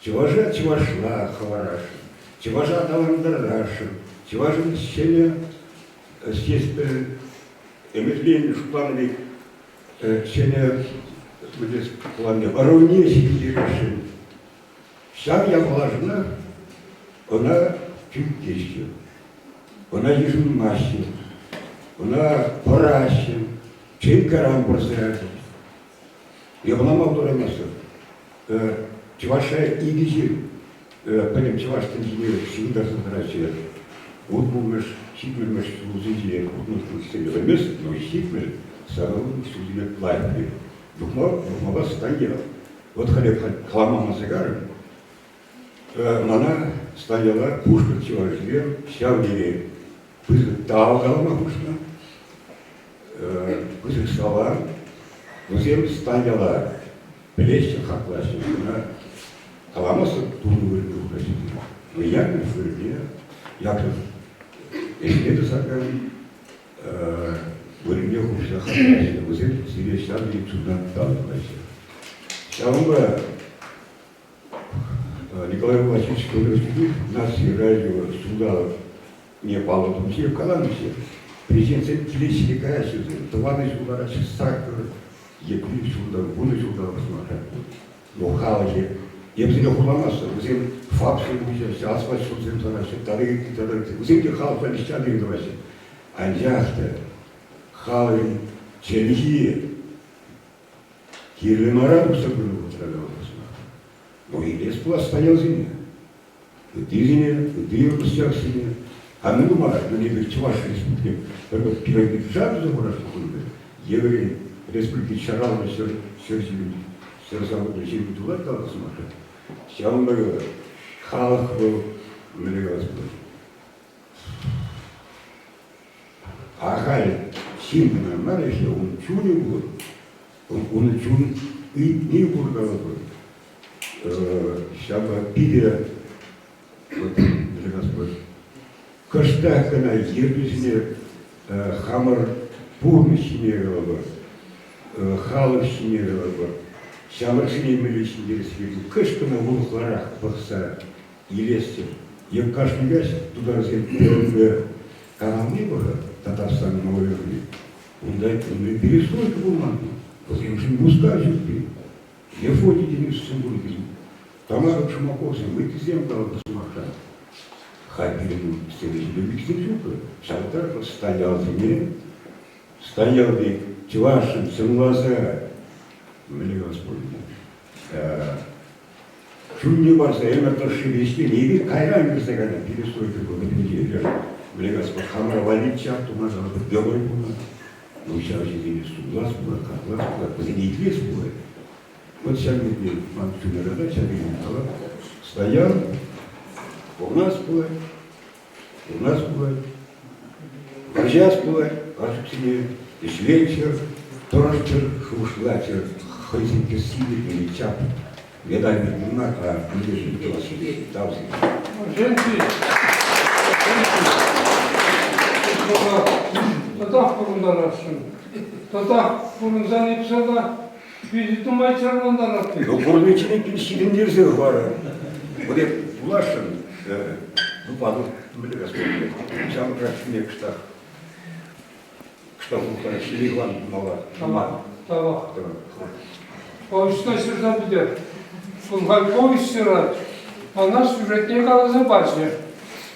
Чӑваша чӑвашла хӑварасшӑн. Чӑваша аталантарасшӑн, чӑвашӑн ҫӗнӗ Ҫеҫпӗл ӗмӗтленнӗ шутланӑ пек ҫӗнӗ планне ӑрӑвне ҫитӗнтересшӗн. Ҫав япалашӑнах ӑна тӳккеҫҫӗ, ӑна йышӑнмаҫҫӗ, ӑна пӑраҫҫӗ, ченкаран пӑрса. Йӑхлама пултараймастӑп. Чӑвашра икӗ ҫын пӗтӗм чӑваш тӗнчине ҫыхӑнтарса тӑраҫҫӗ. Утмӑлмӗш, ҫитмӗлмӗш ҫулсенче утмӑлтмӗшсене пӗлмест, но 70 сакӑрвунмӗш ҫулсене лайӑх пек. Юхма, Юхмапа Станьял. Вот халӗ калама манса карӑм. Мана Станьяла Пушкӑрт чӑвашӗсем ҫав тери пысӑк тав калама хушнӑ. Пысӑк салам. Вӗсем Станьяла пӗлеҫҫӗ, хаклаҫҫӗ. Ӑна каламастӑп, турӑ вырӑнне хураҫҫӗ. Но Яковлев вырӑнне, Яковлев ӗҫне тӑсакан вырӑнне хурса хаклаҫҫӗ. Вӗсем сире ҫав тери чунтан тав тӑваҫҫӗ. Ҫавӑнпа Николай Васильевич Федорович наци радио ҫулталӑк не паллӑ тумсем каланӑччӗ. Президентсем килеҫҫӗ те каяҫҫӗ вӗсем. Тӑватӑ ҫул лараҫҫӗ, саккӑр е пилӗк ҫулта, вунӑ ҫулта сӑмахран. Но халӑхӗ эп вӗсене хурламастӑп. Вӗсем ФАПсем уҫаҫҫӗ, асфальт ҫулсем сараҫҫӗ, тата ытти, тата ытти. Вӗсем те халӑх валли ҫав тери тӑваҫҫӗ. Анчах та халӑхӑн чӗлхи кирлӗ мара тухса пынӑ вӑхӑтра калас сӑмах. Но илес пулас станьялсене. Ыттисене, ытти ӑсчахсене. А мӗн тума мӗн эпир Чӑваш Республики пӗр-пӗр пирамида туса хурас пулнӑ евӗр республики ҫаралнӑ ҫӗр ҫӗр ҫын ҫӗр заводлӑ ҫын тулать калас сӑмахра. Ҫавӑнпа халӑх вӑл мӗнле калас пулать? Ахаль ҫын кӑна мар ӗҫле, ун чунӗ пур. Унӑн чун ыйтни пур калӑпӑр. Ҫавӑнпа питӗ вот, кӑштах кӑна ертӳҫӗне хамӑр пурнӑҫ ҫине калӑпӑр, халӑх ҫине калӑпӑр, ҫамрӑксене мӗнле ҫӗнтерес пирки кӑшт кӑна урӑхларах пӑхса илесчӗ. Е кашни каҫ тутарсем ТНВ каналне пӑхать, Татарстан новый Унта перестройка пулман. Вӗсемшӗн Мускав ҫук-и? Мефодий Денисовсем пур-и? Тамара Чумаковсем, ыттисем каланӑ сӑмахран. Халь пирӗн сцена ҫинче миксем ҫук. Ҫавӑнтах Станьялсене, Станьял пек чӑвашшӑн чӑнласа мӗнле калас пуль чунне парса ӗмӗр тӑршшӗпе ӗҫленӗ. Эпир кайран кӗрсе кайнӑ перестройка вӑхӑтӗнче мӗнле калас пулать, хамӑра валли чап тума калӑпӑр герой пулнӑ. Ну, ҫав ҫынсене сумлас пулать, хаклас пулать, вӗсене итлес пулать. Вот ҫав пирки ман чунра та ҫав пирки калап. Стоял, у нас пулать, у нас пулать, вӑрҫас пулать, карчӑксене ӗҫлеччӗр, тӑрӑшчӑр, шухӑшлаччӑр, хӑйсен кӗсйи пирки чап медаль пирки мар, а мӗнле тӑвассипе тав сире. Женщи, татах пурӑнтарасшӑн. Татах пурӑнсан эп сана питӗ нумай чӑрмантараттӑм. Ну, пурӑниччен пин ҫитӗнтерсе хӑварӑр. Вот эп пуласшӑн, ну, ватӑ мӗнле кас ҫамрӑкрах чухне кӑштах кӑштах улӑхтарах ҫиле мала. Тавах. Тавах. Повеҫне ҫырса пӗтер. Вӑл халь повесть ҫырать. Мана сюжетне каласа пачӗ.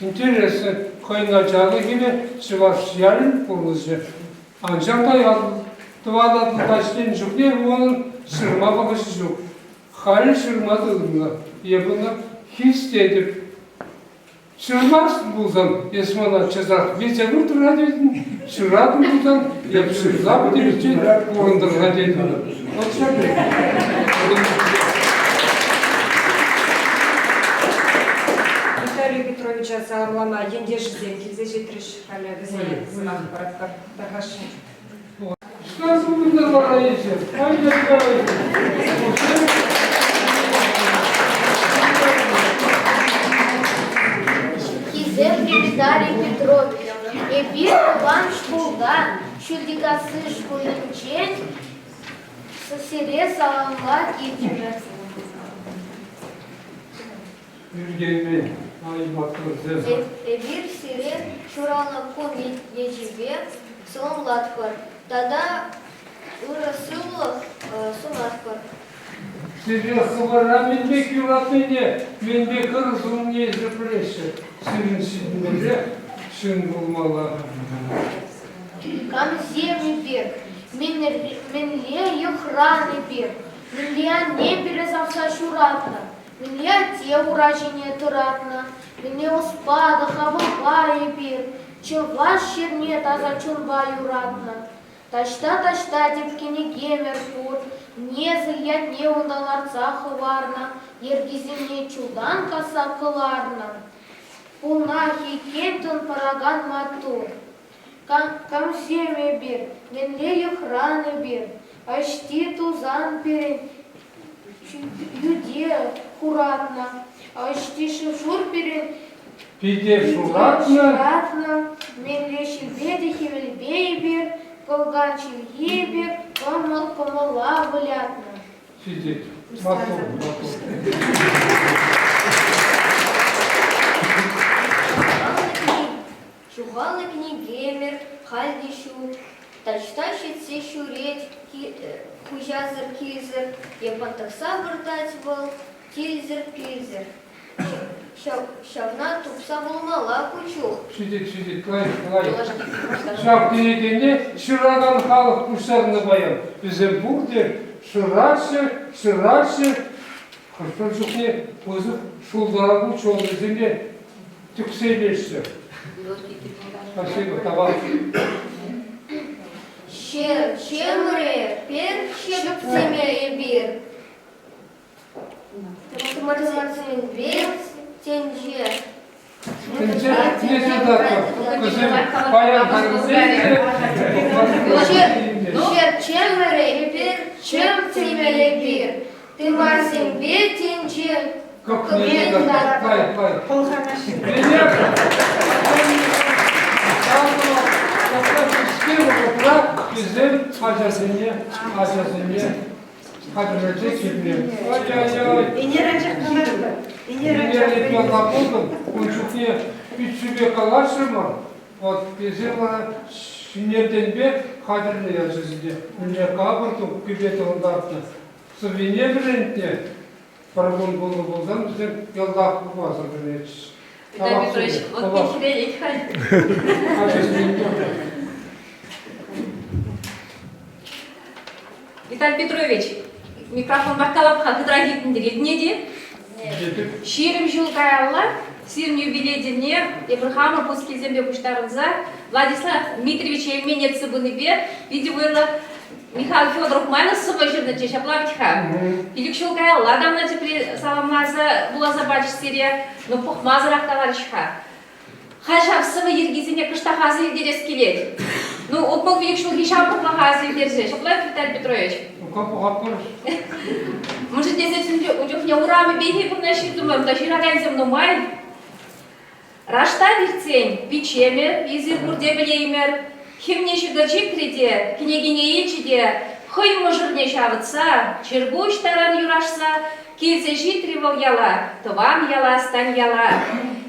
Интересно, хӑйӗн ачалӑхӗпе чӑваш ялӗн пурнӑҫӗ. Анчах та ял тӑван Атӑлта ӗҫленӗ чухне унӑн ҫырма вӑхӑчӗ ҫук. Халӗ ҫырма тытӑннӑ. Эп ӑна хистетӗп. Ҫырмастӑн пулсан, эс мана часах вилсе выртӑр-ха тетӗн, ҫыратӑн пулсан, эп ҫырса пӗтериччен пурӑнтӑр-ха тетӗн. Вот ҫак пек. Виталий Петровича саламлама ентешӗсем килсе ҫитрӗҫ. Халӗ вӗсене сӑмах паратпӑр. Тархасшӑн. Что сумында вара эсӗ? Ай-яй-яй! Хисеплӗ Виталий Петрович, эпир тӑван шкултан, Ҫӳлтикасси шкулӗнчен сире саламла килтӗмӗр. Ӳркенмен, ай, маттурсем. Эпир сире ҫуралнӑ кун ячӗпе саламлатпӑр тата ырӑ сывлӑх сунатпӑр. Сире хӑвӑра мӗн пек юратнине, мӗн пек ырӑ суннине эсир пӗлеҫҫӗ. Сирӗн ҫитӗнмелле ҫын пулмалла. Камсем эпир, мӗнле йӑхран эпир, мӗнле анне пире савса ҫуратнӑ, мӗнле атте ура ҫине тӑратнӑ, мӗнле ӑспа та хавалпа эпир чӑваш ҫӗрне таса чунпа юратнӑ. Таҫта-таҫта тӗп кӗнекемӗр пур, несӗл ятне унта лартса хӑварнӑ, йӗркисене чултан касса кӑларнӑ. Пулнах иккен тӑн паракан маттур. Камсем эпир, мӗнле йӑхран эпир, ӑҫти тусан пирӗн ӳте хуратнӑ, ӑҫти шыв-шур пирӗн Пите шуратнӑ. Шуратнӑ, мӗнле ҫилпе те хӗвелпе эпир, кӑлкан чӗлхи пек кӑмӑл кӑмӑла вылятнӑ. Ҫитет. Маттур, маттур. Ҫухалнӑ кӗнекемӗр халь те ҫук. Таҫта ҫитсе ҫӳрет хуҫасӑр-килсӗр е пантӑхса выртать вӑл килсӗр-пилсӗр. Ҫавна тупса пулмалла ку чух. Ҫитет, ҫитет, лайӑх, лайӑх. Ҫав кӗнекене ҫыракан халӑх пуҫтарнӑ паян. Вӗсем пурте шыраҫҫӗ, шыраҫҫӗ. Хӑш-пӗр чухне пысӑк шултра ученӑйсене тӗксе илеҫҫӗ. Спасибо, тавах. Ҫемре пер ҫӗпсеме эпир. Тымарсемпе тӗнче. Тӗнче тӗнче татӑр. Вӗсем паян Ҫӗр чӗмӗрӗ эпир, чӗм теме эпир. Тымарсемпе тӗнче кӑкне татӑр. Пӑлханаҫҫӗ. Вӑхӑтра вӗсем ачасене ачасене Хатӗрлесе килнӗ. Ой-ой-ой. Ӗнер анчах калаҫнӑ. Ӗнер анчах. Ӗнер эпир пултӑм. Ун чухне пиччӳпе калаҫрӑмӑр. Вот эсир вара ҫӗнертенпе хатӗрле ячӗсене. Мӗнле капӑр кӳпе тӑхӑнтартнӑ. Сӑввине вӗрентнӗ. Пӗр кун пулнӑ пулсан вӗсем йӑлтах пухмасӑр пӗлетчӗҫ. Виталий Петрович, вот пехилет халь. Виталий Петрович, микрофонпа калап-ха, хытӑрах илтӗнтеретне те. 20 ҫул каялла сирӗн юбилей тӗлне эпир хамӑр пускилсемпе пуҫтарӑнса Владислав Дмитриевич Эльмен ертсе пынипе питӗ вӑйлӑ Михаил Федоров майлӑ сӑвӑ ҫырнӑччӗ, ҫапла вӗт-ха. Пилӗк ҫул каялла та ӑна тепре саламласа вуласа пачӗҫ сире, но пӑхмасӑрах каларӗҫ-ха. Халь ҫав сӑвӑ йӗркисене кӑштах аса илтерес килет. Ну, 65 ҫулхи ҫамрӑклӑха аса илтерсе. Ҫапла, Виталий Петрович? Ну-ка, пӑхатпӑр. Мӗншӗн тесен ун чухне урамӗпе пурнӑҫ ҫыртӑмӑр, унта ҫыракансем нумай. Раштав иртсен пиччемӗр, эсир пурте пӗлеймӗр. Хӗвне ҫӑкӑр чикрӗ те, кӗнекене илчӗ те, хӑй мӑшӑрне ҫавӑтса, чӗркуҫ таран юрашса Килсе ҫитрӗ вӑл яла, тӑван яла Станьяла.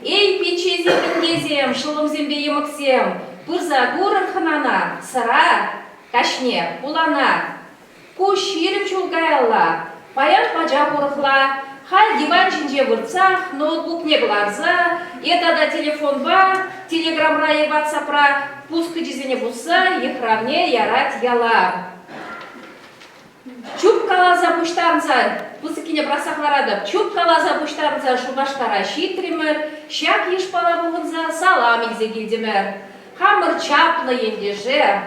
Эй, пиччесем, инкесем, шӑллӑмсемпе йӑмӑксем, пырса курӑр хӑнана, сӑра каҫне, хулана. Ку 20 ҫул каялла, паян пачах урӑхла. Халь диван ҫинче выртсах, ноутбукне кӑларса е тата телефонпа, телеграмра е ватсапра пускӑчӗсене пусса йыхравне ярать яла. Чупкаласа пуҫтарӑнса, пысӑккине пӑрахсах ларатӑп, чупкаласа пуҫтарӑнса Шупашкара ҫитрӗмӗр, ҫак йышпала пухӑнса салам илсе килтӗмӗр. Хамӑр чаплӑ ентеше,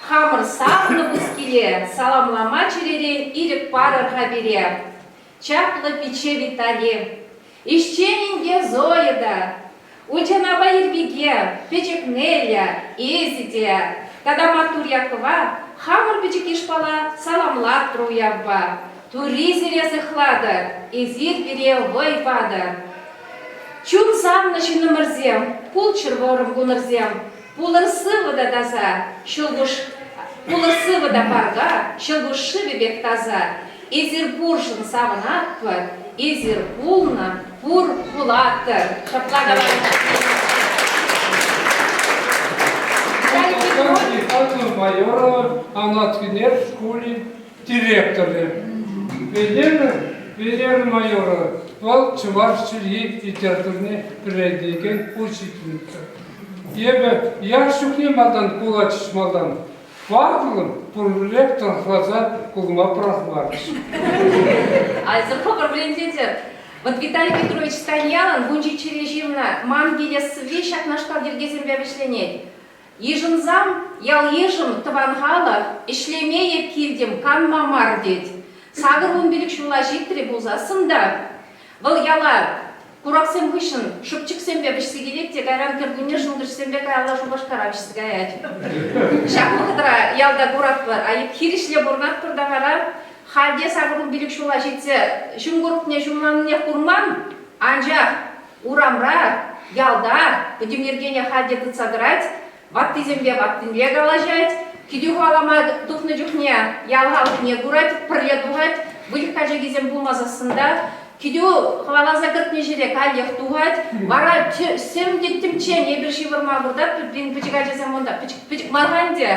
хамӑр савнӑ пускиле саламлама чӗререн ирӗк парӑр-ха пире. Чаплӑ пичче Витали, ӗҫчен инке Зоя та, Ульчанапа Ирпике, пӗчӗк Неля, эсӗ те тата маттур Якова хамӑр пӗчӗк йышпала саламлатпӑр уявпа. Турри сире сыхлатӑр, эсир пире вӑй патӑр. Чун савнӑ ҫыннӑмӑрсем, пулччӑр вӑрӑм кунӑрсем, пулӑр сывӑ та таса, ҫӑлкуҫ пулӑр сывӑ та парка, ҫӑлкуҫ шывӗ пек таса. Эсир пуршӑн савӑнатпӑр, эсир пулнӑ. пур пулаттӑр. Ҫапла каланӑ. Михайловна Майорова Анаткинер шкулӗн директорӗ. Венера, Венера Майорова вӑл чӑваш чӗлхи литературине вӗрентекен учительница. Эпӗ яш чухне малтан кулатчӗҫ малтан. Ватлӑн пурпӗрех тӑрӑхласа кулма пӑрахмарӗҫ. Айсӑр хӑвӑр вӗрентетӗр. Вот Виталий Петрович Станьялӑн вунҫиччӗре ҫырнӑ «Ман киле» сӑвви ҫакнашкал йӗркесемпе вӗҫленет. Йышӑнсам ял-йышӑм, тӑван халӑх, ӗҫлеме эп килтӗм, канма мар, тет. 85 ҫула ҫитрӗ пулсассӑн та вӑл яла Кураксем хыҫҫӑн шӑпчӑксемпе вӗҫсе килет те кайран кӗркунне шӑнкӑрчсемпе каялла Шупашкара вӗҫсе каять. Ҫак вӑхӑтра ялта куратпӑр, а хирӗҫле пурӑнатпӑр та вара халь те 85 ҫула ҫитсе ҫум курӑкне ҫумланине курман, анчах урамра, ялта пӗтӗм йӗркене халь те тытса тӑрать, ваттисемпе ваттинле калаҫать, кӗтӳ хӑвалама тухнӑ чухне ял халӑхне курать, пӗрле тухать, выльӑх качакисем пулмасассӑн та кӗтӳ хӑваласа кӗртнӗ ҫӗре каллех тухать, вара сӗм тӗттӗмччен эпир ҫывӑрма выртатпӑр, пирӗн пӗчӗк ачасем унта пӗчӗк, пӗчӗк мар-ха ӗнтӗ,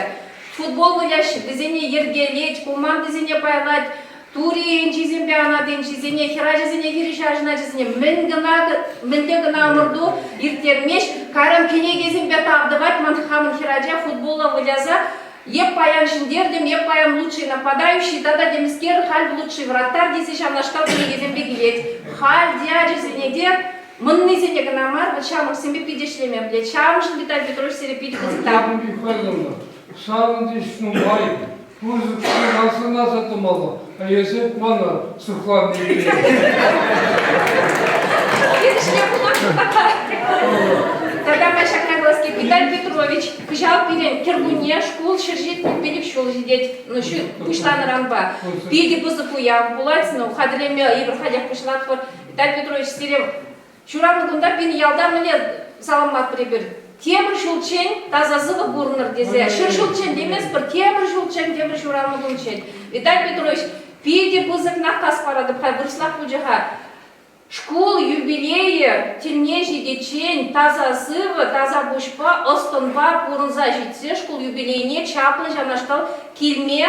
футбол выляҫҫӗ, вӗсене йӗркелет, командӑсене пайлать, Тури енчисемпе анат енчисене, хӗрачасене хирӗҫ арҫын ачасене мӗн кӑна, мӗнле кӑна ӑмӑрту ирттермест. Кайран кӗнекесемпе тав тӑвать ман хамӑн хӗрача футболла выляса. Эп паян ҫӗнтертӗм, эп паян лучший нападающий тата темӗскер, халь лучший вратарь тесе ҫавнашкал кӗнекесемпе килет. Халь те ачасене те мӑннисене кӑна мар, вӑт ҫамрӑксемпе питӗ ӗҫлеме пӗлет. Ҫавӑншӑн Виталий Петрович сире питӗ пысӑк тав. Михайловна, савӑнӑҫ нумай. Пысӑк ҫын сӑнаса тӑмалла, а эсӗ мана сыхланни. Хирӗҫле пулать Тата ма ҫакна калас килет, Виталий Петрович, кӑҫал пирӗн кӗркунне шкул 175 ҫул ҫитет, ну, пуҫланӑранпа. Питӗ пысӑк уяв пулать, ну, хатӗрленме эпир халех пуҫлатпӑр. Виталий Петрович, сире Ҫуралнӑ кунта пирӗн ялта мӗнле саламлатпӑр эпир? Тепӗр ҫулччен таса сывӑ пурӑнӑр тесе. Ҫур ҫулччен теместпӗр, тепӗр ҫулччен, тепӗр ҫуралнӑ кунччен. Виталий Петрович, питӗ пысӑк наказ паратӑп-ха, вырӑслах пулчӗ-ха. Шкул юбилейӗ тӗлне ҫитиччен таса сывӑ, таса пуҫпа, ӑс-тӑнпа пурӑнса ҫитсе шкул юбилейне чаплӑ ҫавнашкал килме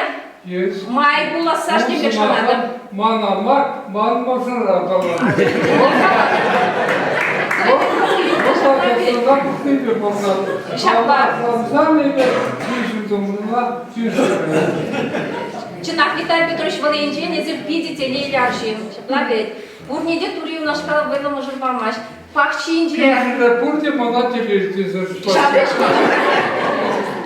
Май пуласса тесе шанатӑп. Мана мар, ман мӑшӑра калать. Ҫапла. Чӑнах, Виталий Петрович, вӑл енчен эсир питӗ телейлӗ арҫын. Ҫапла вӗт. Пурне те тури унашкал вӑйлӑ мӑшӑр памасть. Пахчинче. Кӳршӗре пурте мана телейлӗ тесе шутлаҫҫӗ.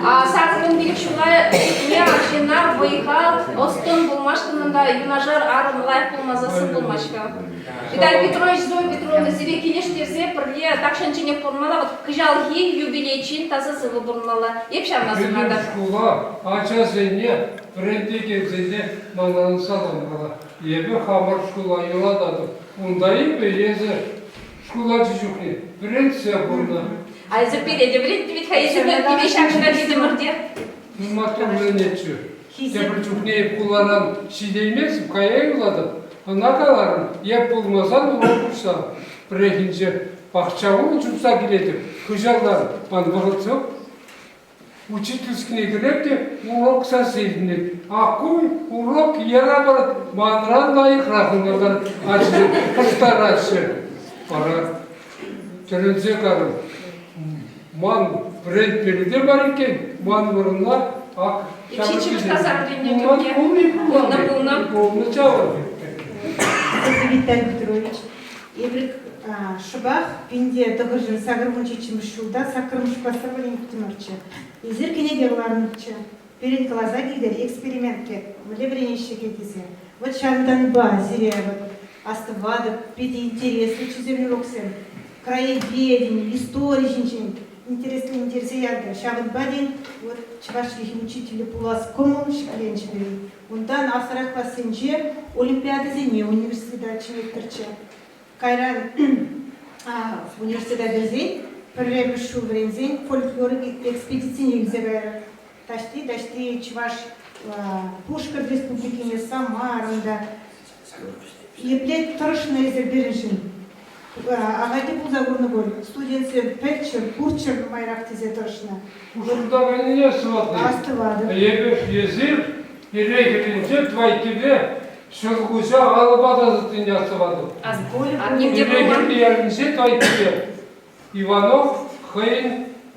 85 ҫула ҫитме арҫынна вӑй-хал, ӑс-тӑн пулмашкӑн унта юнашар арӑм лайӑх пулмасассӑн пулмасть-ха. Виталий Петрович, Зоя Петровна, сире килӗштерсе пӗрле тахҫанчченех пурӑнмалла, вот кӑҫалхи юбилейччен таса сывӑ пурӑнмалла. Эп ҫавна сунатӑп. Шкула ачасене, вӗрентекенсене манран салам кала. Эпӗ хамӑр шкула юрататӑп. Унта эпӗ эсӗ шкул ачи чухне вӗрентсе пынӑ. А эсӗ пире те вӗрентнӗ вӗт-ха, эсӗ вӗрентнипе ҫакӑнта ҫитӗмӗр те. Ну, маттур вӗренетчӗ. Тепӗр чухне эп хуларан ҫитейместӗп, кая юлатӑп. Ӑна каларӑм, эп пулмасан урок уҫсан. Пӗррехинче пахча умӗн чупса килетӗп, хыҫалтан ман вӑхӑт ҫук. Учительскине кӗрет те урок сасси илтӗнет. А ку урок яра парать, манран лайӑхрах ӑнлантарать. Ачисем пӑстараҫҫӗ. Вара тӗлӗнсе карӑм. Ман вӗрентмелле те мар иккен, ман вырӑнна ак Ҫиччӗмӗш класа вӗреннӗ чухне пулнӑ, пулнӑ. Пулнӑ ҫавӑн. Виталий Петрович, Эпир шӑпах 1987 ҫулта саккӑрмӗш класра вӗренеттӗмӗрччӗ. Эсир кӗнеке кӑларнӑччӗ. Пирӗн класа килтӗр эксперимент пек, мӗнле вӗренеҫҫӗ-ке тесе. Вот ҫавӑнтанпа сире вот астӑватӑп, питӗ интереслӗ чусем уроксем. Краеведени, истори ҫинчен интереслентерсе ятӑр. Ҫавӑнпа тен, вот чӑваш чӗлхи учителӗ пулас кӑмӑл ҫӗкленчӗ пирӗн. Унтан аслӑрах классенче олимпиадӑсене университета чӗнеттӗрччӗ. Кайран университета кӗрсен, пӗрремӗш ҫул вӗренсен фольклор экспедицине илсе кайрӑм. Таҫти-таҫти Чӑваш Пушкӑрт Республикине, Самарӑн та. Епле тӑрӑшнӑ эсир пирӗншӗн. Ахаль те пулса курнӑ пуль. Студентсем пӗлччӗр, курччӑр нумайрах тесе тӑрӑшнӑ. Пушӑнта кайнине сыватнӑ. Астӑватӑп. Эпир эсир пире хӗрринче тӑвайккипе ҫӑлкуҫа алӑпа тасатнине астӑватӑп. Пире хӗрри ялӗнче тӑвайккипе Иванов хӑйӗн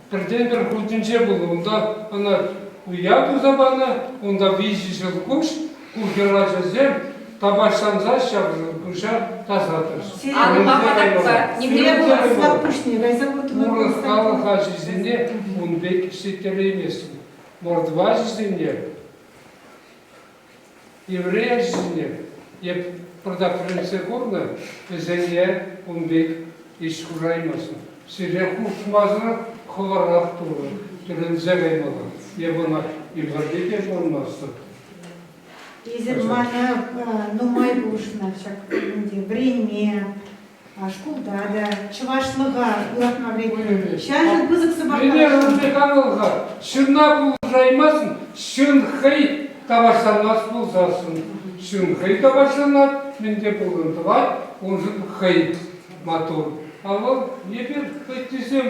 пӗртен-пӗр хутӗнче пулнӑ. Унта ӑна уяв туса панӑ, унта виҫӗ ҫӑлкуҫ, ку хӗрачасем тапаҫланса ҫав ҫӑлкуҫа тасатрӗҫ. Урӑх халӑх ачисене ун пек ӗҫлеттерейместӗн. Мордва ачисене Еврей ачисене эп пӑртак вӗрентсе курнӑ, вӗсене ун пек ӗҫ хушаймастӑн. Сире хушмасӑр хӑвӑрах турӑ, тӗлӗнсе каймалла. Эп ӑна ӳпӗрте те пурӑнмастӑп. Эсир мана нумай пулӑшнӑ ҫак ӗнтӗ вӗренме, шкулта та чӑвашлӑха юратма вӗрентнӗ. Ҫавшӑн пысӑк сӑмах Венера Михайловна, ҫынна пулӑшаймастӑн, ҫын хӑй тавашланмасть пулсассӑн. Ҫын хӑй тавашланать, мӗн те пулин тӑвать, уншӑн хӑй маттур. А вӑл эпир ыттисем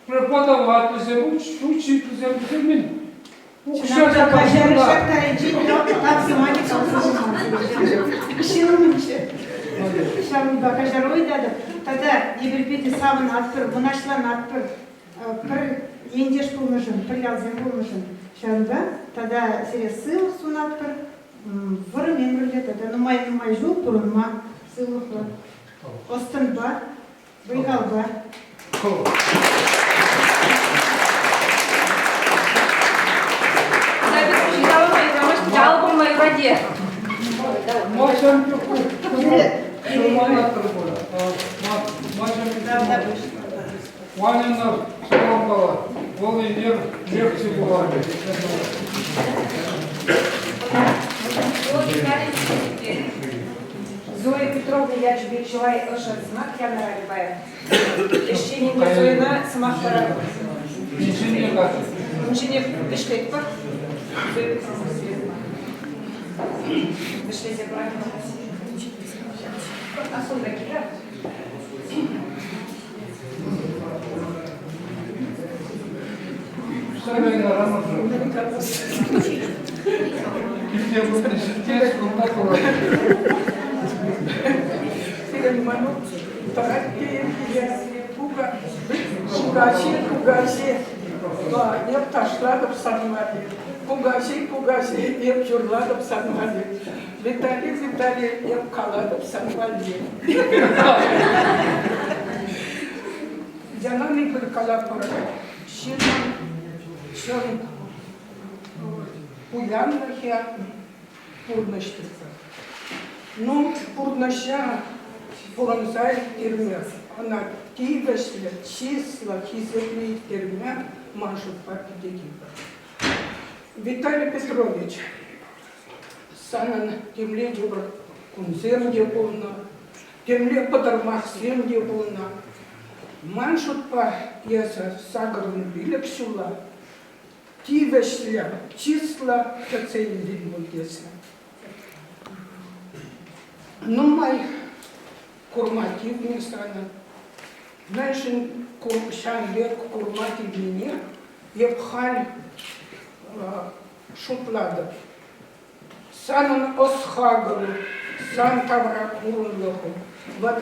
преподавательсем, учительсем, вӗсем мӗн Чӑнах та каҫару ҫак таранччен тав сӑмахӗ каласа Ҫырӑнчӗ. Ҫавӑнпа каҫару ыйтатӑп. Тата эпир питӗ савӑнатпӑр, мӑнаҫланатпӑр. Пӗр ентеш пулнӑшӑн, пӗр ялсем пулнӑшӑн. Ҫавӑнпа тата сире сывлӑх сунатпӑр. Вӑрӑм ӗмӗрлӗ тата нумай-нумай ҫул пурӑнма сывлӑхлӑ. Ӑс-тӑнпа, Вӑй-халпа. Ваньӑна саламлала. Вӑл ӗнер лекци вуларӗ. Зоя Петровна ячӗпе чылай ӑшӑ сӑмах янӑрарӗ паян. Ӗҫченӗн Зойӑна сӑмах паратӑп. Ун ҫине вӗҫлетпӗр. Зоя Петровна сире сӑмах. Вӗҫлесе пырать. Асунта килӗр. Сирӗн мӑнук тӑрать те Кукаҫи, кукаҫи, эп ташлатӑп сан валли. Кукаҫи, кукаҫи, эп юрлатӑп сан валли. Виталий, Виталий, эп калатӑп сан валли. Ялан эпир калатпӑр, ҫыннӑн чӑн пуянлӑхӗ пурнӑҫ тесе. Ну, пурнӑҫа пурӑнса ирттерме, ӑна тивӗҫлӗ, чыслӑ, хисеплӗ ирттерме ман шутпа питӗ йывӑр. Виталий Петрович, санӑн темле йывӑр кунсем те пулнӑ, темле пӑтӑрмахсем те пулнӑ. Ман шутпа, эсӗ 85 ҫула тивӗҫлӗ, чыслӑ кӗтсе илтӗн пуль тесе. Нумай курма тивнӗ санӑн. Мӗншӗн ҫав пек курма тивнине эп халь шутлатӑп. Санӑн ӑс-хакӑлу, сан тавра курӑмлӑху. Вот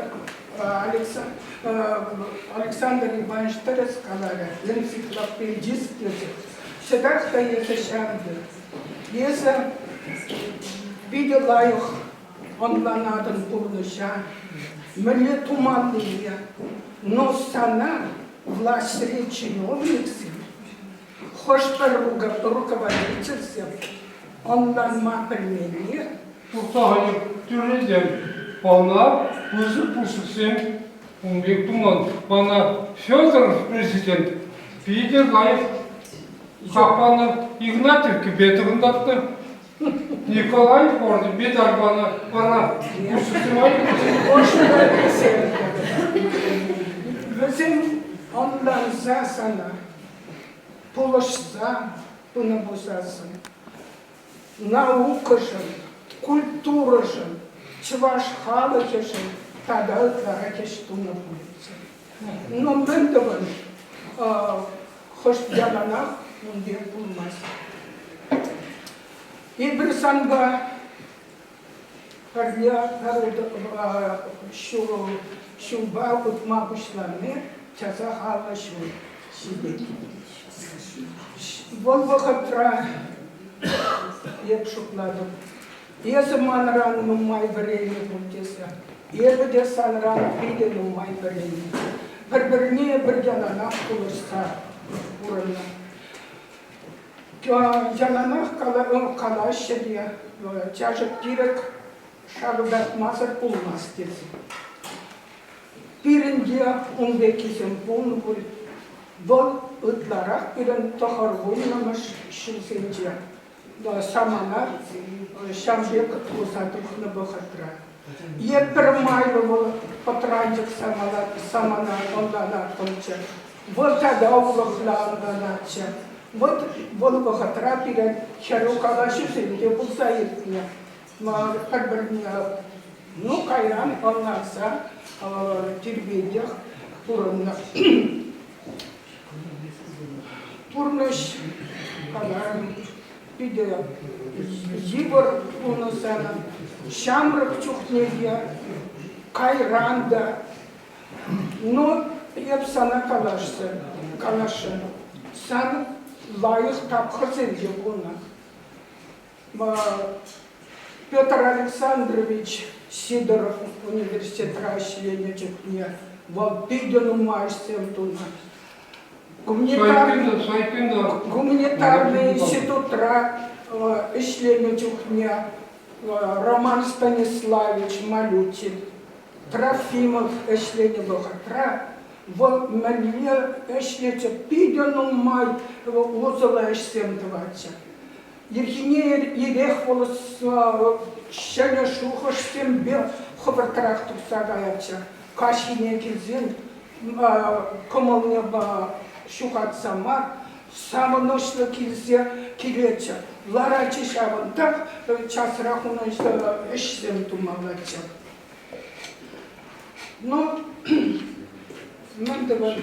Александр Иванович тӗрӗс каларӗ, энциклопедист тесе. Ҫӑтах та эсӗ ҫав пек. Эсӗ питӗ лайӑх ӑнланатӑн пурнӑҫа, мӗнле туманнине. Но сана влаҫри чиновниксем Хӑш-пӗр руководительсем ӑнланма пӗлменни Тухса тӳррисем пана пысӑк пуҫлӑхсем ун пек туман. Мана Федоров президент питӗ лайӑх хак панӑ. Игнатьев кӗпе тӑхӑнтартнӑ. Николай медаль панӑ. Вара пуҫлӑхсем Вӗсем ӑнланса сана пулӑшса пынӑ пулсассӑн наукӑшӑн, культурӑшӑн, чӑваш халӑхӗшӗн. тата ытларах ӗҫ тунӑ пулӗччӗ. Ну, мӗн тӑвӑн, хӑш яланах ун пек пулмасть. Эпир санпа пӗрле ҫулпа утма пуҫлани часах 50 ҫул ҫитет. Вӑл вӑхӑтра эп шутлатӑп, эсӗ манран нумай вӗреннӗ пуль тесе. Эпӗ те санран питӗ нумай вӗреннӗ. Пӗр-пӗрне эпир яланах пулӑшса пурӑннӑ. Яланах калаҫҫӗ те, чашӑк-тирӗк шакӑлтатмасӑр пулмасть тесе. Пирӗн те ун пеккисем пулнӑ пуль. Вӑл ытларах пирӗн 90-мӗш ҫулсенче самана ҫав пек пулса тухнӑ вӑхӑтра. Е пӗр майлӑ вӑл пӑтранчӑк самана ӑнланаттӑмччӗ. Вӑл тата урӑхла ӑнланатчӗ. Вӑт вӑл вӑхӑтра пирӗн хӗрӳ калаҫусем те пулса иртнӗ. Пӗр-пӗрне ну, кайран ӑнланса тирпейлех пурӑннӑ. Пурнӑҫ каларӑм, питӗ йывӑр пулнӑ санӑн. Ҫамрӑк чухне те, кайран та. Ну, эп сана каласшӑн, каласшӑн. Сан лайӑх тапхӑрсем те пулнӑ. Петр Александрович Сидоров университетра ӗҫленӗ чухне вӑл питӗ нумай ӗҫсем тунӑ. Гуманитарный институтра ӗҫленӗ чухне Роман Станиславович Малютин, Трофимов ӗҫленӗ вӑхӑтра вӑл мӗнле ӗҫлетчӗ, питӗ нумай усӑллӑ ӗҫсем тӑватчӗ. Ирхине ирех вӑл ҫӗнӗ шухӑшсемпе хӑвӑртрах тухса каятчӗ. Каҫхине килсен кӑмӑлне ҫухатса мар, савӑнӑҫлӑ килсе килетчӗ. Ларатчӗ ҫавӑнтах, часрах унӑн ӗҫсем тумаллаччӗ. Ну, мӗн тӑвать?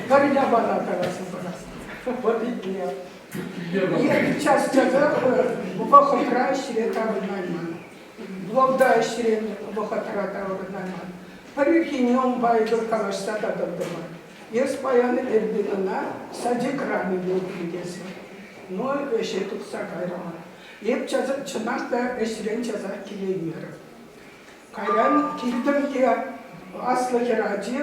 Пӗр япала каласа парас. Вот итле. Час-часах вӑхӑтра ӗҫре таврӑнайман. Блокда ӗҫрен вӑхӑтра таврӑнайман. Пӗр ирхине унпа эпир калаҫса татӑлтӑмӑр. Эс паян Эльвинӑна садикран илетӗн тесе. Ну, ӗҫе тухса кайрӑмӑр. Эп чӑнах та ӗҫрен часах килеймерӗм. Кайран килтӗм те аслӑ хӗр ачи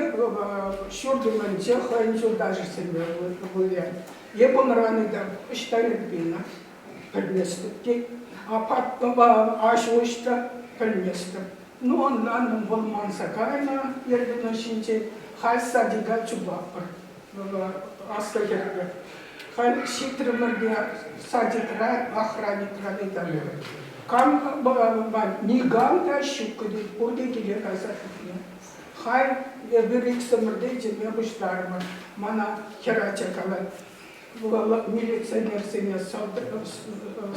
ҫурт умӗнче хӑйӗн ҫулташӗсемпе вылять. Эп унран ыйтап, ӑҫта Эльвина? Пӗлместӗп тет. Аҫу ӑҫта? Пӗлместӗп. Ну, ӑнлантӑм, вӑл манса кайнӑ Эльвина ҫинчен. Халь садика чупатпӑр. Аслӑ хӗрпе. Халь ҫитрӗмӗр те садикра охранникран ыйтатпӑр. Кам никам та ҫуккӑ тет, пурте киле кайса кӗтнӗ. Халь эпир иксӗмӗр те чӗнме пуҫларӑмӑр. Мана хӗрача калать, милиционерсене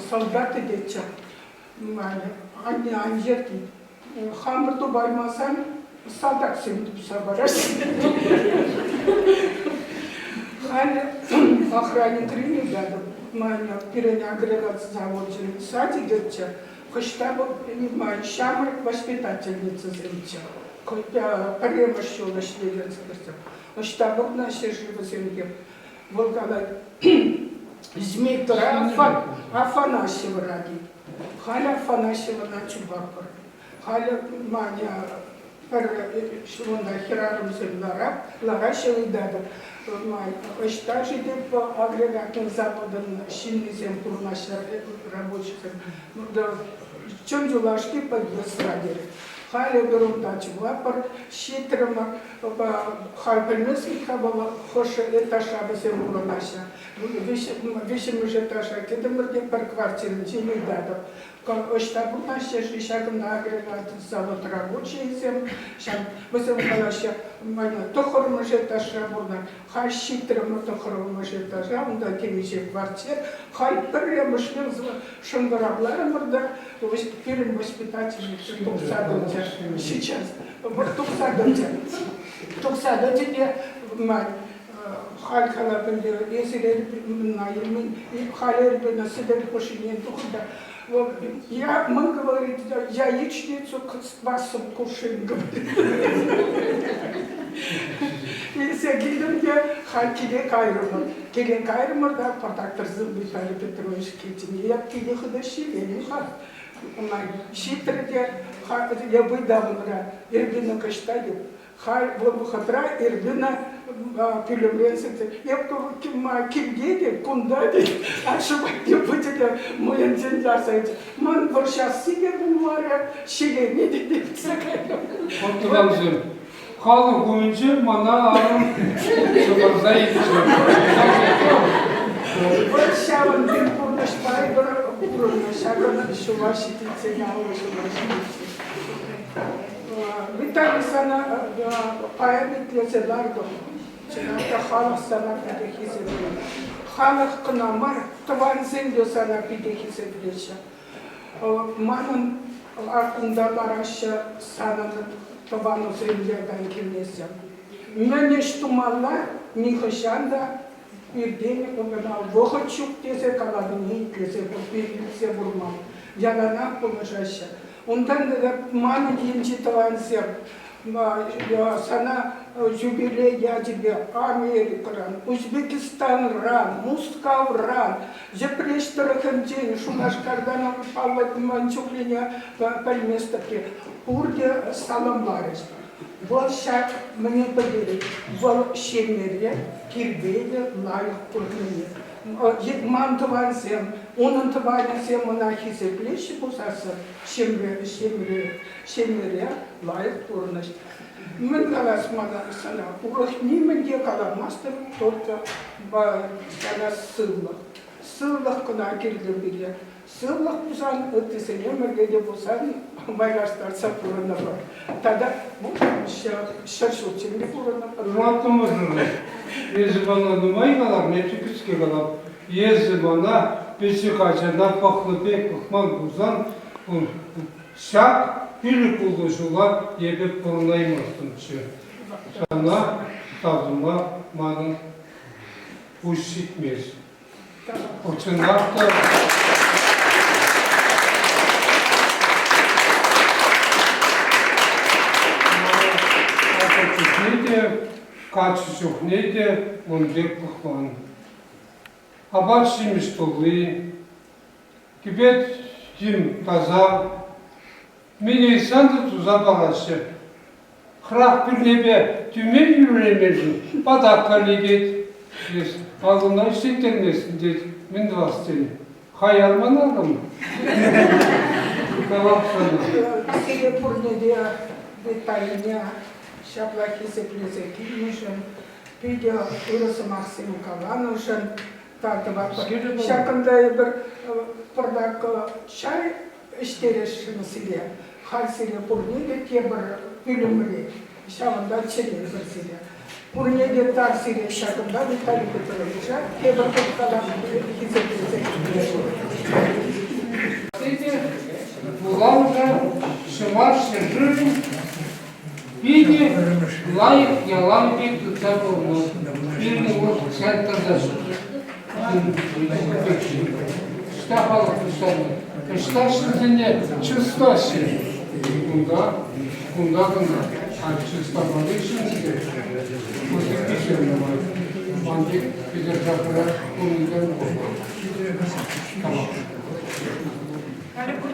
солдаты тетчӗ. Анне ан йӗр тет. Хамӑр тупаймасан салтаксем тупса параҫҫӗ. Халь охранникри ыйтатӑп. Пирӗн агрегат завочӗн садикӗччӗ. Хӑҫта ҫамрӑк воспитательницӑсемччӗ. Пӗрремӗш ҫул ӗҫлекенскерсем. Ӑҫта вырнаҫҫӗ-ши вӗсем те? Вӑл калать, Змейкӑра Афанасьевӑра тет. Халь Афанасьевӑна чупатпӑр. Халӗ Маня пӗр ҫулӑнта хӗрарӑмсем лараҫҫӗ ыйтатӑп. Ӑҫта-ши теп агрегатӑн заводӑн ҫыннисем пурӑнаҫҫӗ рабочисем. Чӑн юлашки подъездра терӗ. Халӗ эпир унта чупатпӑр, ҫитрӗмӗр. Халь пӗлмест-ха вӑл хӑш этажра вӗсем пурӑнаҫҫӗ. Виҫҫӗмӗш этажа кӗтӗмӗр те пӗр квартирӗнчен ыйтатӑп. Ӑҫта пурӑнаҫҫӗ-ши ҫакӑнта агрегат завод рабочийӗсем, ҫав вӗсем калаҫҫӗ, тӑххӑрмӗш этажра пурӑнать. Халь ҫитрӗмӗр тӑххӑрмӗш этажа, унта темиҫе квартир. Халь пӗрремӗшне шӑнкӑравларӑмӑр та пирӗн воспитательница тухса тӑчӗ. Сейчас тухса тӑчӗ. Тухса тӑчӗ те халь калап ӗнтӗ, эсир халь эрпене сӗтел хушшине тухӑр та я, мы, говорит, яичницу с квасом кушаем, говорит. Илсе килтӗм те халь киле кайрӑмӑр. Киле кайрӑмӑр та пӑртак тӑрсан Виталий Петрович килчӗ. Я киле хытӑ ҫиленӗ-ха. Ҫитрӗ те я выдавнӑра Эрбина кӑҫта тет. Халь вӑл вӑхӑтра Эрбина пӳлӗмрен сӗтсе, эп килте те, кунта те, ашшӗ патне пычӗ те мӑйӗнчен ярса илчӗ. Ман вӑрҫасси те пулмарӗ, ҫилеме те тивсе кайрӑм. Тӑвансем, халӑх умӗнче мана арӑм ҫӑвӑрса илчӗ. Вӑл ҫавӑн пек пурнӑҫпа эпир пурӑннӑ, ҫакӑн ҫула ҫитетсен, аллӑ ҫула ҫитетсен. Виталий сана паян итлесе лартӑм. Чӑнах та халӑх сана питӗ хисеплет. Халӑх кӑна мар, тӑвансем те сана питӗ хисеплеҫҫӗ. Манӑн кунта лараҫҫӗ санӑн тӑванусем ялтан килмеҫҫӗ. Мӗн ӗҫ тумалла, нихӑҫан та пиртен вӑхӑт ҫук тесе каланине итлесе, илтсе курман. Яланах пулӑшаҫҫӗ. Унтан тата манӑн енчи тӑвансем сана юбилей ячӗпе Америкӑран, Узбекистанран, Мускавран, Йӗпреҫ тӑрӑхӗнчен, Шупашкартан паллӑ ман чухлине пӗлместӗп те, пурте саламларӗҫ. Вӑл ҫак мӗне пӗлтерет? Вӑл ҫемьере тирпейлӗ, лайӑх пурӑннине. Ман тӑвансем, унӑн тӑванӗсем ӑна хисеплеҫҫӗ пулсассӑн ҫемьере лайӑх пурнӑҫ. Мӗн калас мана сана, урӑх нимӗн те каламастӑп, только сана сывлӑх. Сывлӑх кӑна кирлӗ пире. Сывлӑх пулсан ыттисене мӗнле те пулсан майлаштарса пурӑнӑпӑр. Тата ҫӗр ҫулччен те пурӑнӑпӑр. Юратнӑ мӑшӑрӑм, эсӗ мана нумай каларӑн, эпӗ кӗске калап. Эсӗ мана пӗчӗк ачана пӑхнӑ пек пӑхман пулсан, ҫак пилӗк ултӑ ҫула эпӗ пурӑнаймастӑмччӗ. Сана тав тума манӑн пуҫ ҫитмест. Чӑнах та чухне те, каччӑ чухне те ун пек пӑхман. Апат-ҫимӗҫ тулли, кӗпе-йӗм таса, мӗн ыйтсан та туса параҫҫӗ. Хӑрах пӳрнепе тӳме ҫӳремешӗн патакка лекет. Эс аллуна ӗҫлеттерместӗн тет. Мӗн тӑвас тен? Хаяр ман арӑм. Тавах сана. Сире пурне те Виталине ҫапла хисеплесе килнӗшӗн, питӗ ырӑ сӑмахсем каланӑшӑн тав тӑватпӑр. Ҫакӑнта эпир пӑртак чай ӗҫтересшӗн сире. Халь сире пурне те тепӗр пӳлӗмре, ҫавӑнта чӗнетпӗр сире. Пурне те тав сире ҫакӑнта Виталий Петровича тепӗр хут калам хисеплесе Питӗ вулавӑша Чӑваш ҫӗршывӗн питӗ лайӑх ялав пек тытса пурӑннӑ. Пирӗн урӑх центрта ҫук. Ӑҫта халӑх пуҫтарнӑ? Ӑҫта ҫынсене чыслаҫҫӗ? Кунта, кунта кӑна. А чысламалли ҫынсем пысӑккисем нумай. Ман пек Петербургра пурӑнакан пур. Халӗ пур.